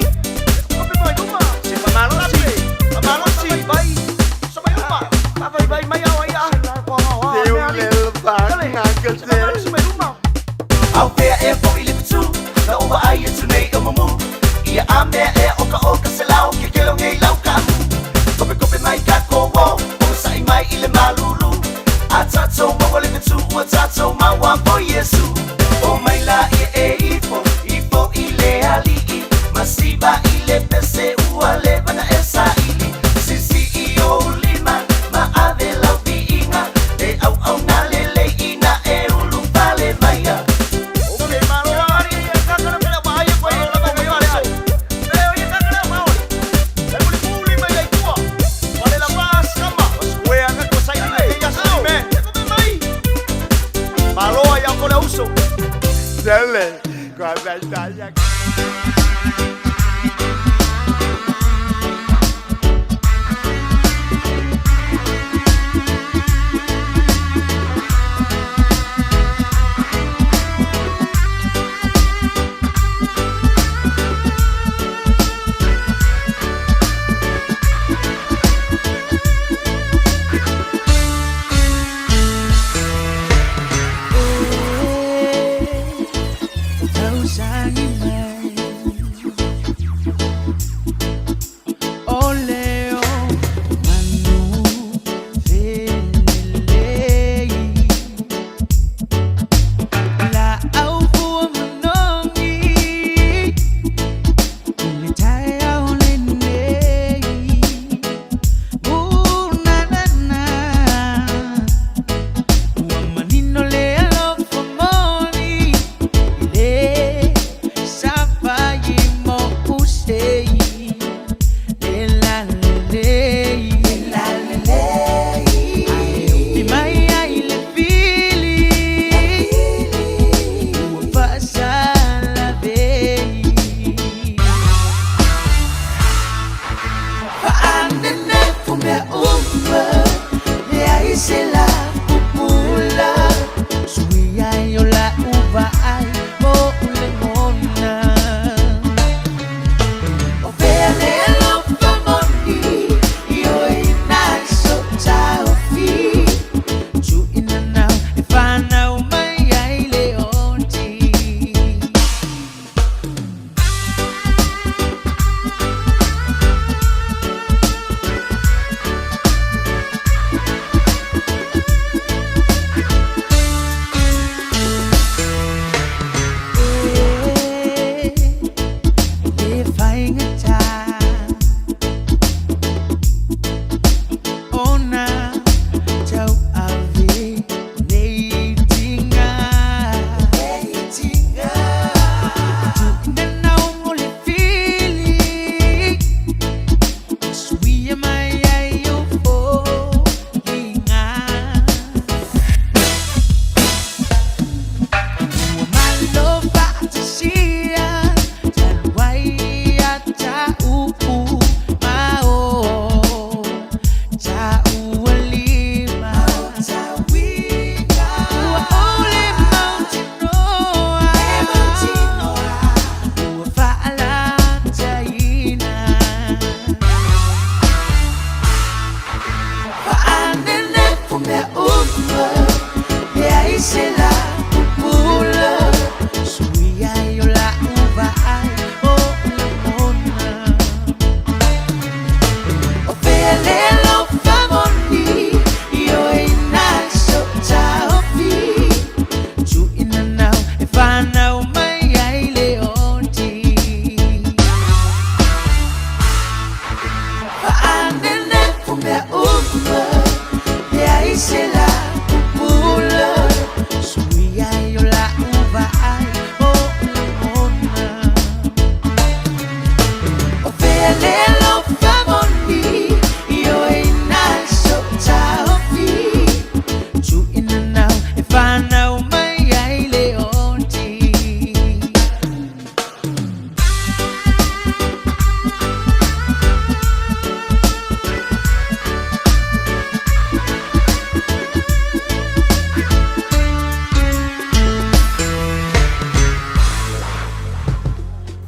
Kope mai luma. Se pamalosi, pamalosi, vai. So mai luma. Vai, vai, mai au ai a. Sole, se pamalosi mai luma. Au pea e fo'i le fetu, na ou vaai atu nei o mumu. Ia a mea ea o ka o ka se lau, ke kelo ngei lau ka amu. Kope kope mai ka ko wo, o sa'i mai i le malulu. A tatou maua le fetu ua tatou maua po Iesu. O mai laia e ifo, ifo i le alii, ma siva i le pese ua leva na e saili. Sisii ou lima ma ave lau viiga, le auauna lelei ina e ulufale maia. Maloa ia ko le uso. Sele, kwa Tausagi mai.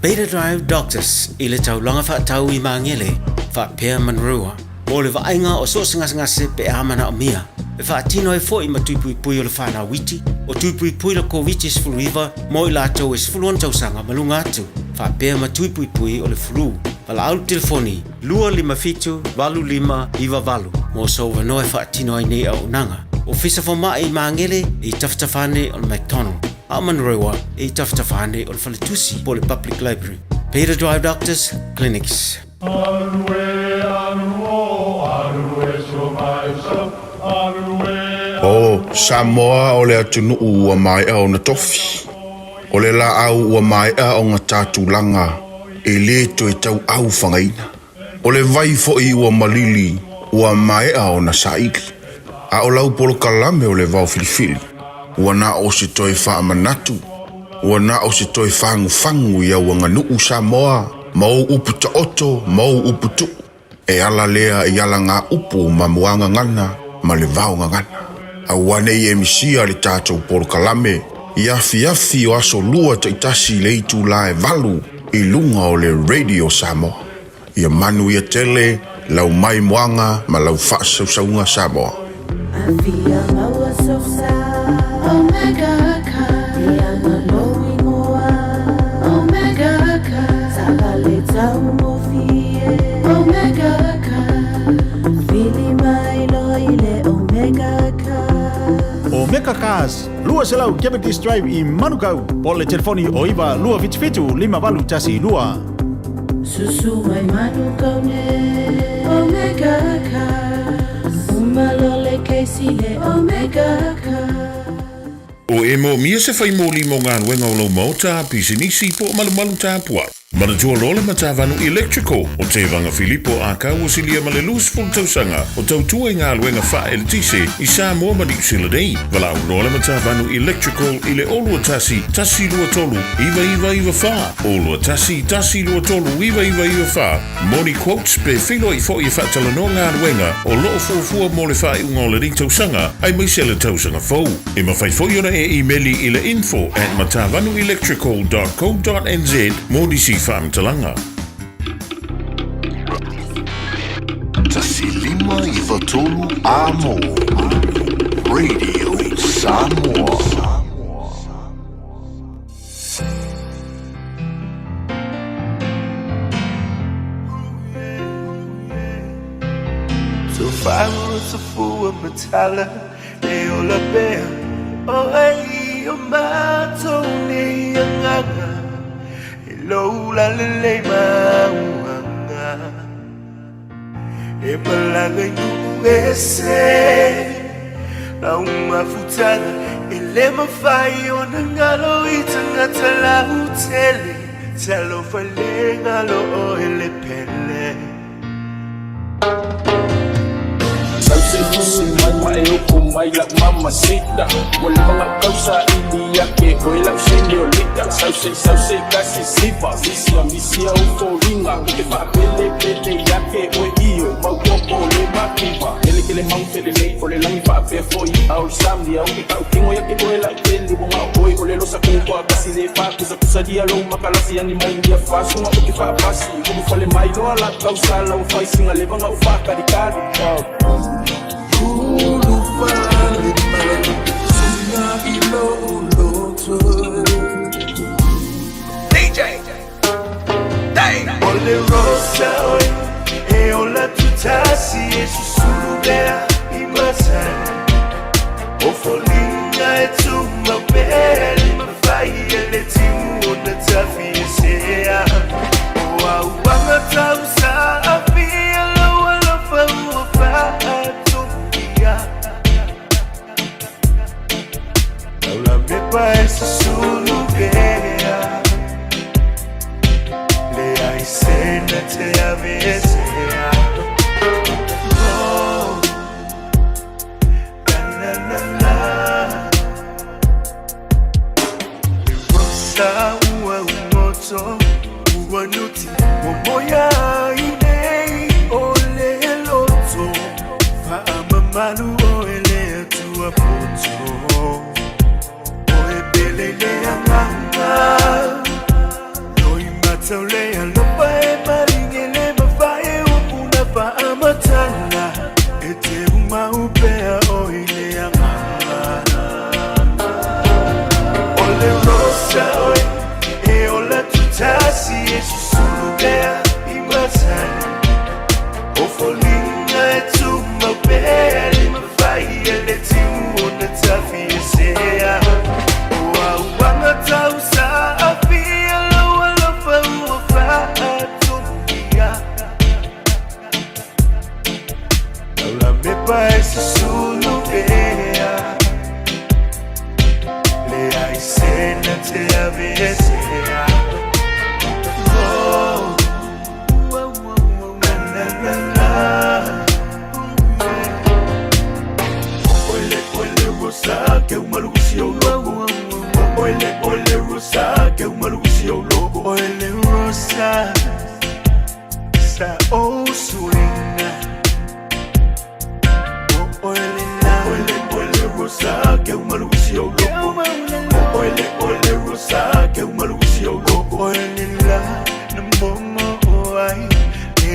Beta Drive Doctors i le taulaga faatau i Magele faapea Manurewa mo le vaaiga o so o se gasegase pe a manaomia. E faatino ai foi ma tui puipui o le fanau iti, o tui puipui le Koviti-19 mo i latou e 16 tausaga ma luga atu, faapea ma tui puipui o le flu. Valaau le telefoni 257 8598 mo sou avanoa e faatino ai nei auaunaga. Ofisa Fomai i Magele i tafatafa ane o le McDonald, a o Manurewa i tafatafa ane o le Faletusi po o le Public Library. Beta Drive Doctors Clinics. O Samoa o le atunuu ua maea ona tofi. O le laau ua maea ona ta tulaga e lē toe tauau fagaina. O le vai foi ua malili ua maea ona saili. A o lau polokalame o le vao filifili, ua na o se toe faamanatu, ua na o se toe fagufagu i au aganuu Samoa ma ou upu taoto ma ou upu tuu. E ala lea i alagaupu ma muagagana ma le vaogagana. Aua ne i e misia le tatou polokalame i afiafi o aso lua taitasi i le itula e 8 i luga o le Radio Samoa. Ia manu ia tele lau maimoaga ma lau faasausauga Samoa. Afia maua sosa Omega ka Ia malo ingoa Omega ka Taavale taugofie Omega ka Vili mai loa i le Omega ka Omega Cars, 200 Cavendish Drive i Manukau, po o le telefoni o 9 277 5812. Susu mai Manukau nei Omega Cars Uma loa le kesi le Omega Cars. O e moomia se fai moli mo galuega o lou maota, pisinisi po o malumalu tapuai. Manatua loa le Matavanu Electrical o Tevaga Filipo Akau ua silia ma le 20 tausaga o tautua i galuega faaeletise i Samoa ma Niu Sila nei. Valaau loa le Matavanu Electrical i le 021 123 9994, 021 123 9994 mo ni quotes pe feiloai foi e faatalanoa galuega o lo o fuafua mo le faaiuga o lenei tausaga aemaise le tausaga fou. E mafai foi ona e imeli i le info at matavanuelectrical dot co dot nz mo nisi faamatalaga. 1 5 9 3 Amo Radio Samoa. Tofua matala e ola pea O ai o mātou nei agaga E lou lalelei mauaga E malaga i nuu ese Lau mafutaga e le mafai ona galo i tagata lautele Talofa le galo oe le pele. Sause tusi mai ma e oko mai lau mamacita Ua leva lau kausa ili ake oe lau señorita Sause sause kasi siva misia misia o foliga Ou te faapelepele iake oe io maopoopo le makiva Kelekele mau felelei o le lagi faapea foi a o le sami Au ke tautino iake oe lau tele ua gao oe o le losa ku kasi le faakusakusalia lou makalasi agi mai ia fasuga ou te faapasi Ulufale mai loa la kausa lau faisiga leva ga'u faakalikali Ulufale mai suga i lou loto DJ O le rosa oe e ola tutasi e susulu pea i masani O foliga e tumau pea le mafai e le timu ona tafi e sea O auaga tau sa afia lau alofa ua faatogia Taulamepa e susulu pea Le ai sena te avesea Oh, na na na Le rosa ua umoto ua nuti o moea ai nei o le loto Faamamalu oe le Atua poto O e pele le agaga Loi le rosa oe E ola tutasi e susulu pea i matani O foliga e tumau pea Le mafai e le timu ona tafi e sea O auaga tausaafia Lou alofa ua faatonugia Taulamepa e susulu pea Leai sena te aveesea Oh, na na na na. Ole ole rosa ke umalusi o loko. Ole ole rosa ke umalusi o loko. Ole rosa sa o suinga. O ole la. Ole ole rosa ke umalusi o loko. Ole ole rosa ke umalusi o loko. Ole la na momo o ai e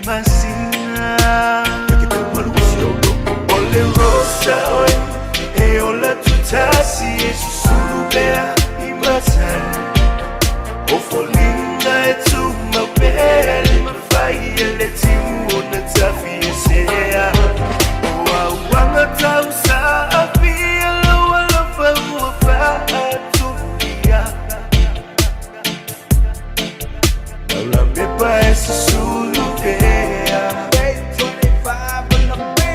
masina. Ke umalusi o loko. Ole rosa oe e ola tutasi e susulu pea i matani. O foliga e tumau pea Le mafai e le timu ona tafi e sea O auaga tausaafia Lou alofa ua faatonugia Taulamepa e susulu pea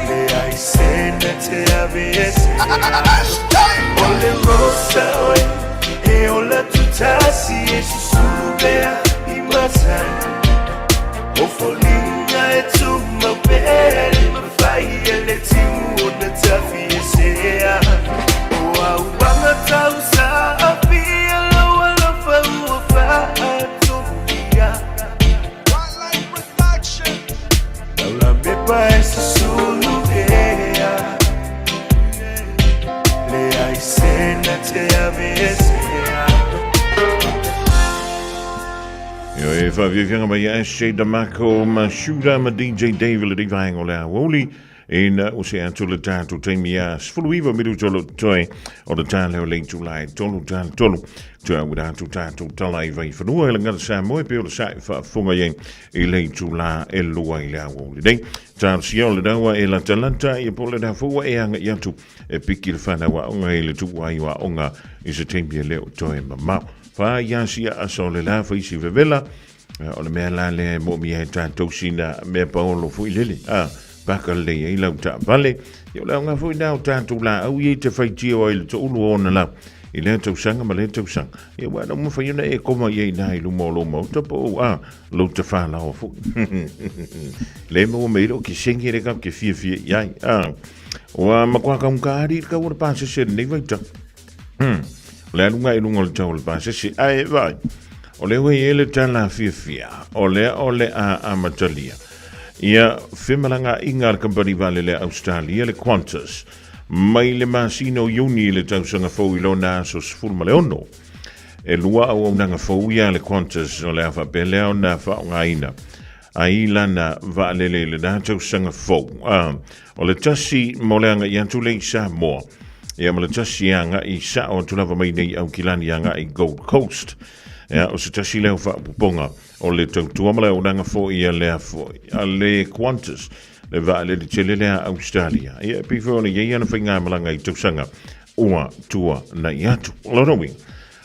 Leai sena te aveesea O le rosa oe E ola tutasi e susulu pea i matani O foliga e tumau pea Le mafai e le timu ona tafi e sea O auaga tausaafia Lou alofa ua faatonugia Taulamepa e susulu pea Leai sena te aveesea Io e whawhiwhianga mai a SJ Damako ma Shura ma DJ Dave le rivaenga o le aoauli ina o se atu le tātou taimi a 19 minuto lo toe o le tāleo le July tolu tāle tolu tua ua atu tātou tala i vai whanua e le ngata Samoa pe o le sae whaafonga iei i le July e lua i le aoauli nei. Tāsia o le dawa e la talanta i po le dafua e anga i atu e piki le whanau a onga i le tua i wa onga i se taimi e leo toe mamao. Wha ia sia asa o le la whaisi vevela o le mea la le mo mi e tātou sina mea paolo fui lele. A, paka le i lau ta vale. Ia o le aonga foi nā o tātou la au i te whaitio ai le to'ulu ona la. I lea tausaga ma lea tausaga. Ia ua na mawhai ona e koma i ei nā i luma o lou maota po o a lou te whālawa foi. Le maua me iro ki sengi re kau ke fia fia i ai. A, o a makua kaunga ari i kau o le pāsese nei vaita. O le alunga i lunga o le tau o le pasese, ae vai. O le ue e le tala fiafia, o lea o le a amatalia. Ia femalanga inga le kampani vaalele a Australia le Qantas, mai le masina o Iuni i le tausaga fou i lona aso 16. E lua auaunaga fou ia le Qantas o le a faapea lea ona faaaogaina ai lana vaalele i lena tausaga fou. A, o le tasi mo le agai atu le i Samoa, ia ma le tasi e agai sao atu lava mai nei Aukilani agai Gold Coast. Ia, o se tasi lea o faaopoopoga o le tautua ma le auaunaga foi a lea foi a le Qantas, le vaalele tele lea a Australia. Ia, e pei foi ona i ai ana faigamalaga i tausaga ua tuanai atu. O lona uiga,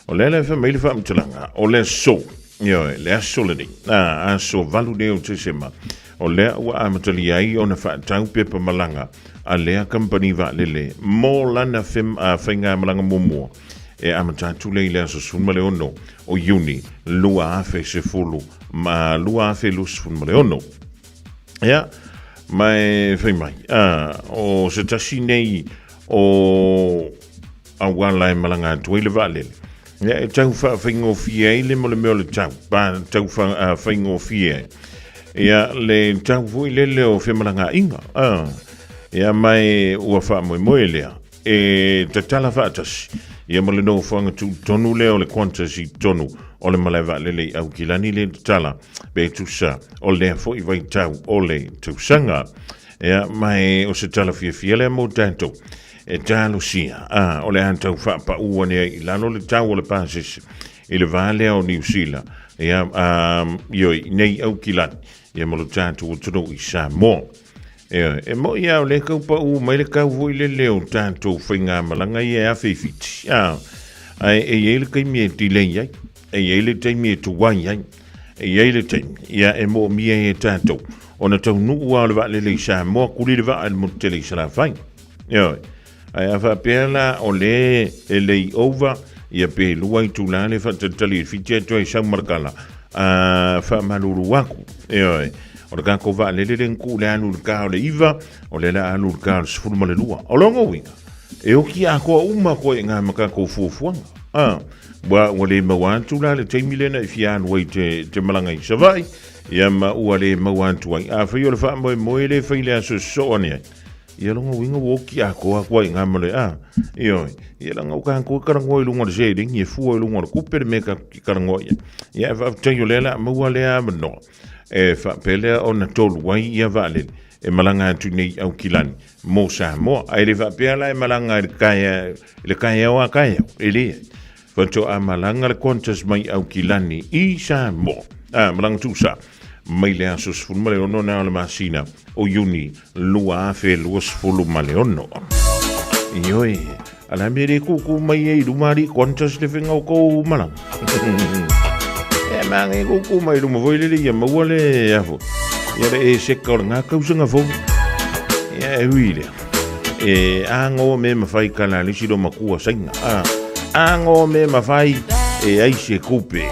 o lea la e fai mai le faamatalaga, o le aso, ioe, le aso lenei, a, aso 8 nei o Tesema, o lea ua amatalia ai ona faatau pepa malaga a lea kamupani vaalele mo lana faigamalaga muamua e amata atu lea i le aso 16 o Iuni 2010 ma 2026. Ia, ma e fai mai, a, o se tasi nei o auala e malaga atu ai le vaalele. Ia, e tau whaawhaingofie ai le mo le mea o le tau, pa tau whaingofie ai. Ia, le tau foi lele o whemalanga inga. Ia, mai ua whaamoemoe lea, e tatala whaatasi. Ia, mo le nofoanga tū tonu lea o le Qantas i tonu o le malae vaalele i Aukilani le tatala, pe tusa o lea foi vaitau o le tausaga. Ia, mai o se tala fiafia lea mo tātou. e talosia a o le a tau faapaʻu ane ai i lalo le tau o le pasese i le va lea o Niu Sila ia ioe nei Aukilani ia ma lo tatou atunuu i Samoa. Ioe, e moi lava o lea e tau paʻu mai le tau foi lele o tatou faigamalaga ia e 1007, a, ae e i ai le taimi e delay ai, e i ai le taimi e tuai ai, e i ai le taimi, ia e moomia ai e tatou ona taunuu lava o le vaalele i Samoa, kuli le vaa i le motu tele i Salafai. Ioe, ae a faapea la o lea e lay over, ia pe lua itula le faatalitali i le fiti atu ai sau ma le kala, a faamalulu aku. Ioe, o le tatou vaalele lea na tuu le alu i le ta o le 9, o lea o le a alu i le ta o le 12. O lona uiga, e oti atoa uma atu ai i ina ma tatou fuafuaga. A, ua, ua le maua atu la le taimi lea na e fia alu ai te, te malaga i Savaii, ia ma ua le maua atu ai. Afai o le faamoemoe lea e fai i le aso sosoo ane ai, Ia lona uiga ua oti atoa atu ai i ina ma le, a, ioe, ia leaga o tatou e talanoa i luga o le seleni, e fua i luga o le tupe le mea tatou te talanoa i ai. Ia ae faafetai o lea o le a maua lea avanoa e faapea lea ona tolu ai ia vaalele e malaga atu nei i Aukilani mo Samoa. Ae le faapea la e malaga i le taea, i le taeao a taeao, e leai. Faatoa malaga le Qantas mai Aukilani i Samoa, a, malaga tusa mai le aso 16 na o le masina o Iuni 2026. Ioe, a la mea le kūkū mai ai i luma alii Qantas le faiga o kou malaga. E mange kūkū mai luma foi lele ia maua le afo. Ia le e seka o le ngā kausaga fou. Ia e ui lea. E ago me mawhai ka la lisi lo makua sainga. A, ago me mawhai e ai se kupe.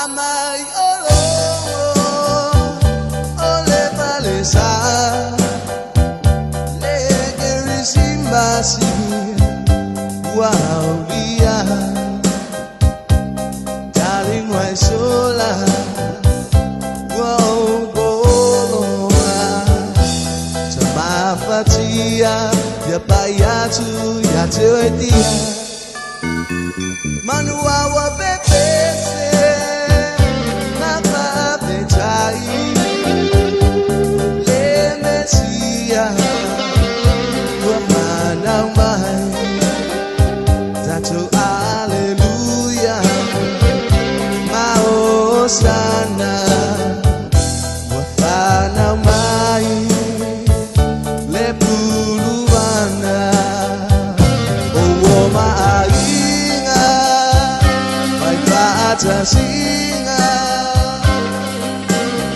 mai o logo o le palesa le kerisimasi ua aulia darling wai sola ua ou tamafatia ia pai atu ia te oe tia manua ua pepese mafafetai le Mesia ua fanau mai tatou aleluia ma hosana ua fanau mai le puluvana o ua maaiga mai faatasiga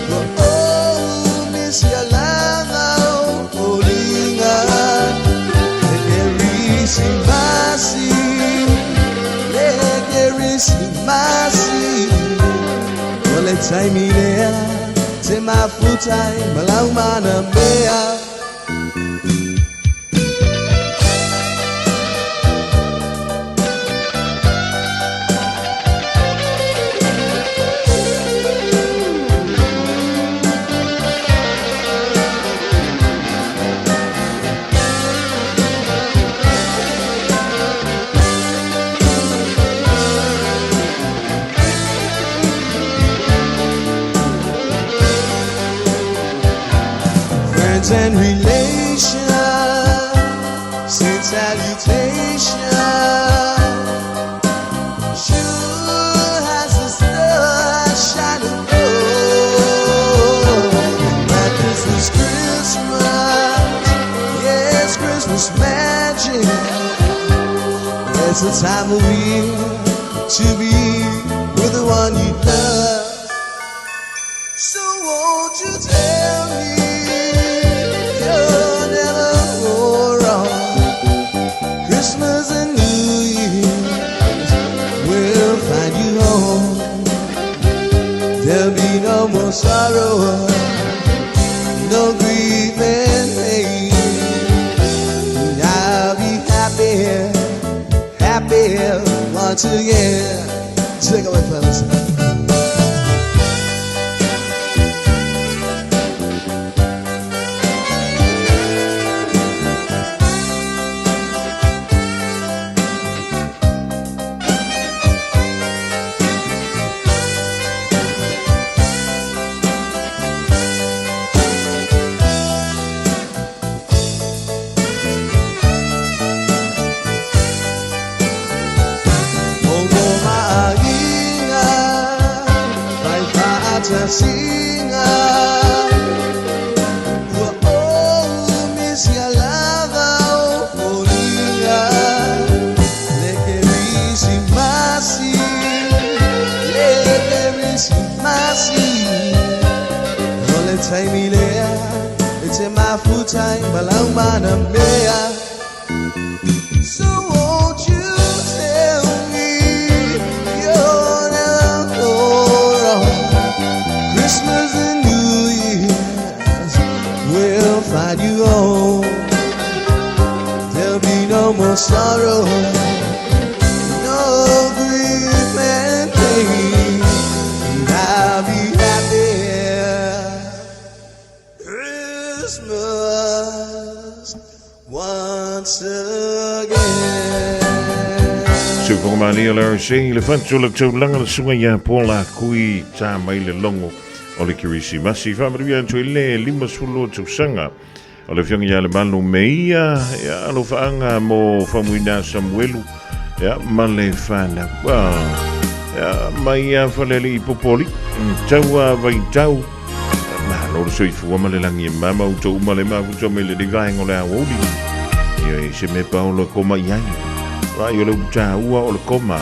ua ou misialaga o foliga le kerisimasi le kerisimasi o le taimi lea te mafutai ma lau manamea. Friends and relations send salutation. Sure has the star shining above. That this is Christmas, yes, Christmas magic. It's the time of year to be with the one you love. So won't you tell me you'll never go wrong? Christmas and New Year's will find you home. There'll be no more sorrow, no grief and pain. And I'll be happy, happy once again. Take it away, fellas. O ua maaiga mai faatasiga ua ou misialaga o foliga le kerisimasi le kerisimasi o le taimi lea e te mafutai ma lau manamea. So won't you tell me you'll never go wrong? Christmas and New Year's will find you home. There'll be no more sorrow, no grief and pain. And I'll be happy Christmas once again. Sufogamani o le RC, le fatu o le taulaga le suga ia Paula Kui tā mai le logo o le Kerisimasi. Faamanuia atu i le 52 tausaga o le afioga ia Lemalu me ia, ia alofaaga mo Faumuina Samuelu ia, ma le fanau. Ia, mai ia Falealii Popoli, taua vaitau, malo le soifua ma le lagi e mama u tou uma le mafuta mai lenei vaega o le aoauli. Ia e se mea paolo e koma i ai. Vaai o le upu tāua o le koma,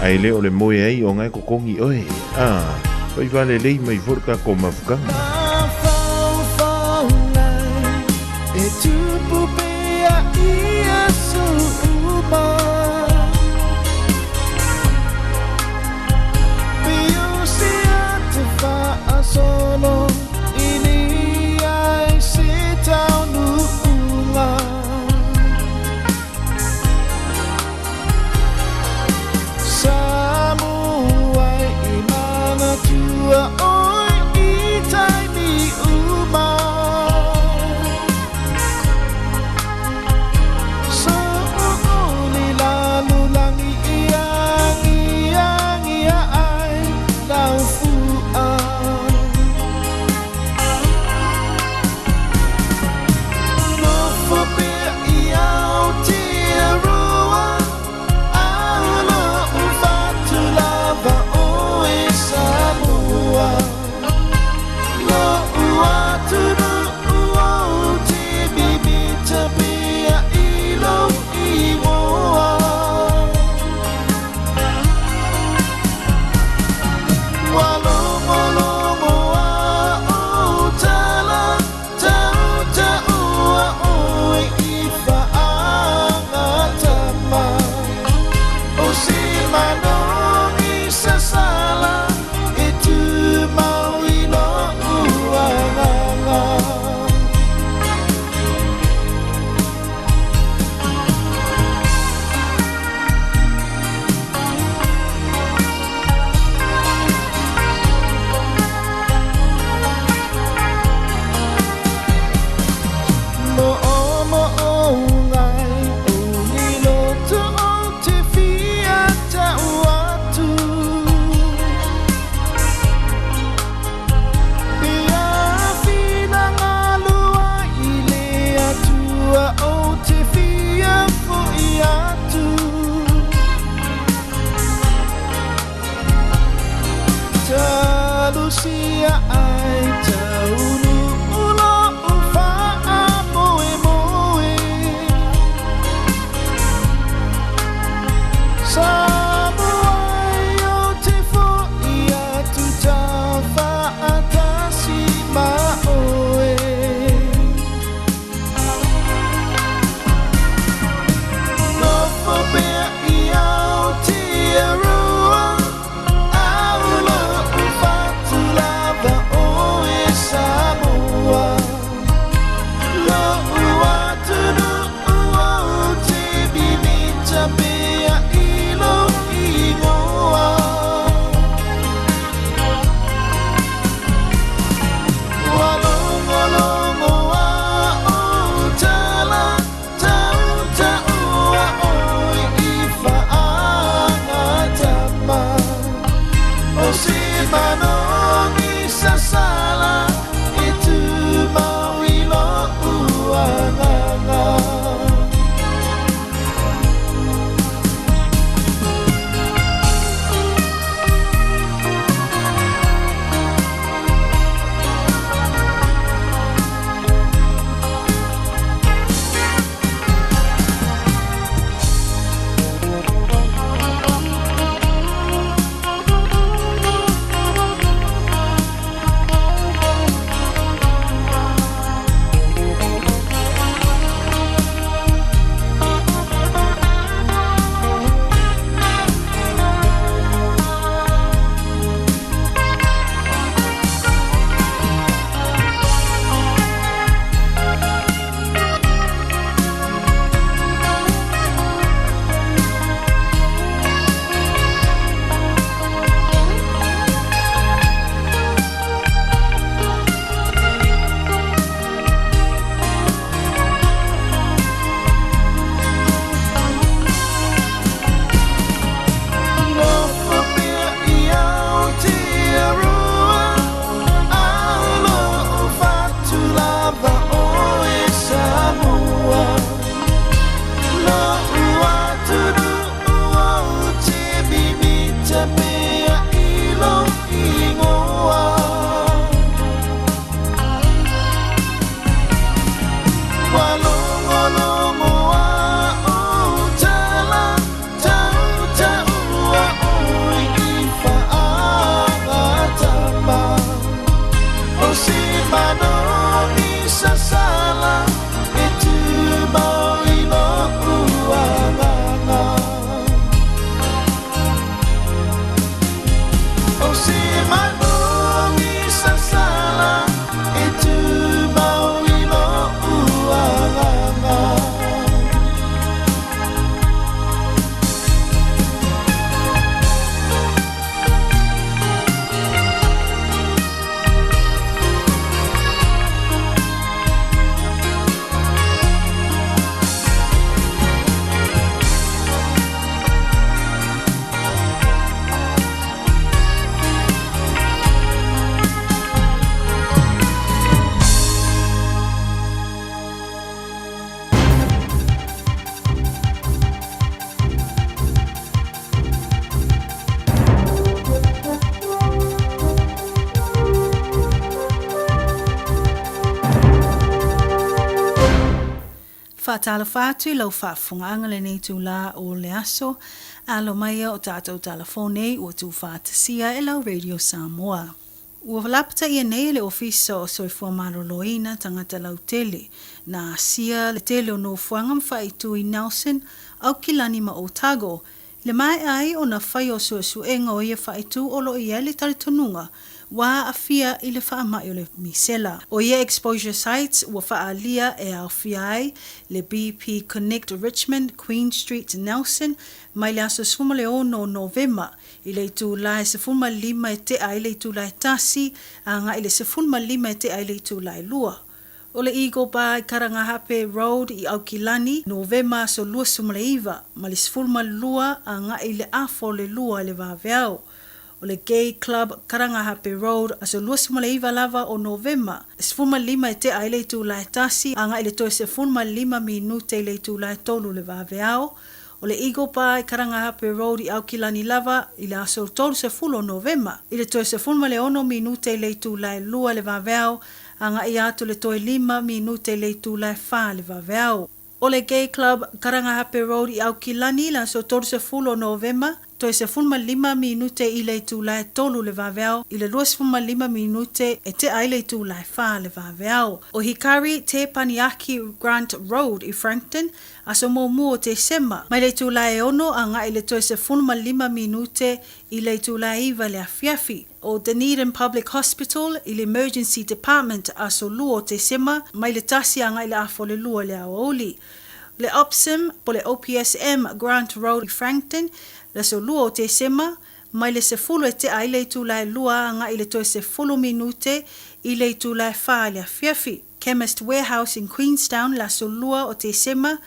ae le o le moe ai o ngae kokogi oe. Ah, fai valelei mai foi le tatou mafukaga. Mafaufaugai e tupu pea i aso uma. solo I ai se taunuuga Samoa i manatua oi i taimi uma So o lalolagi i agiagia ai lau fua Nofo pea i Aotearoa Alo o fatu lava oe Samoa Lo'u atunuu o te mimita pea i lou igoa Ua logologo a ou tala tautaua oe i faagatama O se manogi sasala e tumau i lo'u agaga. Mo o mo o ngai o ni loto o te fia tau atu Ia whina ngalua i le atua o te fia foi atu Talusia ai taunu ulo u faamoe moe Samoa o te fo'i atu taufaatasi ma oe Nofo pea i Aotearoa Aulo u fatu lava oe Samoa Lo'u atunuu o te mimita pea i lou igoa Ua logologo a ou tala tautaua oe i faagatama O se manogi sasala e tumau i lo'u agaga. Nofo pea i Aotearoa Alo o fatu lava oe Samoa Lo'u atunuu o te mimita pea i lou igoa Ua logologo a ou tala tautaua oe i faagatama O se manogi sasala e tumau i lo'u agaga O se manogi sasala Faatalofa atu i lau faafofogaaga lenei itulā o le aso. Alo mai ia o tatou talafou nei ua tuufaatasia e lau Radio Samoa. Ua lapataia nei e le Ofisa o Soifua Maloloina tagata lautele na asia le tele o nofoaga ma faaitu i Nelson, Aukilani ma Otago I le maea ai ona fai o suesuega o ia faaitu o lo o i ai le talitonuga ua aafia i le faamai o le misela. O ia exposure sites ua faaalia e aofia ai le BP Connect Richmond, Queen Street, Nelson mai le aso 16 o Novema i le itula e 15 e tea i le itula e 1 agai i le 15 e tea i le itula e 2. O le Eagle Bar i Karangahape Road i Aukilani, Novema aso 29 ma le 12 agai i le afa o le 2 i le vaveao. O le Gay Club Karangahape Road aso 29 lava o Novema, 15 e tea i le itula e 1 agai i le toe 15 minute i le itula e 3 le vaveao. O le Eagle Bar i Karangahape Road i Aukilani lava i le aso 30 o Novema i le toe 16 minute i le itula e 2 le vaveao Agai atu le toe lima minute i le itula e 4 le vaveao. O le Gay Club, Karangahape Road i Aukilani i le aso 30 o Novema, toe 15 minute i le itula e 3 le vaveao i le 25 minute e tea ai le itula e 4 le vaveao. O Hikari Te Paniaki Grant Road i Frankton, aso muamua o Tesema, mai le itula e 6 agai i le toe 15 minute i le itula e 9 le afiafi. O Dunedin Public Hospital i le Emergency Department aso 2 o Tesema mai le 1 agai i le afa o le 2 i le aoauli. Le OPSM po le OPSM Grant Road i Frankton le aso 2 o Tesema mai le 10 e tea ai le itula e 2 agai i le toe 10 minute i le itula e 4 i le afiafi. Chemist Warehouse in Queenstown le aso 2 o Tesema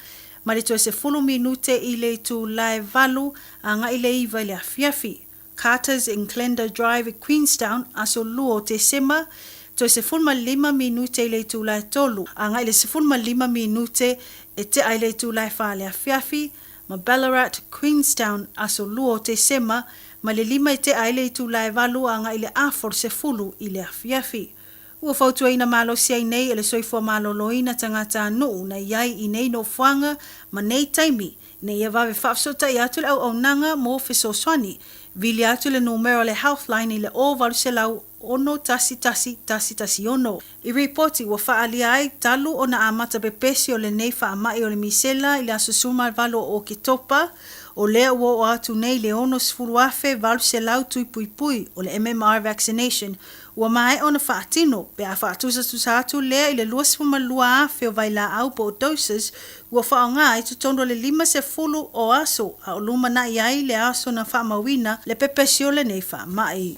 mai le toe 10 minute i le itula e 8 agai i le 9 i le afiafi. Carters in Clender Drive i Queenstown, aso 2 o Tesema, toe 15 minute i le itula e 3, agai i le 15 minute e tea i le itula e 4 le afiafi, ma Ballarat, Queenstown, aso 2 o Tesema, mai le 5 e tea i le itula e 8 agai i le afa o le 10 i le afiafi. Ua fautuaina malosi ai nei e le soifua maloloina tagata nuu na i ai i nei nofoaga ma nei taimi ina ia vave faafesootai atu le auaunaga mo fesoasoani. Vili atu le numera o le Healthline i le 0800 611 116. I ripoti ua faaalia ai talu ona amata pepesi o lenei faamai o le misela i le aso 18 o Oketopa, o lea ua oo atu nei le 60,800 tui puipui o le MMR vaccination Ua maea ona faatino, pe a faatusatusa atu lea i le 22,000 o vailaau po o doses ua faaaoga i totonu o le 50 o aso a o lumanai ai le aso na faamauina le pepesi o lenei faamai.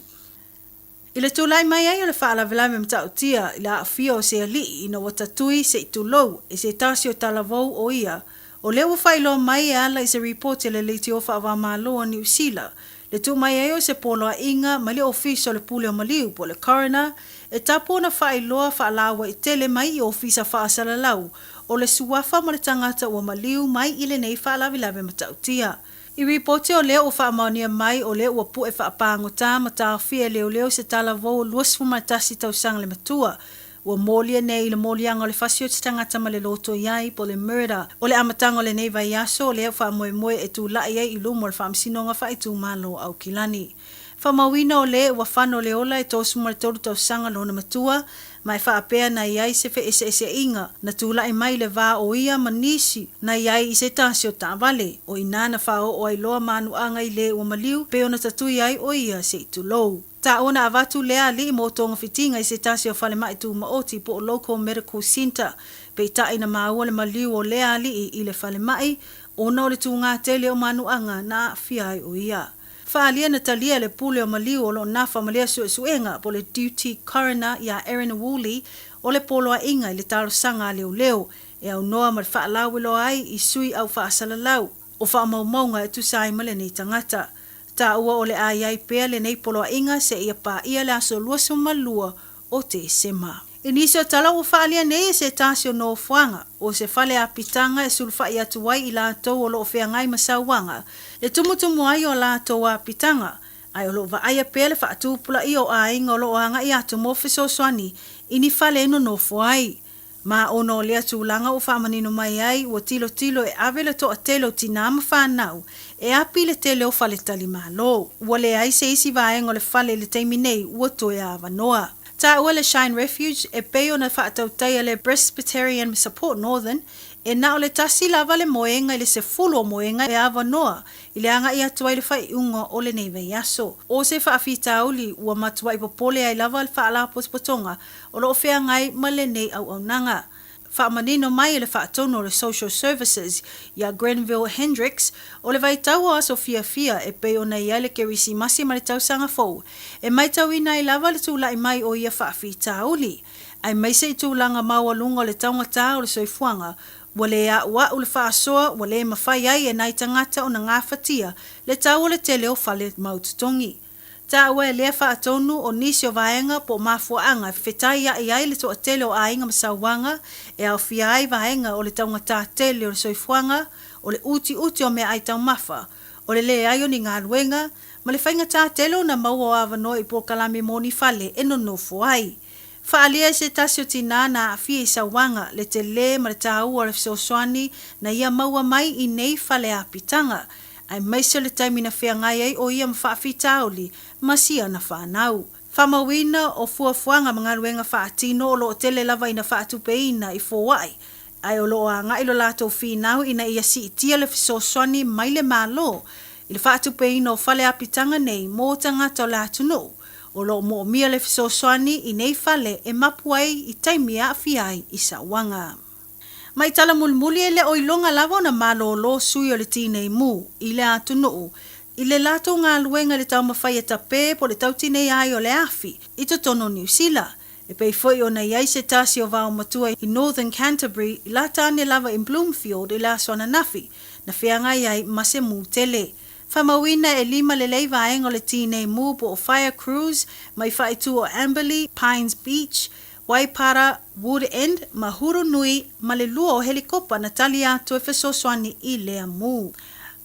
I le tulai mai ai o le faalavelave matautia i le aafia o se alii ina ua tatui se i tulou e se tasi o talavou o ia, o lea ua faailoa mai e ala i se ripoti a le Leitio Faava-o-Malo o Niu Sila Le tuu mai ai o se poloaiga mai le Ofisa o le Pule o Maliu po o le Coroner e tapu ona faailoa faalauaitele mai i ofisa faasalalau o le suafa ma le tagata ua maliu mai i lenei faalavelave matautia. I ripoti o lea ua faamaonia mai o lea ua pu'e faapagota ma taofia e leoleo se talavou o 21 tausaga le matua Ua molia nei i le moliaga o le fasi o se tagata ma le loto i ai, po o le murder. O le amataga o lenei vaiaso, o lea ua faamoemoe e tulai ai i luma o le Faamasinoga Faaitumalo o Aukilani. Faamauina o le ua fano le ola e 33 tausaga lona matua, ma e faapea na i ai se feeseeseaiga na tulai mai i le va o ia ma nisi na i ai i se tasi o taavale, o i ina na faaoo ai loa manuaga i le ua maliu pei ona tatui ai o ia se i tulou. Taua na avatu lea alii mo togafitiga i se tasi o falemai tumaoti po o local medical centre. Peitai na maua le maliu o lea alii i le falemai ona o le tugā tele o manuaga na aafia ai o ia. Faaalia na talia le pule o maliu o lo o nafa ma lea suesuega po o le duty coroner iā Erin Woolley o le poloaiga i le talosaga a leoleo e aunoa ma le faalauiloa ai i sui au faasalalau o faamaumauga e tusa ai ma lenei tagata. Taua o le a i ai pea lenei poloaiga seia paia le aso 22 o Tesema. I nisi o tala ua faaalia nei e se tasi o nofoaga, o se fale apitaga e sulufai atu ai i latou o lo o feagai ma sauaga, e tumutumu ai o latou apitaga, ae o lo o vaaia pea le faatupulaia o aiga o lo o agai atu mo fesoasoani i ni fale e nonofo ai. Ma ona o lea tulaga ua faamanino mai ai ua tilotilo e ave le toatele o tinā ma fanau e api i le tele o faletalimalo. Ua leai se isi vaega o le fale i le taimi nei ua toe avanoa. Taua le Shine Refuge e pei ona faatautaia le Presbyterian Support Northern e na o le tasi lava le moega i le 10 o moega e avanoa i le agai atu ai le faaiuga o lenei vaiaso. O se faafitauli ua matuai popole ai lava le Faalapotopotoga o lo o feagai ma lenei auaunaga. Faamanino mai e le faatonu o le Social Services ia Grenville Hendricks, o le vaitau o aso fiafia e pei ona i ai le Kerisimasi ma le Tausaga Fou, e maitauina ai lava le tulai mai o ia faafitauli, aemaise i tulaga maualuga o le taugata o le soifuaga, ua le a'ua'u le faasoa ua le mafai ai e nai tagata ona gafatia le tau o le tele o fale mautotogi. Taua e lea faatonu o nisi o vaega po o mafuaaga e fetaia'i ai le toatele o aiga ma sauaga e aofia ai vaega o le taugatā tele o le soifuaga, o le utiuti o meaai taumafa, o le leai o ni galuega, ma le faigatā tele ona maua o avanoa i polokalame mo ni fale e nonofo ai. Faaalia e se tasi o tinā na aafia i sauaga le telē ma le tāua o le fesoasoani na ia maua mai i nei fale apitaga, aemaise o le taimi na feagai ai ʻo ia ma faafitauli ma siana whānau. Faamauina o fuafuaga ma galuega faatino o lo o tele lava ina faatupeina i foaʻi, ae o lo o agai lo latou finau ina ia siitia le fesoasoani mai le Malo i le faatupeina o fale apitaga nei mo tagata o le atunuu o lo o moomia le fesoasoani i nei fale e mapu ai i taimi e aafia ai i sauaga. Mai tala mulimuli e le o iloga lava ona malōlō sui o le tinei mu i le atunuu i le latou galuega i le taumafai e tapē po o le tautinei ai o le afi i totonu o Niu Sila E pei foi ona i ai se tasi o vaomatua i Northern Canterbury i lata ane lava i Bloomfield i le aso ananafi, na feagai ai ma se mū tele. Faamauina e lima lelei vaega o le tinei mū po o Fire Crews mai faaitu o Amberley, Pines Beach, Waipara, Wood End ma Hurunui ma le lua o helikopa na tali atu e fesoasoani i lea mū.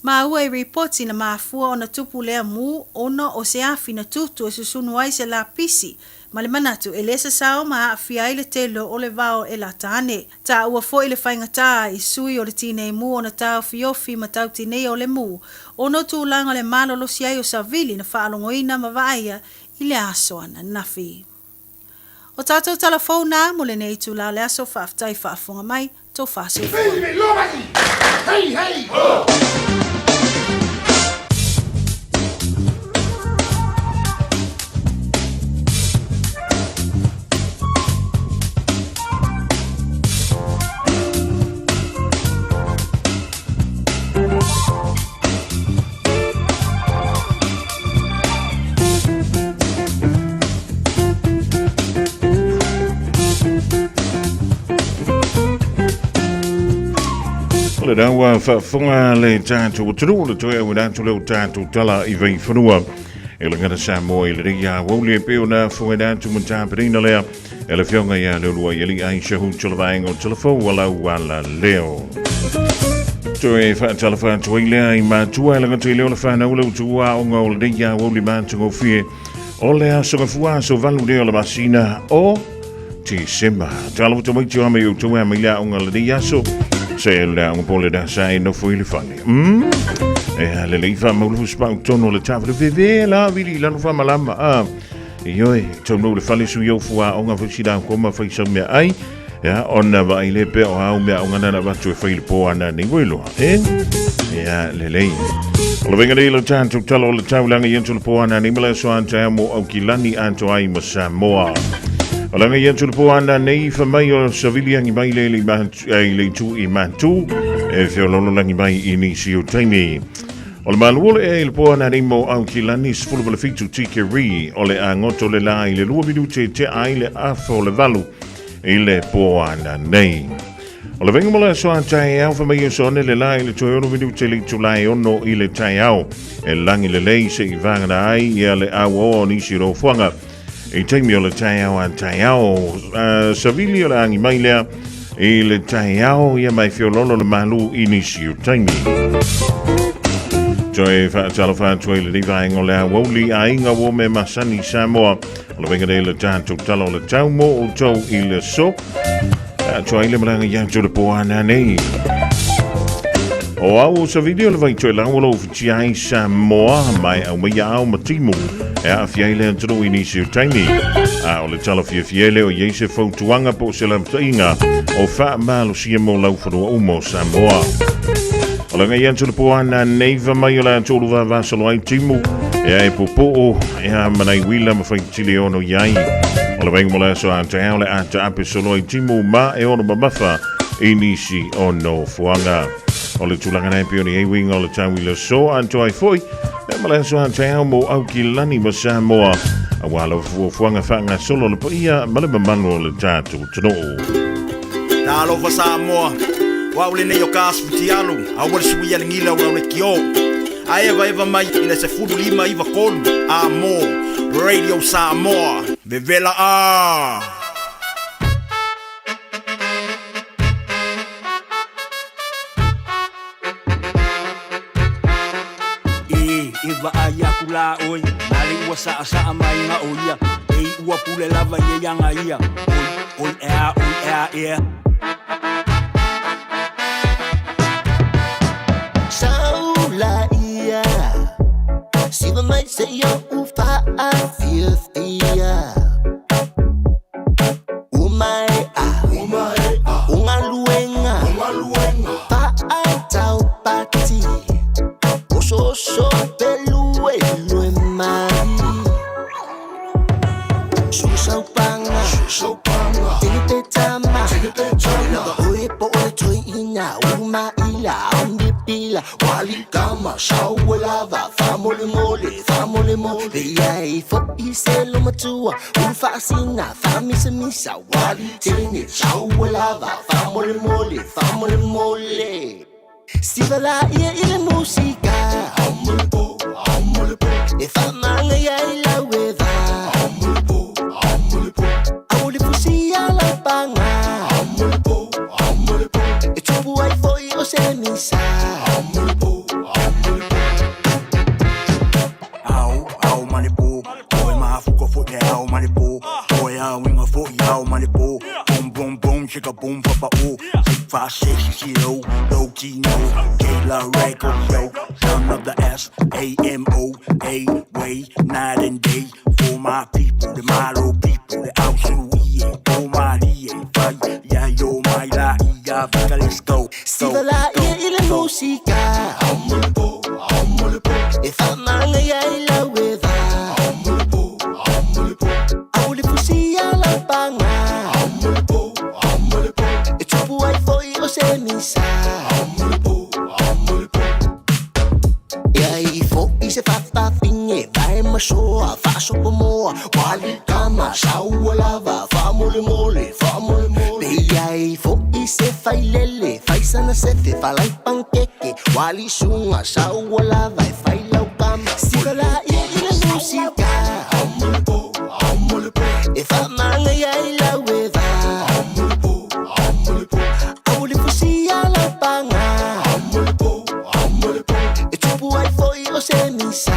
Maua i ripoti na mafua ona tupu lea mū ona o se afi na tutu e susunu ai se lapisi ma le manatu e le sasao ma aafia ai le tele o le vao e lata ane. Taua foi le faigata i sui o le tinei mu ona taofiofi ma tautinei o le mu ona o tulaga o le malolosi ai o savili na faalogoina ma vaaia i le aso ananafi. O tatou tala fou na mo lenei itula o le aso faafetai faafofoga mai tou faasoifua. Hey, hey, ho! O le raua faafofoga le tatou atunuu le toe auina atu leo tatou tala i vaifanua e lagana Samoa i lenei aoauli e pei ona afogaina atu ma tapenaina lea e le afioga ia Leuluai Alii Aisha Hu Tala vaega o Talafou alau ala leo. Toe faatalofa atu ai lea i matua e lagata i leo le whanau le utua o ngā o lenei aoauli matagofie o le aso gafua aso valu lea o le masina o Tisema. Talo tamaiti o ame i utua mai lea o ngā lenei aso. Se le aonga po le dasa e nofo i le fale. E a le leifa maulufu spau tono le tawhara veve la vili lalo wha malama. Ah. Ioe, taunuu le fale sui au fuaoga fai sila koma fai sau mea ai. Ia, ona vaai le pea o au mea o ngana na vatu e fai le po ana nei ua iloa, e? Ia, lelei. O le vaiga nei le tatou tala o le taulaga i atu le po ana nei ma le aso a mo Aukilani atoa ai ma Samoa. O laga i atu le po ana nei fa mai o savili angi mai le i le itu i Matu e feololo langi mai i nisi o taimi. O le malu o le ea i le po ananei mo Aukilani 17 tikeri o le agoto le la i le 2 minute te ai le afa o le valu i le po ananei. O le venga mo le aso a taeao fa mai o sone le la i le toe ono minute le itula e ono i le taeao e langi lelei se i vagana ai ia le auaoa o nisi rofuaga i taimi o le taeao a taeao. Savili o le agi mai lea i le taeao ia mai feololo le malu i nisi o taimi. Toe faatalofa atu ai lenei vaega o le aoauli aiga ua me masani Samoa. O le venga nei le tatou tala o le tau mo outou i le aso. Atoa ai le malaga ia te le poana nei. O au o sa video le vai toe lau o lou whitia ai Samoa mai au mai au ma timu e aafia ai le atunuu i nisi o taimi. A o le tala fiafia le o iai se fautuaga po o se lamataʻiga o faamalosia mo lau fanua uma o Samoa. O le ngai atu le poana nei fa mai o le atolu vavasalo ai timu e ai popoo e a manai wila ma whaitili ono iai. O le vainga mo le aso a te ao le ata ape solo ai timu ma e ono mamafa i nisi o nofoaga. O le tulaga nei pei o ni uiga o le tau i le aso atoa ai foi, e ma le aso a taeao mo Aukilani ma Samoa, aua lava fuafuaga faagasolo a le paia ma le mamalu o le tatou atunuu. Talofa Samoa, o au lenei o ka asu fitialu, aua le suia le gila o lau le kio. A evaeva mai i le 15 93 a mo Radio Samoa, vevela a! E, e vaai aku la oe, na le ua saʻasaʻa mai ga o ia, e ua pule lava ia iaga ia, oi, oi ea, oi ea, ea. Saula ia Siva mai se ia u faafiafia Umai a Ungaluenga Fa'ataupati Osooso peluelue mai Susaupanga Tinipetama Lava oe po o le toeina Umaila aumipila Walikama sauelava Faamolemole faamolemole Ia e fo'i se lomatua Ulufaasina faamisamisa Walitene sauelava Faamolemole faamolemole Siva laia i le musika E faamaga ia i lau eva Au le fusia laupaga E tupu ai fo'i o se misa. Ao, ao ma le po, oe mahafuka fo'i le ao ma le po, oe auiga fo'i ao ma le po, boom boom boom chicka boom papa o, 6 5 6 0, low T no, Kayla record yo, son of the S A M O A way night and day for my people, the Malo people, the Ausuie, o Malie, Fai, ya yo mai la ia, vika let's go. Siva laia i le musika E faamaga ia i lau eva Au le fusia laupaga E tupu ai fo'i o se misa. Ia i fo'i se fafafine Vae masoa faasopomoa Walikama saualava Faamolemole faamolemole Pe ia i fo'i se failele Faisana sefe falai pankeke Walisuga saualava E failaukama Siva laia i le musika E faamaga ia i lau eva Au le fusia laupaga E tupu ai fo'i o se misa.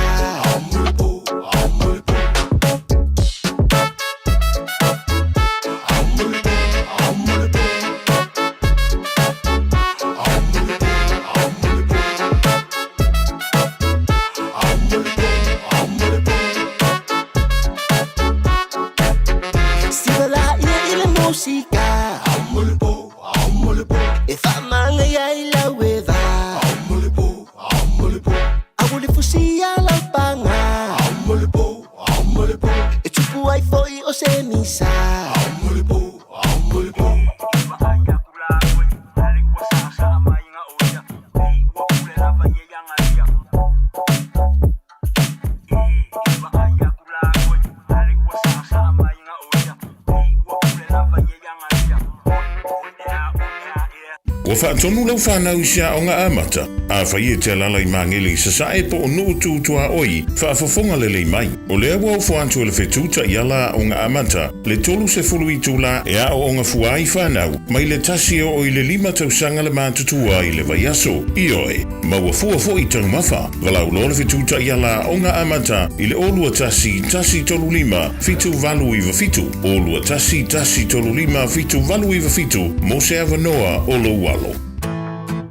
Siva laia i le musika E faamaga ia i lau eva Au le fusia laupaga E tupu ai fo'i o se misa. Ua faatonu lau fanau i se aoga amata. Afai e te alaala i Magele i Sasae po o Nuu Tu Tuaoi, faafofoga lelei mai. O lea ua ofo atu e le fetu taiala aoga amata le 30 itula e aooga fua ai fanau mai le 1 e oo i le 5 tausaga le matutua i le vaiaso. Ioe, maua fua foi taumafa. Valaau loa le fetu taiala aoga amata i le 0 21 135 7897, 0 21 135 7897 mo se avanoa o lou alo.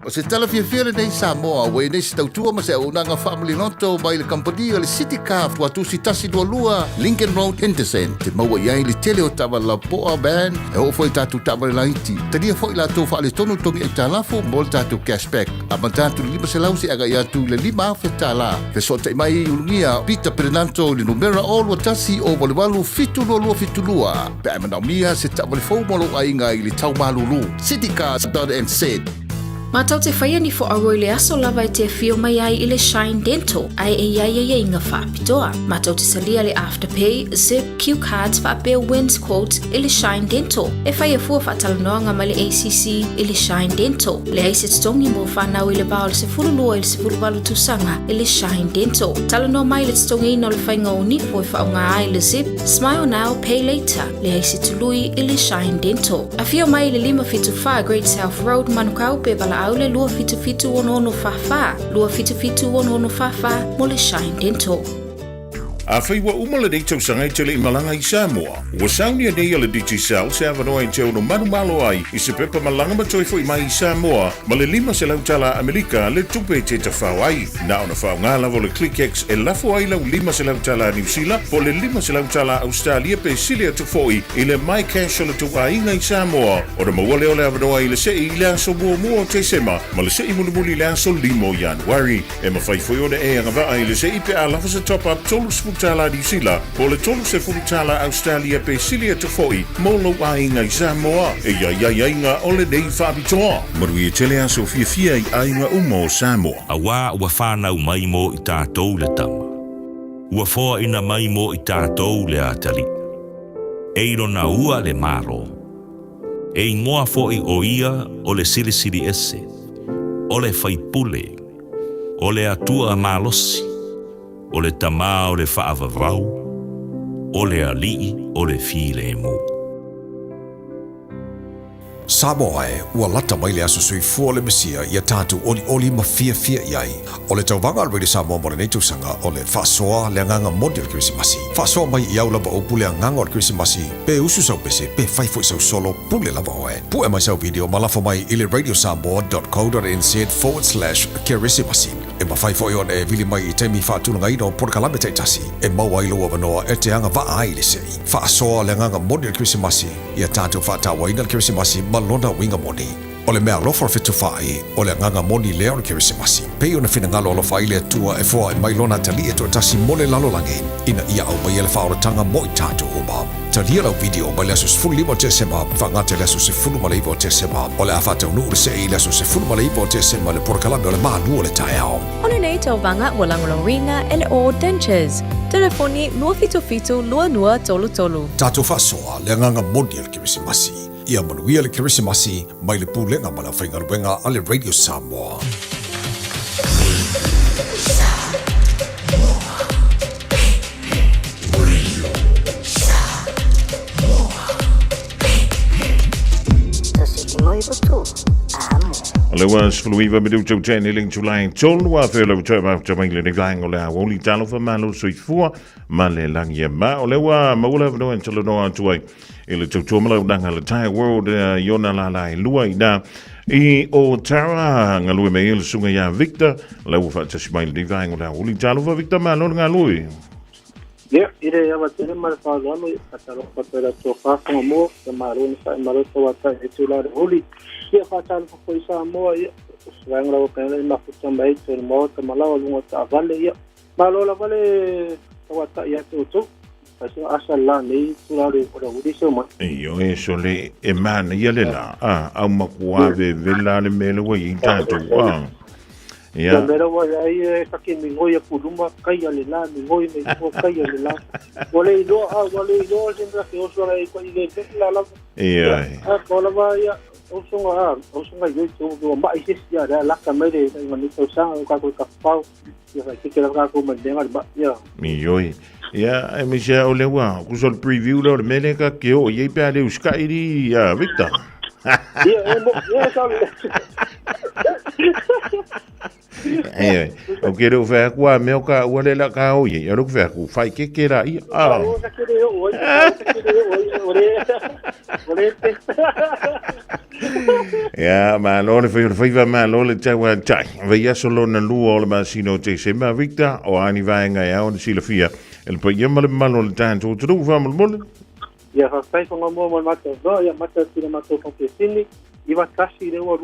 O se tala fiafia lenei Samoa ua i nei se tautua ma se auaunaga faamaliloto mai le kamupani o le City Car Tuatusi 122 Lincoln Road Henderson. Te maua i ai le tele o taavale lapoa, van, e oo foi i tatou taavale laiti. Talia foi latou faaletonu togi aitalafu mo le tatou cashback. Amata atu i le 500 seia agai atu i le 5,000 tala. Fesootai mai i Ulugia Peter Perenanto i le numera 0 21 088 722 pe a e manaomia se taavale fou mo lou aiga i le tau malulu. Citycars.nz. Matou te faia ni foauo i le aso lava e te afio mai ai i le Shine Dental, ae e i ai aiaiga faapitoa. Matou te salia le Afterpay, Zip, Cue Cards faapea Wins Quote i le Shine Dental. E faia fua faatalanoaga ma le ACC i le Shine Dental. Leai se totogi mo fanau i le va o le 12 i le 18 tausaga i le Shine Dental. Talanoa mai i le totogiina o le faiga o nipo e faaaoga ai le Zip, Smile Now, Pay Later. Leai se tului i le Shine Dental. Afio mai i le 574 Great South Road, Manukau pe valaau le 277 6644, 277 6644 mo le Shine Dental. Afai ua uma lenei tausaga e te le i malaga i Samoa, ua saunia nei e le Digicel se avanoa e te ono manumalo ai i se pepa malaga ma toe foi mai i Samoa ma le 500 tala Amerika le tupe e te tafao ai. Na ona faaaoga lava o le ClickX e lafo ai lau 500 tala Niu Sila po o le 500 tala Ausetalia pe sili atu foi i le MyCash o le tou aiga i Samoa ona maua lea o le avanoa i le sei i le aso muamua o Tesema ma le sei mulimuli i le aso 5 o Ianuari. E mafai foi ona e agavaa i le sei pe a lafo se top-up 30 tala Niu Sila po o le 30 tala Ausetalia pe sili atu foi mo lou aiga i Samoa. E i ai aiaiga o lenei faapitoa. Manuia tele aso fiafia i aiga uma o Samoa. Auā ua fanau mai mo i tātou le tama. Ua foaina mai mo i tātou le atalii. E i lona ua le Malo. E ingoa foʻi ʻo ia o le Silisili Ese, o le Faipule, o le Atua malosi, o le Tamā o le Faavavau, o le Alii o le Filemu. Samoa e, ua lata mai le aso soifua o le Mesia ia tatou olioli ma fiafia i ai. O le tauvaga a le Radio Samoa mo lenei tausaga o le faasoa le agaga moni o le Kerisimasi. Faasoa mai i au lava upu le agaga o le Kerisimasi, pe usu sau pese, pe fai foi sau solo, pule lava oe. Pue mai sau video ma lafo mai i le radiosamoa.co.nz/kerisimasi. E mafai foi ona e vili mai i taimi faatulagaina o polokalame taitasi e maua ai lou avanoa e te agavaa ai i le sei. Faasoa le agaga moni o le Kerisimasi, ia tatou faatauaina le Kerisimasi ma lona uiga moni. O le meaalofa o le fetufaai, o le agaga moni lea o le Kerisimasi. Pei ona finagalo alofa ai le Atua e foai mai Lona Atalii e toatasi mo le lalolagi, ina ia aumaia le faaolataga mo i tatou uma. Talia lau video mai le aso 15 o Tesema faagata i le aso 19 o Tesema. O le a faataunuu le sei i le aso 19 o Tesema i le polokalame o le Malu o le Taeao. O lenei tauvaga ua lagolagoina e le All Dentures. Telefoni 277 2233. Tatou faasoa le agaga moni o le Kerisimasi. Ia manuia le Kerisimasi mai le Pulega ma le Aufaigaluega a le Radio Samoa. O le ua 19 minute o tene ling July tolu a fela u tau au mai le vaenga o le aoauli talofa malo soifua ma le lagi e ma o le ua maua le avanoa e talanoa atu ai i le tautua ma launaga le Thai World i ona lala e lua i na i o Tara galue mai le susuga ia Victor o le ua faatasi mai lenei vaenga o le aoauli talofa Victor malo le galue. Ia, i le ava tele ma le faaaloalo, ia, faatalofa atu ai i la outou faafofoga mua, ia malo na faaimalota ua tai i tula le huli. Ia, faatalofa foi i Samoa, ia, o se vaega lava kaina i mafuta mai ai toe le maota ma lawa luga o taavale, ia, malo lava le tauatai ia te outou. Faisina asa la nei tula le o le huli se mai. Ioe sole e manaia le la, a, au makua vevela le mea le ua i ai tatou, a. Ia. Ia mea ua iai e kake migoi aku luma kai a le la migoi me luma kai a le la. Ua le iloa a ua le iloa se mea ke oso ai ko i le la lava. Ia. A ko lava ia o songa o songa i te o mai se sia la la ka mai le ma ni tausaga o ka ko ka pau ia fa ke la ka ko mai lenga le ia Mi yoi. Ia, e mi sea o le ua, kuso le preview leo le mele ka ke o iei pea le uskai di, ia, Victor. Ia, e mo, ia, sa Ai, o ke reo whea kua meo ka ua le la ka o iei, aro whea ku whai ke ke ra ia. Ah. O ka kere o, o ka kere o, o le, o le te. Ia, malo le whai o le whaiwa, malo le tau a tai. Vei aso lona lua o le masina o Tesema, Victor, o ani vaenga e ao na silafia. E le paia ma le malo le tātou tunu, whamolemole. Ia faafetai fagamua mo le matou avanoa, ia amata atu i le matou faapiasini, 91 i le 2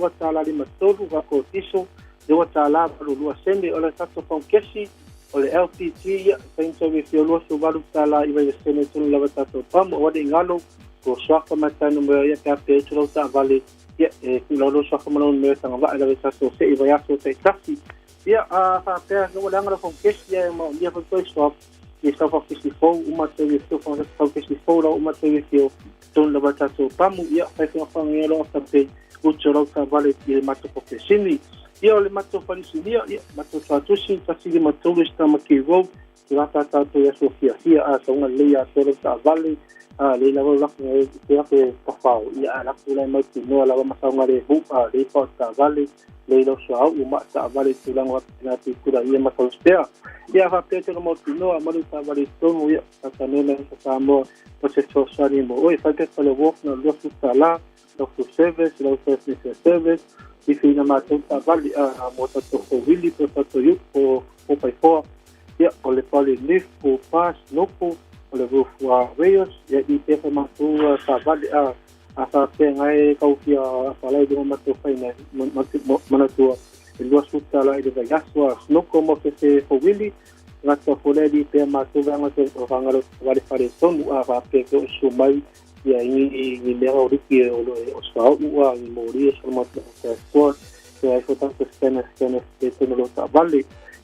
$53 vaa tiso, $2.82 sene. O le tatou paukesi, o le LPG, ia, faintaui e fia $28.99 sene tonu lava tatou pamu. Aua ne i galo, ko suafa ma tai numera, ia, pe a pe atu lau taavale, ia, e tuulau lau suafa ma lau numera tagavaa e lava i tatou se'i vaiaso taitasi. Ia, a faapea ua leaga lau paukesi, ia, e maomia foi toe swap, i sau faakesi fou uma te fio faakesi fou lau uma te fio tonu lava tatou pamu. Ia, fai fagafaga lo afterpay utu lau taavale i le matou faapiasini. Ia, o le matou falisinia, ia, matou tuatusi 153 Stamaki Road, te lata tatou i aso fiafia a sauga lelei atoa lau taavale a lei lava lako te ake tafao ia a lako lai mai tinoa lava ma sauga le hu a lei pa taavale lei lau suaau ma taavale tulaga faapena tuikula ia ma tauspea. Ia faapea te mau tinoa malu taavale tonu ia tatanena sa Samoa o se fesoasoani mo oe fai pepa le walk na $20 lau full service lau transmission service i whina mātou taavale a mo tatou fowili po tatou ute po 4x4 ia o le pale lift po pass noko o le roof rails ia i pe fa mātou taavale a a faapea ngai kaufia falai lunga matou faina manatua e $20 i le vaiaso a snoko mo se se fowili gata foleli pea mātou vanga te vanga lo wale fale tonu a faapea ke o su mai ia i i mea o riki o lo o sa ua i mori e sa mata te sport te ai fo tato scanner scanner te tonu lo ta vale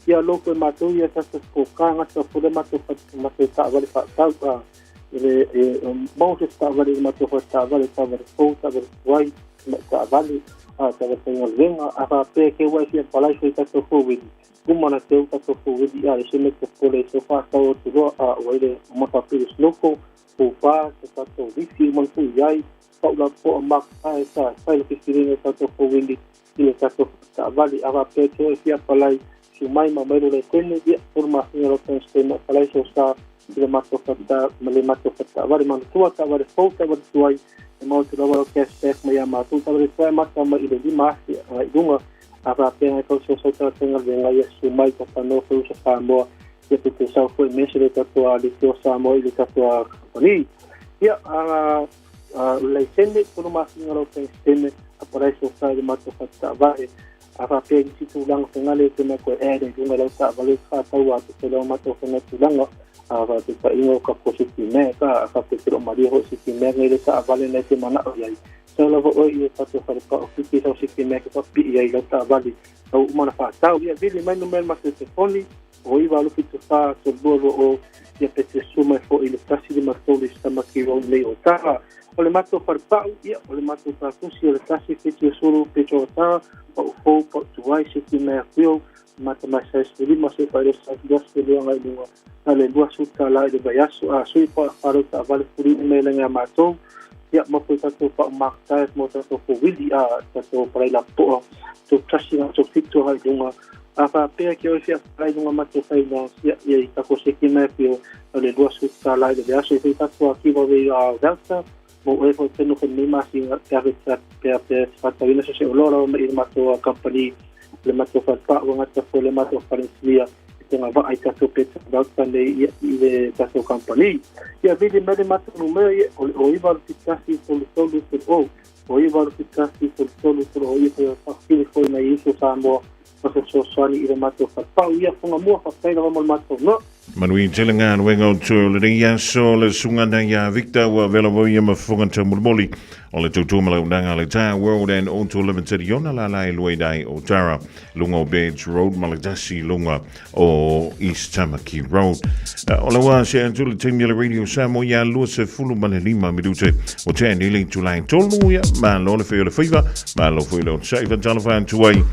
ia lo ko mātou ia tato ko ka ngata fole mātou mātou ta vale fa tau a le e mau se ta vale mātou fa ta vale ta vale fo ta vale wai ta vale a ta vale fa venga a fa pe ke wai fia palai fo tato fo wili kuma na teu tato fo wili a se me te pole so fa tau o te roa a o ile mata piri snoko o pa te tatou wifi man fu iai paula po a mak ai sa sai le fisiringa tatou fo wili i le tatou taavale a faapea te oe fia palai su mai ma mai le tene ia tolu masina lo tene palai so sa i le matou fata ma le matou fataavale manatua taavale fou taavale tuai e mau te lava lo cashback mai ia matou taavale tuai mata mai i le 5,000 i luga a faapea ngai tau sosau tatenga venga ia su mai tatanoa foi usa Samoa ia pe te sau foi mese le tatou a le teo Samoa i le tatou a company. Ia a laisene tolu masina lau tene a palai so sa i le matou fataavale a faapea isi tulaga fegale te mea koe e le luga lau taavale faatau atu te lau matou fega tulaga a faapetaiga o ka kositi mea ka a faapetelo malia ho siti mea ngai le taavale nai te manao iai sau lava oe i le tatou falepao fiti sau siti mea ke faapipii ai lau taavale lau uma na faatau ia vili mai numera matou telefoni o 9 8 7 4 3 2 2 o ia pe te su mai fo'i le 153 Stamaki Road nei o Taga. O le matou falepau, ia, o le matou tatusi o le 170 Petro o Taga, pau fou, pau tuai, siti mea fio, mata mai sai 15 se fai sa 22 ngai lunga na le $20 i le vaiaso a sui pa falo ta vale furi me le nga matou ia ma foi tatou pa mark tai mo tatou fo wili a tatou parai la po to tasi na to fito hai lunga a faapea ke oe fia palai luga matou fai ia ia i tako seki mai pio o le $20 i le vaiaso e fai tatou akiva ve a Delta mo oe fo tenu fe nei masina pe pe pe pe fatawina se se oloa ma i le matou company le matou falepau gata fo le matou falesilia e te gava'a i tatou peta Delta nei ia i le tatou company. Ia vili mai le matou numea ia o le o 9 8 1 3 3 3 o o 9 8 1 3 3 3 o ia foi faafili foi na iuso Samoa ma se fesoasoani i le matou falepau ia fugamua faafetai lava mo le matou no. Manuia tele galuega o toe o lenei aso le susuga na iā Victor ua avea lava ia ma fofoga taumolimoli o le tautua ma le auaunaga a le Tire World and Auto Limited i ona lala e lua i ai o Tara luga o Bairds Road ma le tasi i luga o East Tamaki Road. O la ua se atu le taimi o le Radio Samoa ia 25 minute o te nei le itula e tolu ia malo le fai o le faiva malo foi le onosai fatalofa atu ai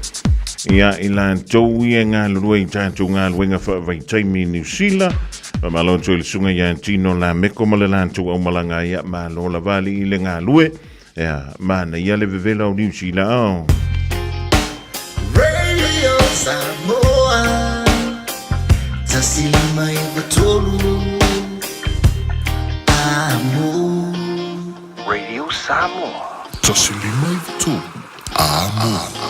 ia i latou ia galulue i tatou galuega faavaitaimi i Niu Sila. Faamalo atu i le susuga ia Tino Lameko ma le latou aumalaga ia malo lava alii le galue. Ia manaia le vevela o Niu Sila ao. Radio Samoa 159 Amo. Radio Samoa. 159 Amo.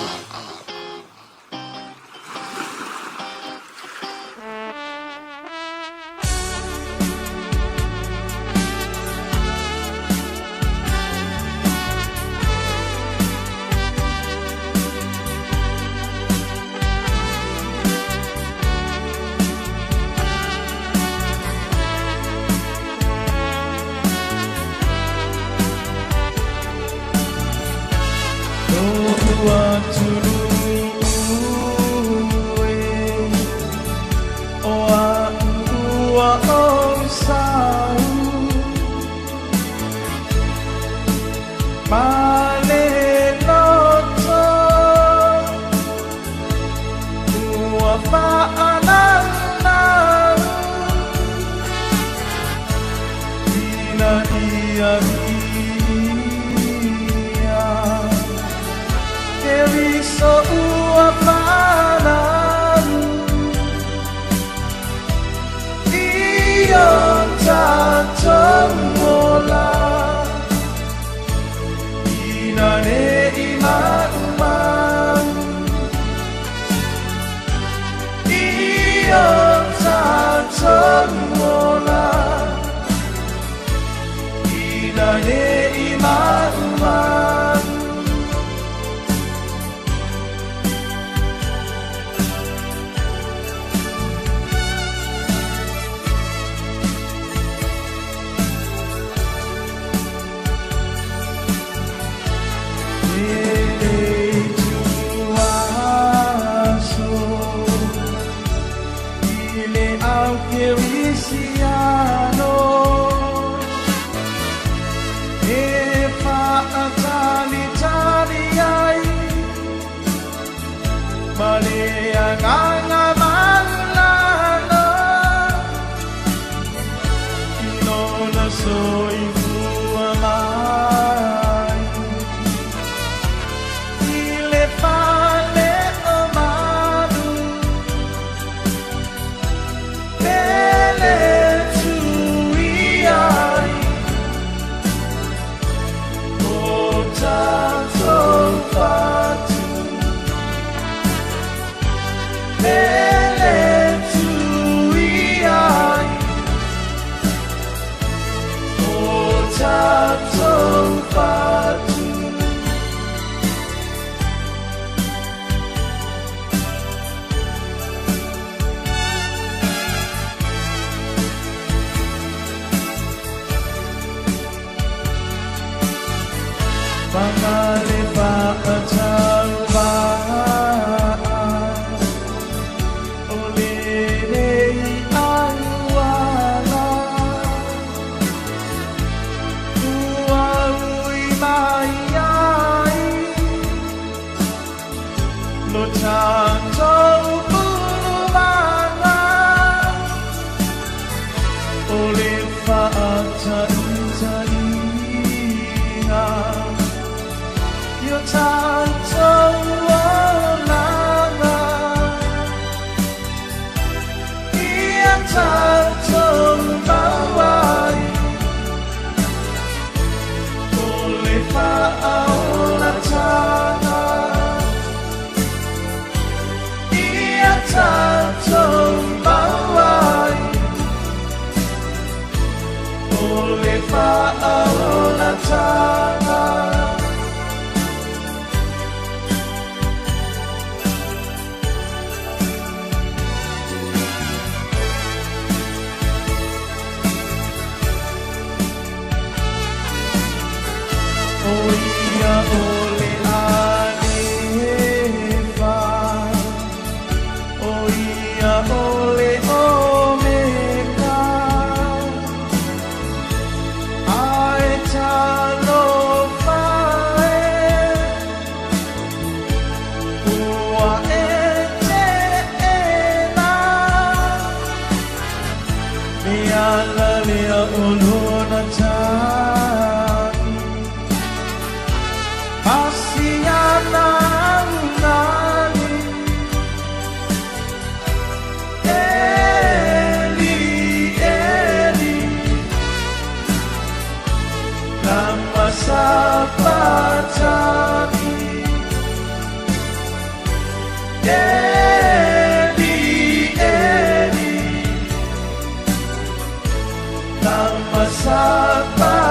Sabatani Eli Eli Lama sabatani.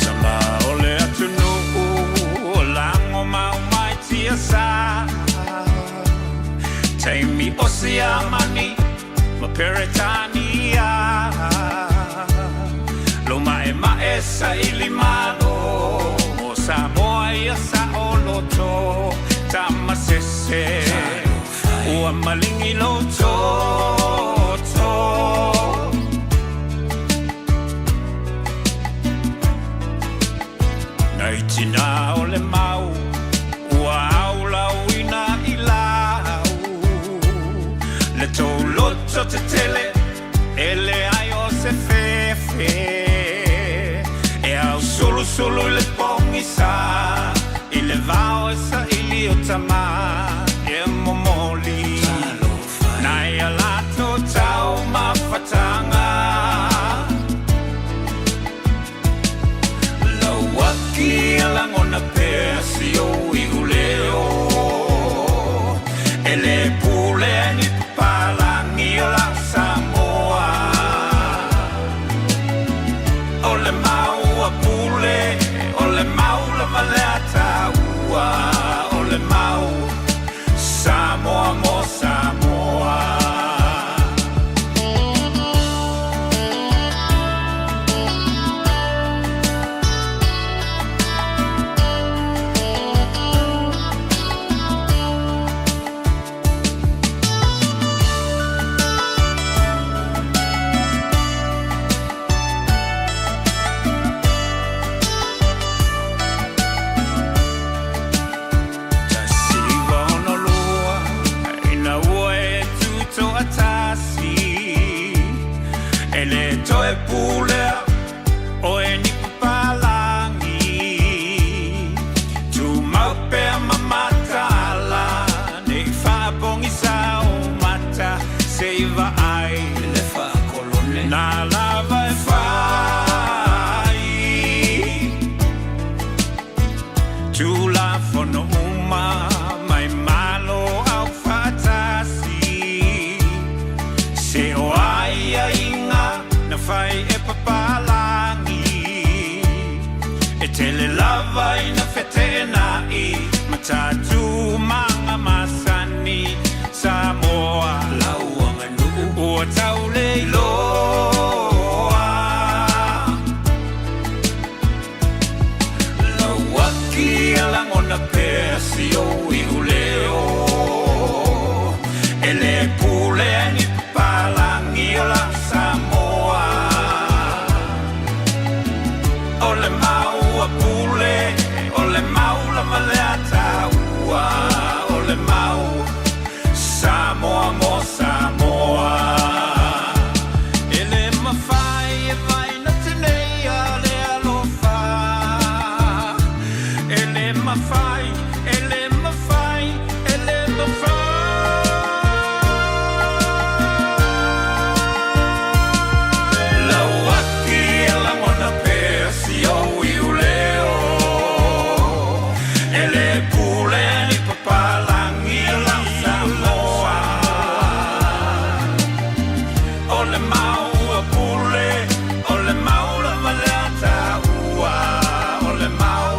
Tama o le atunuu o lago mau mai tiasa Taimi o Siamani ma Peretania Lo ma'ema'e saili malo mo Samoa ia sa'oloto Tamasese ua maligi lou toto. Nai tinā o le mau ua aulauina i lau Le tou loto tetele e leai o se fefe E ausulusulu i le pogisa i le vao e saili o tama e momoli Nai a latou taumafataga. Lauaki e lagona pea si ou iuleo E le pulea ni papalagi o lau Samoa O le mau a Pule, o le mau lava le ataua O le mau Samoa mo Samoa. 1962 ina ua e tutoatasi E le toe pulea oe ni papalagi Tumau pea ma mataala nei faapogisa ou mata se i vaai le faakolone Na lava e fai Tulafono uma mai Malo Aufaatasi Se o aiaiga na fai e papalagi E tele lava ina feteenai ma tatou masani Samoa lau aganuu ua tau le iloa Lauaki e lagona pea si ou iuleo E le pulea ni papalagi o lau Samoa O le mau a Pule, o le mau lava le ataua O le mau Samoa mo Samoa E le mafai e vaina teneia le alofa E le mafai, e le mafai, e le mafai Lauaki e lagona pea si ou iuleo E le pulea ni papalagi o lau Samoa O le mau a Pule, o le mau lava le ataua O le mau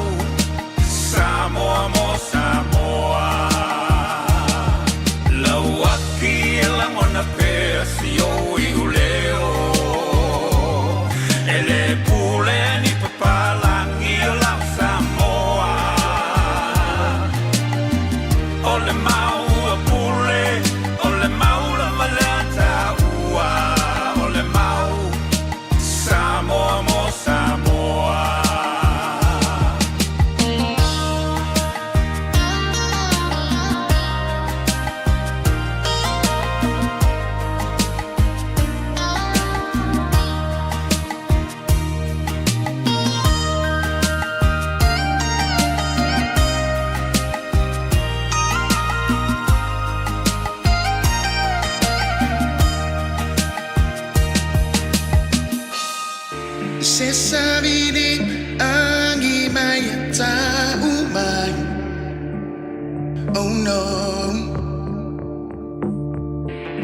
Oh no.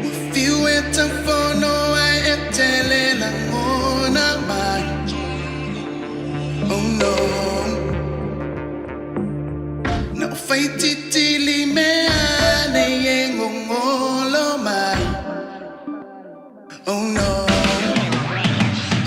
Ua fiu e taufono ai e tele lagona mai. Oh no. Na o faititili mea nei e gogolo mai. Oh no.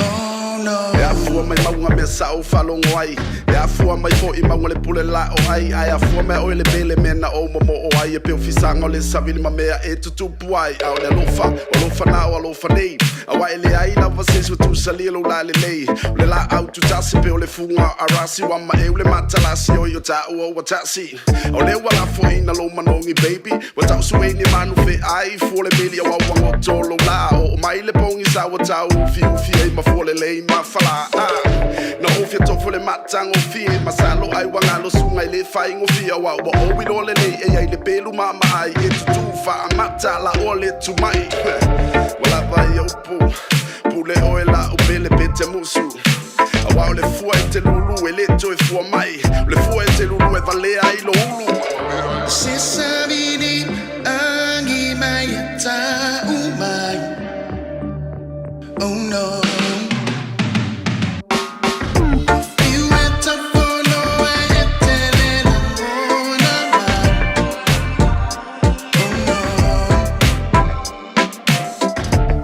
Oh no. E afua mai mauga mea sa ou faalogo ai, e afua mai foʻi mauga le pule la o ai, ae afua mai oe le mele mea na ou momoo ai, e pei o fisaga o le savili ma mea e tutupu ai. A o le alofa, o alofa na o alofa nei, auā e leai lava se isi ua tusalia lou lalelei. O le laau tutasi pei o le fuga o arasi, ua maeu le matalasi oi o taua ua tasi. O lea ua lafoina lou manogi baby, ua tausuei ni manu feai, fua le meli auau ua goto lou lā. Oo mai le pogisa ua tau ufiufi ai ma fua lelei ma falā. Na ou fia tofo le matagofie, masalo ai ua galo suga i le faigofie, auā ua ou iloa lelei e i ai le pelu maamaai e tutū faamata laʻoa le tumai. Ua lava ia upu, pule oe laʻu pele pe te musu. Auā o le fua e te lulu e lē toe fua mai, o le fua e te lulu e valea ai lou ulu. Se savili agi mai e ta'u mai. Oh no. Fiu e taufono ai e tele lagona mai. Oh no.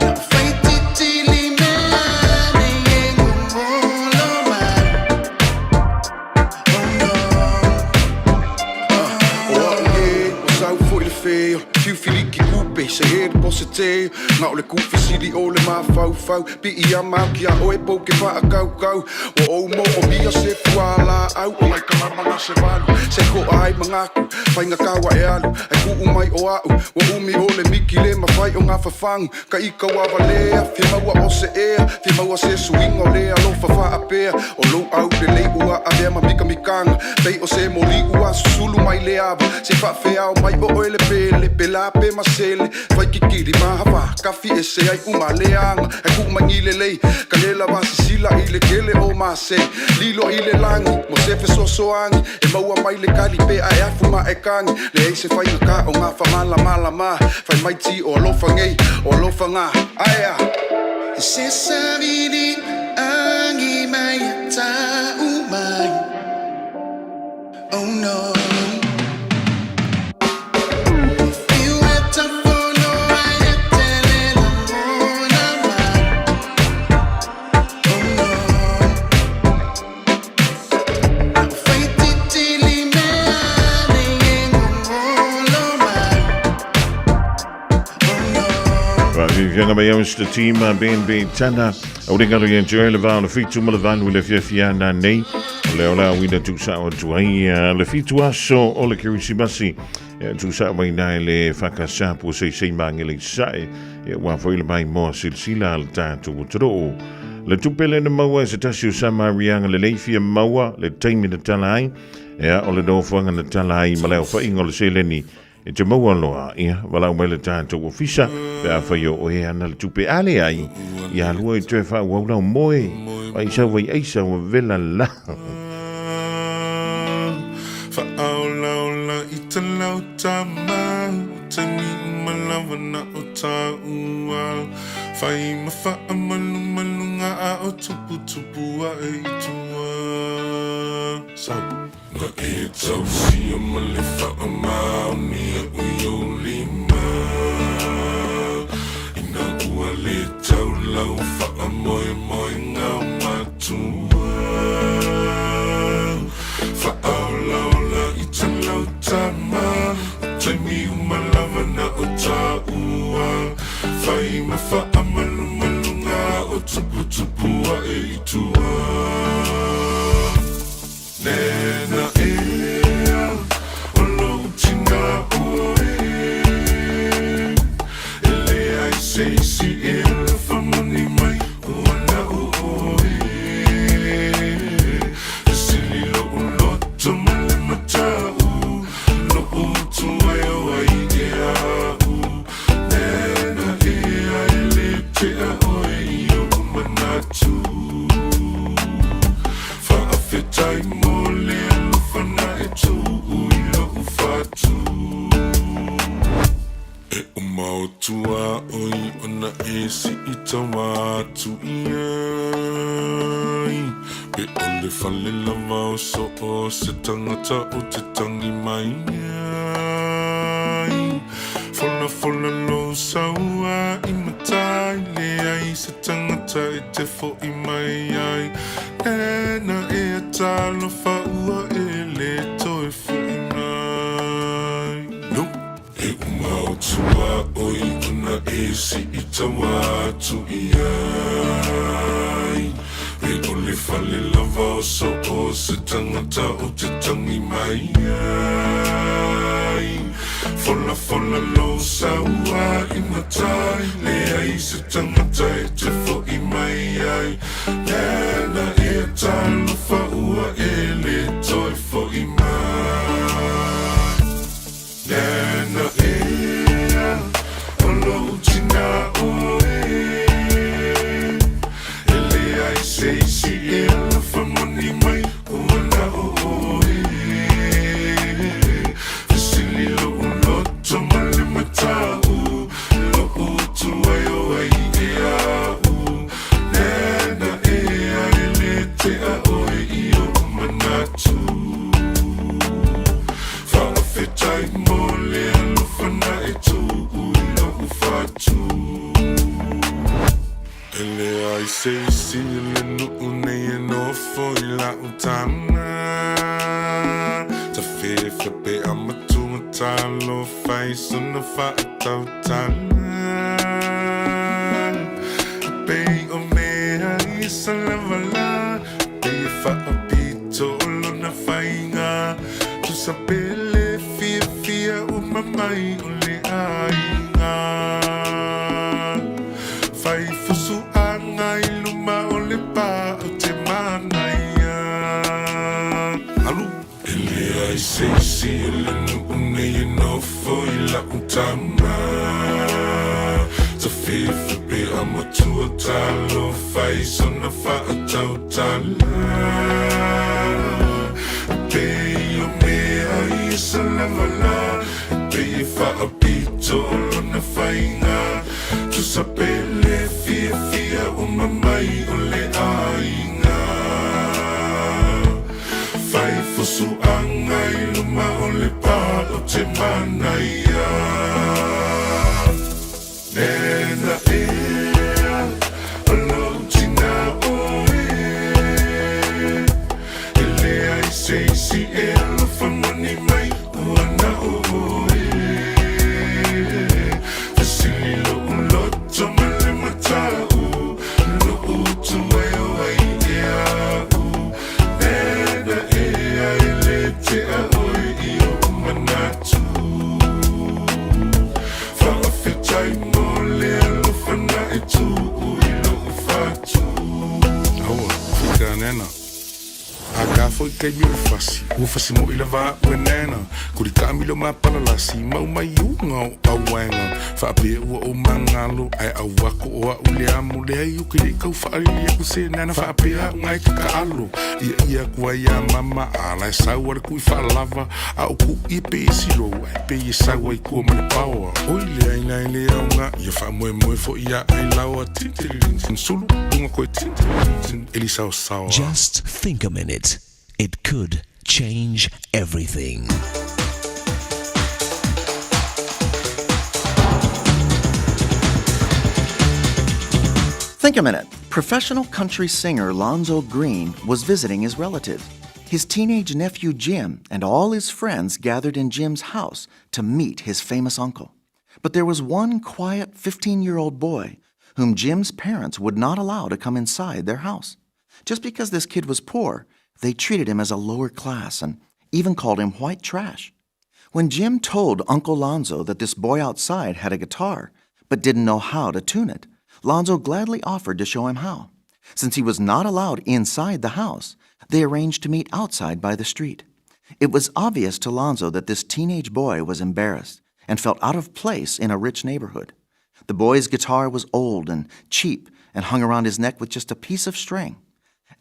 Na o faititili mea nei e gogolo mai. Oh no. O a'u ē ua sau foʻi le feo fiu filiki kupe se he le pose te na o le kufesili o le mafaufau piʻi ama atu iā oe pou ke faakaukau ua ou moomia se fualaau o nai kalama na se valu se koa ai magaku faigata ua e alu ae kuu mai o a'u ua umi o le miki le mafai o gafafagu ka ika ua valea fia maua o se ea fia maua se suiga o le alofa faapea o lou aulelei ua avea ma mikamikaga pei o se moli ua susulu mai le ava se faafeao mai o oe le pele pelā pe masele faikikili mahavā kafi ese ai uma leaga ae kuu mai lelei ka le lava sisila i le kele o masei lilo i le lagi mo se fesoasoagi e maua mai le kali pe ae afu ma e kagi leai se faigakā o gafamalamalama fai mai ti o alofa nei o alofa gā aea. Se savili agi mai e ta'u mai. Oh no. Fiu e taufono ai e tele lagona mai. Oh no. Na o faititili mea nei e gogolo mai. Oh no. Faafiafiaga mai au se team a BNB Tana. Au le galo ia te le vao le fitu ma le valu i le fiafiana nei. O lea o le au ina tuusao atu ai le fitu aso o le Kerisimasi. E tuusao mai nai le whakasapu se sei mangele i sae. E ua foi le mai moa silsila al tātou o toro. Le tupe le na maua e se tasi o Samarianga le leifia maua le taimi na tala ai. Ea o le nofoanga na tala ai ma leo whainga o le seleni e te maua loa, ia, walau mai le tātou ofisa, pe a whai o oe ana le tupe ale ai, ia lua i toe wha uau lau moe, vai sau vai aisa ua vela la. Faaolaola i te lau tama o taimi uma lava na o tāua Whai ma faamalumaluga a o tuputupu ae i tua Sau. Na e tausia ma le faamaonia o i ou lima Ina ua le tau lau faamoemoega o matua Faaolaola i te lau tama O taimi uma lava na o tāua Whai ma faamalumaluga o tuputupu ae i tua Nena ea o lou tina oe E leai se isi e alofa moni mai ua na'u oe E sili lo'u loto ma le mata'u Lo'u utu ai o ai fatu. E uma o tuaoi ona e sii taua atu i ai. Pe o le fale lava o so o se tagata o te tangi mai ai. Folafola lou saua i matai leai se tagata e te fo'i mai ai. Nena ea talofa ua e le toe fo'i mai. No. E uma o tuaoi ona e sii taua atu i ai. Pe o le fale lava o so o se tagata o te tangi mai ai. Folafola lou saua i matai leai se tagata e te fo'i mai ai. Nena ea talofa ua e le toe fo'i mai. Nena ea o lou tina oe. E leai se isi e alofa moni mai ua na o oe. Fesili lo'u loto ma le mata'u, lo'u utu ai o ai e a'u. Nena ea e le tea oe i o'u manatu. Faafetai mo le alofa na e tuu i lo'u fatu. E leai se isi i le nuu nei e nofo i la'u tama. Tafefe pe a matua talofa i sona fa'atautala. Pei o mea i sa lava la, pei e fa'apito o lona faiga. Tusa pe le fiafia uma mai o le aiga. Fai fusuaga i luma o le pā o te manaia. Alu! E leai se isi o le nuu nei e nofo i la'u tama. Tafefe pe a matua talofa i sona fa'atautala. Pei o mea i sa lava la, pei e fa'apito o lona faiga. Tusa pe le fiafia uma mai o le aiga. Fai fusuaga i luma o le pā o te manaia. Nena ea o lou tina oe. E leai se isi e alofa moni mai ua na o oe. Fesili lo'u loto ma le mata'u, lo'u utu ai o ai e a'u. Nena ea e le tea oe i o'u manatu. Faafetai mo le alofa na e tuu i lo'u fatu. Aua, fika nena. A ka foi taimi o le fasi, ua fasi mo'i lava a'u e nena. Kuli taamilo ma palalasi, mau mai uga o auaega. Faapea ua ou magalo, ae auako o a'u le amo. Leai ou ke le'i tau faalili aku se nana faapea a'u gae kakaalo. Ia ia aku ai iā mama, a la e sau a le ku'i faalava. A o ku'i e pei e silou, ae pei e sau ai kua ma le paoa. Oi le aina e le aoga, ia faamoemoe fo'i iā Ailaoa. Tin-tiri-rin-tin, sulu, luga koe tin-tiri-rin-tin, eli saosaoa. Just think a minute, it could change everything. Think a minute. Professional country singer Lonzo Green was visiting his relatives. His teenage nephew Jim and all his friends gathered in Jim's house to meet his famous uncle. But there was one quiet 15 year old boy whom Jim's parents would not allow to come inside their house. Just because this kid was poor, they treated him as a lower class and even called him white trash. When Jim told Uncle Lonzo that this boy outside had a guitar, but didn't know how to tune it, Lonzo gladly offered to show him how. Since he was not allowed inside the house, they arranged to meet outside by the street. It was obvious to Lonzo that this teenage boy was embarrassed and felt out of place in a rich neighborhood. The boy's guitar was old and cheap and hung around his neck with just a piece of string.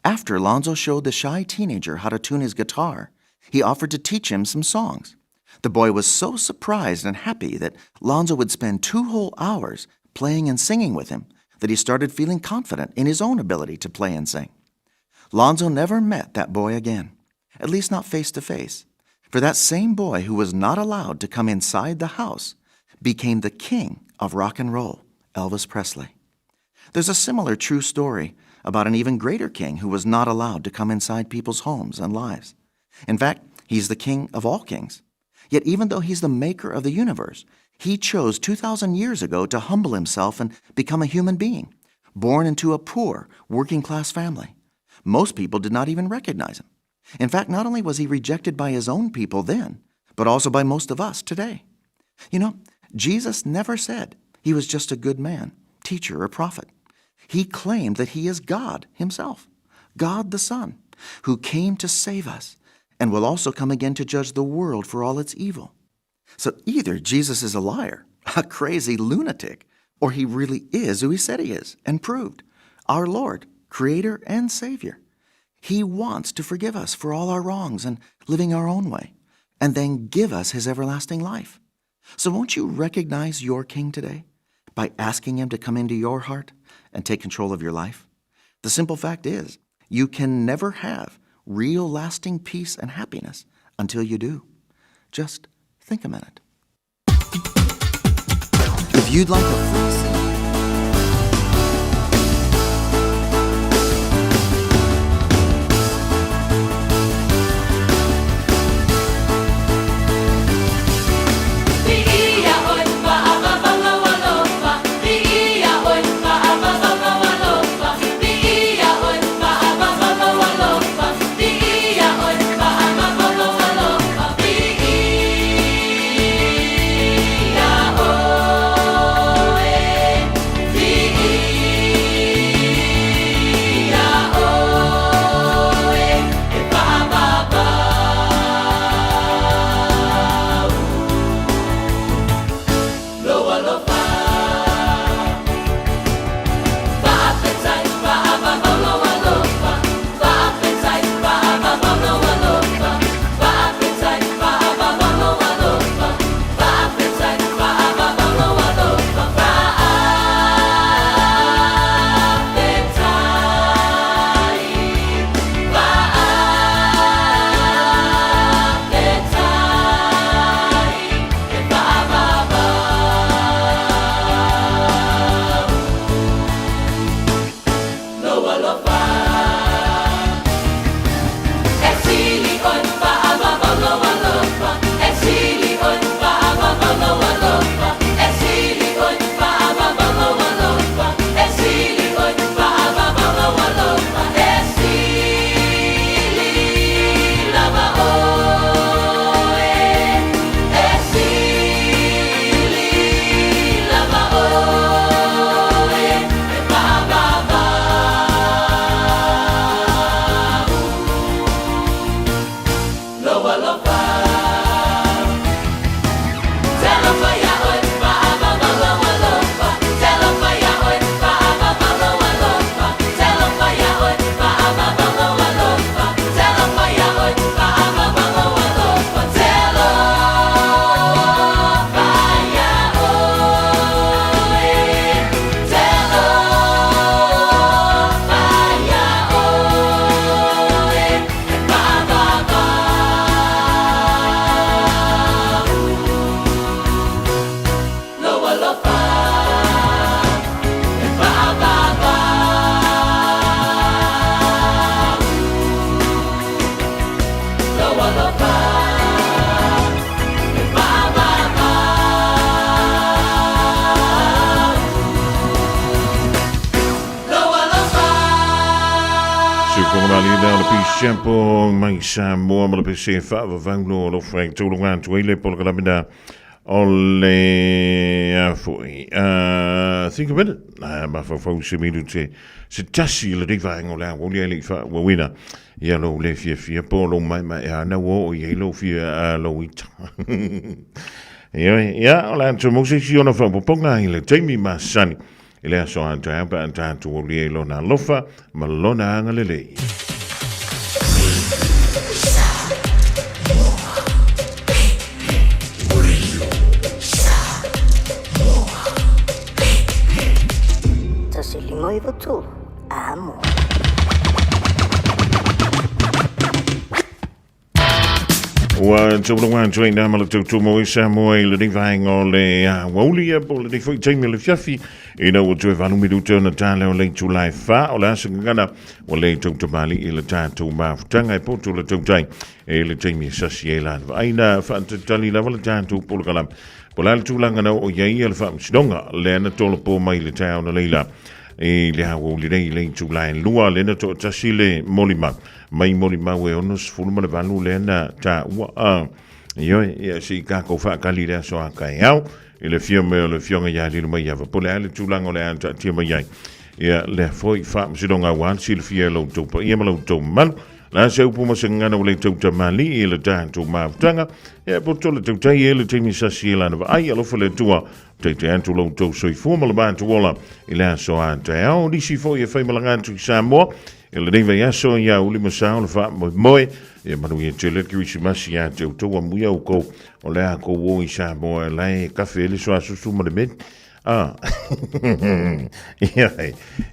After Lonzo showed the shy teenager how to tune his guitar, he offered to teach him some songs. The boy was so surprised and happy that Lonzo would spend two whole hours playing and singing with him that he started feeling confident in his own ability to play and sing. Lonzo never met that boy again, at least not face to face, for that same boy who was not allowed to come inside the house became the king of rock and roll, Elvis Presley. There's a similar true story about an even greater king who was not allowed to come inside people's homes and lives. In fact, he's the king of all kings. Yet, even though he's the maker of the universe, he chose 2,000 years ago to humble himself and become a human being, born into a poor, working class family. Most people did not even recognize him. In fact, not only was he rejected by his own people then, but also by most of us today. You know, Jesus never said he was just a good man, teacher, or prophet. He claimed that he is God himself, God the Son, who came to save us and will also come again to judge the world for all its evil. So either Jesus is a liar, a crazy lunatic, or he really is who he said he is and proved our Lord, Creator, and Savior. He wants to forgive us for all our wrongs and living our own way, and then give us his everlasting life. So won't you recognize your King today by asking him to come into your heart and take control of your life? The simple fact is, you can never have real lasting peace and happiness until you do. Just think a minute. If you'd like a free CD, Siapo mai Samoa ma le pese whaavavau lo alofa e tauloga atu ai le polokalame na o le a foi. Think of it, mafaufau se minute se tasi le riva o le au le le fa wawina ia lo le fia fia po lo mai mai a na wo i lo fia lo ita. Ia ia o le atu mo se si ona whapoponga i le taimi masani. I le aso a taeao pe a tatou aulia i Lona alofa ma Lona agalelei. 2 9 3, Amo. Ua taulaga atu ai nā ma le tautumo i Samoa i lenei vaega o le aoauli ia po o lenei foi taimi o le fiafi ina ua toe 8 minute ona tala o le itula e 4 o le aso gagana ua le tautamali'i i le tatou mafutaga e poto le tautai e le taimi e sasi ai la le vaaina faatalitali lava le tatou polokalame po o le a le tulaga na oo i ai le faamasinoga lea na tolopo mai le taeao na leila i le aoauli nei i le itula e 2 lea na toatasi le molimau mai molimau e 68 lea na taua a ioe ia se i tatou faatali le aso a taeao i le afio mai o le afioga ia Lilomaiava po o le a le tulaga o le a taatia mai ai ia lea foi faamasinoga aua le silafia e lo outou paia ma lo outou mamalu. O le a se upu ma se gagana ua le tautamalii i le tatou mafutaga ia poto le tautai e le taimi sasi e lana vaai alofa le Atua taitai atu lo outou soifua ma le matou ola i le aso a taeao. Nisi foi e faimalaga atu i Samoa i lenei vaiaso ia uli ma sao le faamoemoe ia manuia tele le Kerisimasi ia te outou amuia outou o le a kou o i Samoa e lae kafe le soa susu ma le meli. Ah. Ia,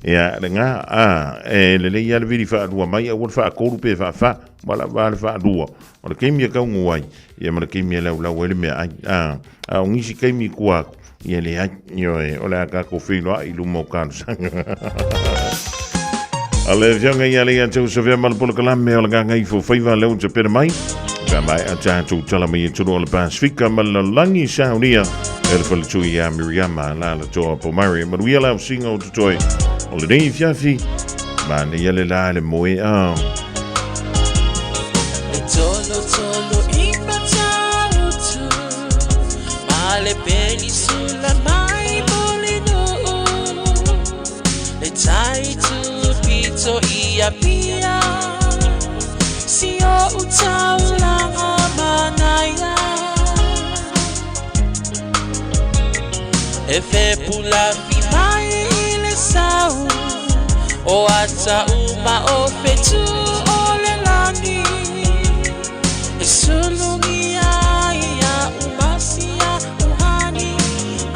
ia, le ngā, ah, e lelei ia le vili whaalua mai, aua le whaakolu pe whaawha, wala wā le whaalua. O le keimi e kaungu ai, ia ma le keimi e lau lau e le mea ai. Ah, a o ngisi keimi kua aku, ia le ai, ioe, o le a kako whiloa i luma o kānusanga. A le afioga ia le ia tau sofia ma le polokalame o le gagaifo faiva leo te pere mai. Ka mai a tātou tala mai e tunu o le Pasifika ma le lalolagi saunia e le faletui ia Miriama la la toa po Mari. Manuia lau singa o totoe o lenei fiafi. Ma nei le la le moe a. E tolo tolo i matautu Ma le penisula mai Mulinuu Le tai tu pito i Apia Si o utaulanga manaia E fepula fi mai i le sau O ata uma o fetu o le lani E sulungi ai ia umasia uhani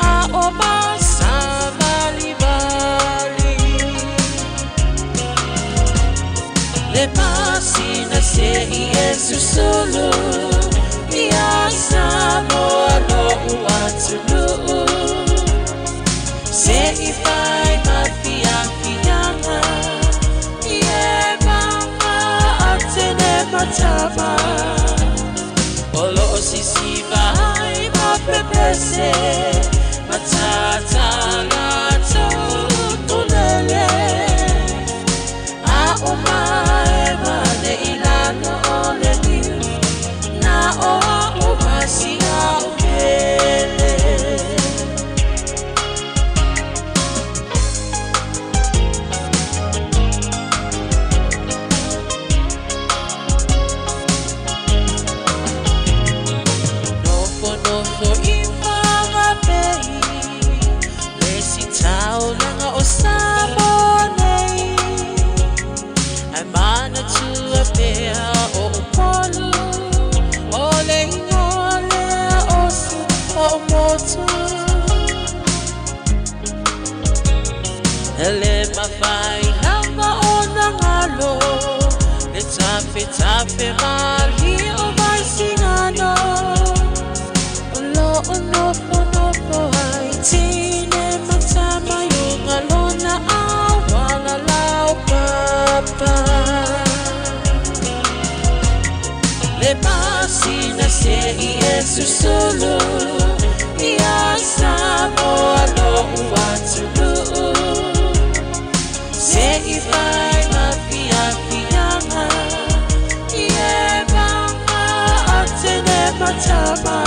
A o masavali vali Le masina se i e susulu Ia Samoa lo uatunuu Se i fai ma fiafiaga I e mama atene matama O lo o sisiva ai ma pepese Matata latou tulele A o mae mane i lalo o le niu Na o a o masia o pele. Nofo nofo i whangapei Le si taulanga o Samoa nei Ai mana tua pea o Upolu O le ingoa lea o si o motu E le mawhai lava o na ngalo Le tafe tafe mali o vai singano O lo o nofo nofo ai tine matama yo ngalona awala lao papa Le masina se i e susulu Ia Samoa lo uatunuu Se i fai ma fiafiaga I e mama atene matama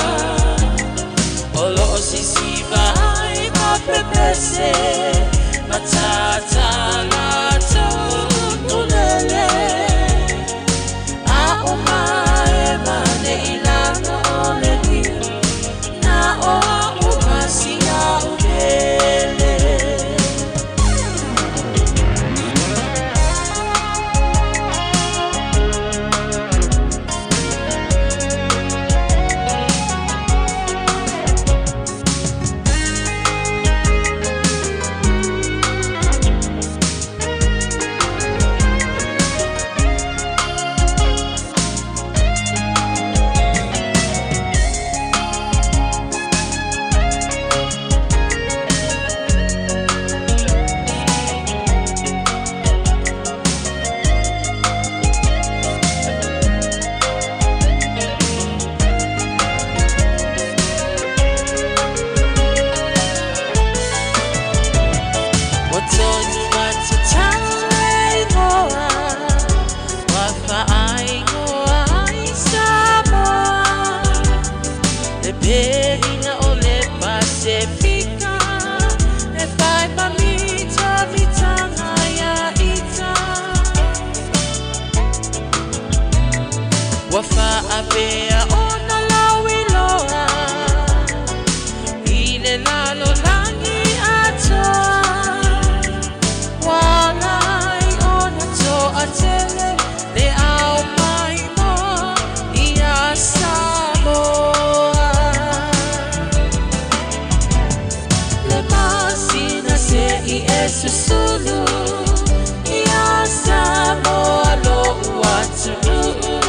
O lo o sisiva ai ma pepese Matata latou tulele A o mae mane i lalo o le niu faapea ona lauiloa i le lalolagi atoa. Ua alai ona toatele le au maimoa ia Samoa. Le masina se'i e susulu ia Samoa lo'u atunuu.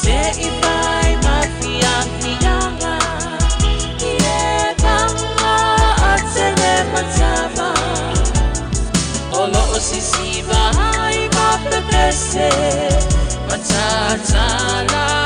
Se'i fai mafiafiaga i e paga atele matava o loo sisiva ai ma pepese matatala.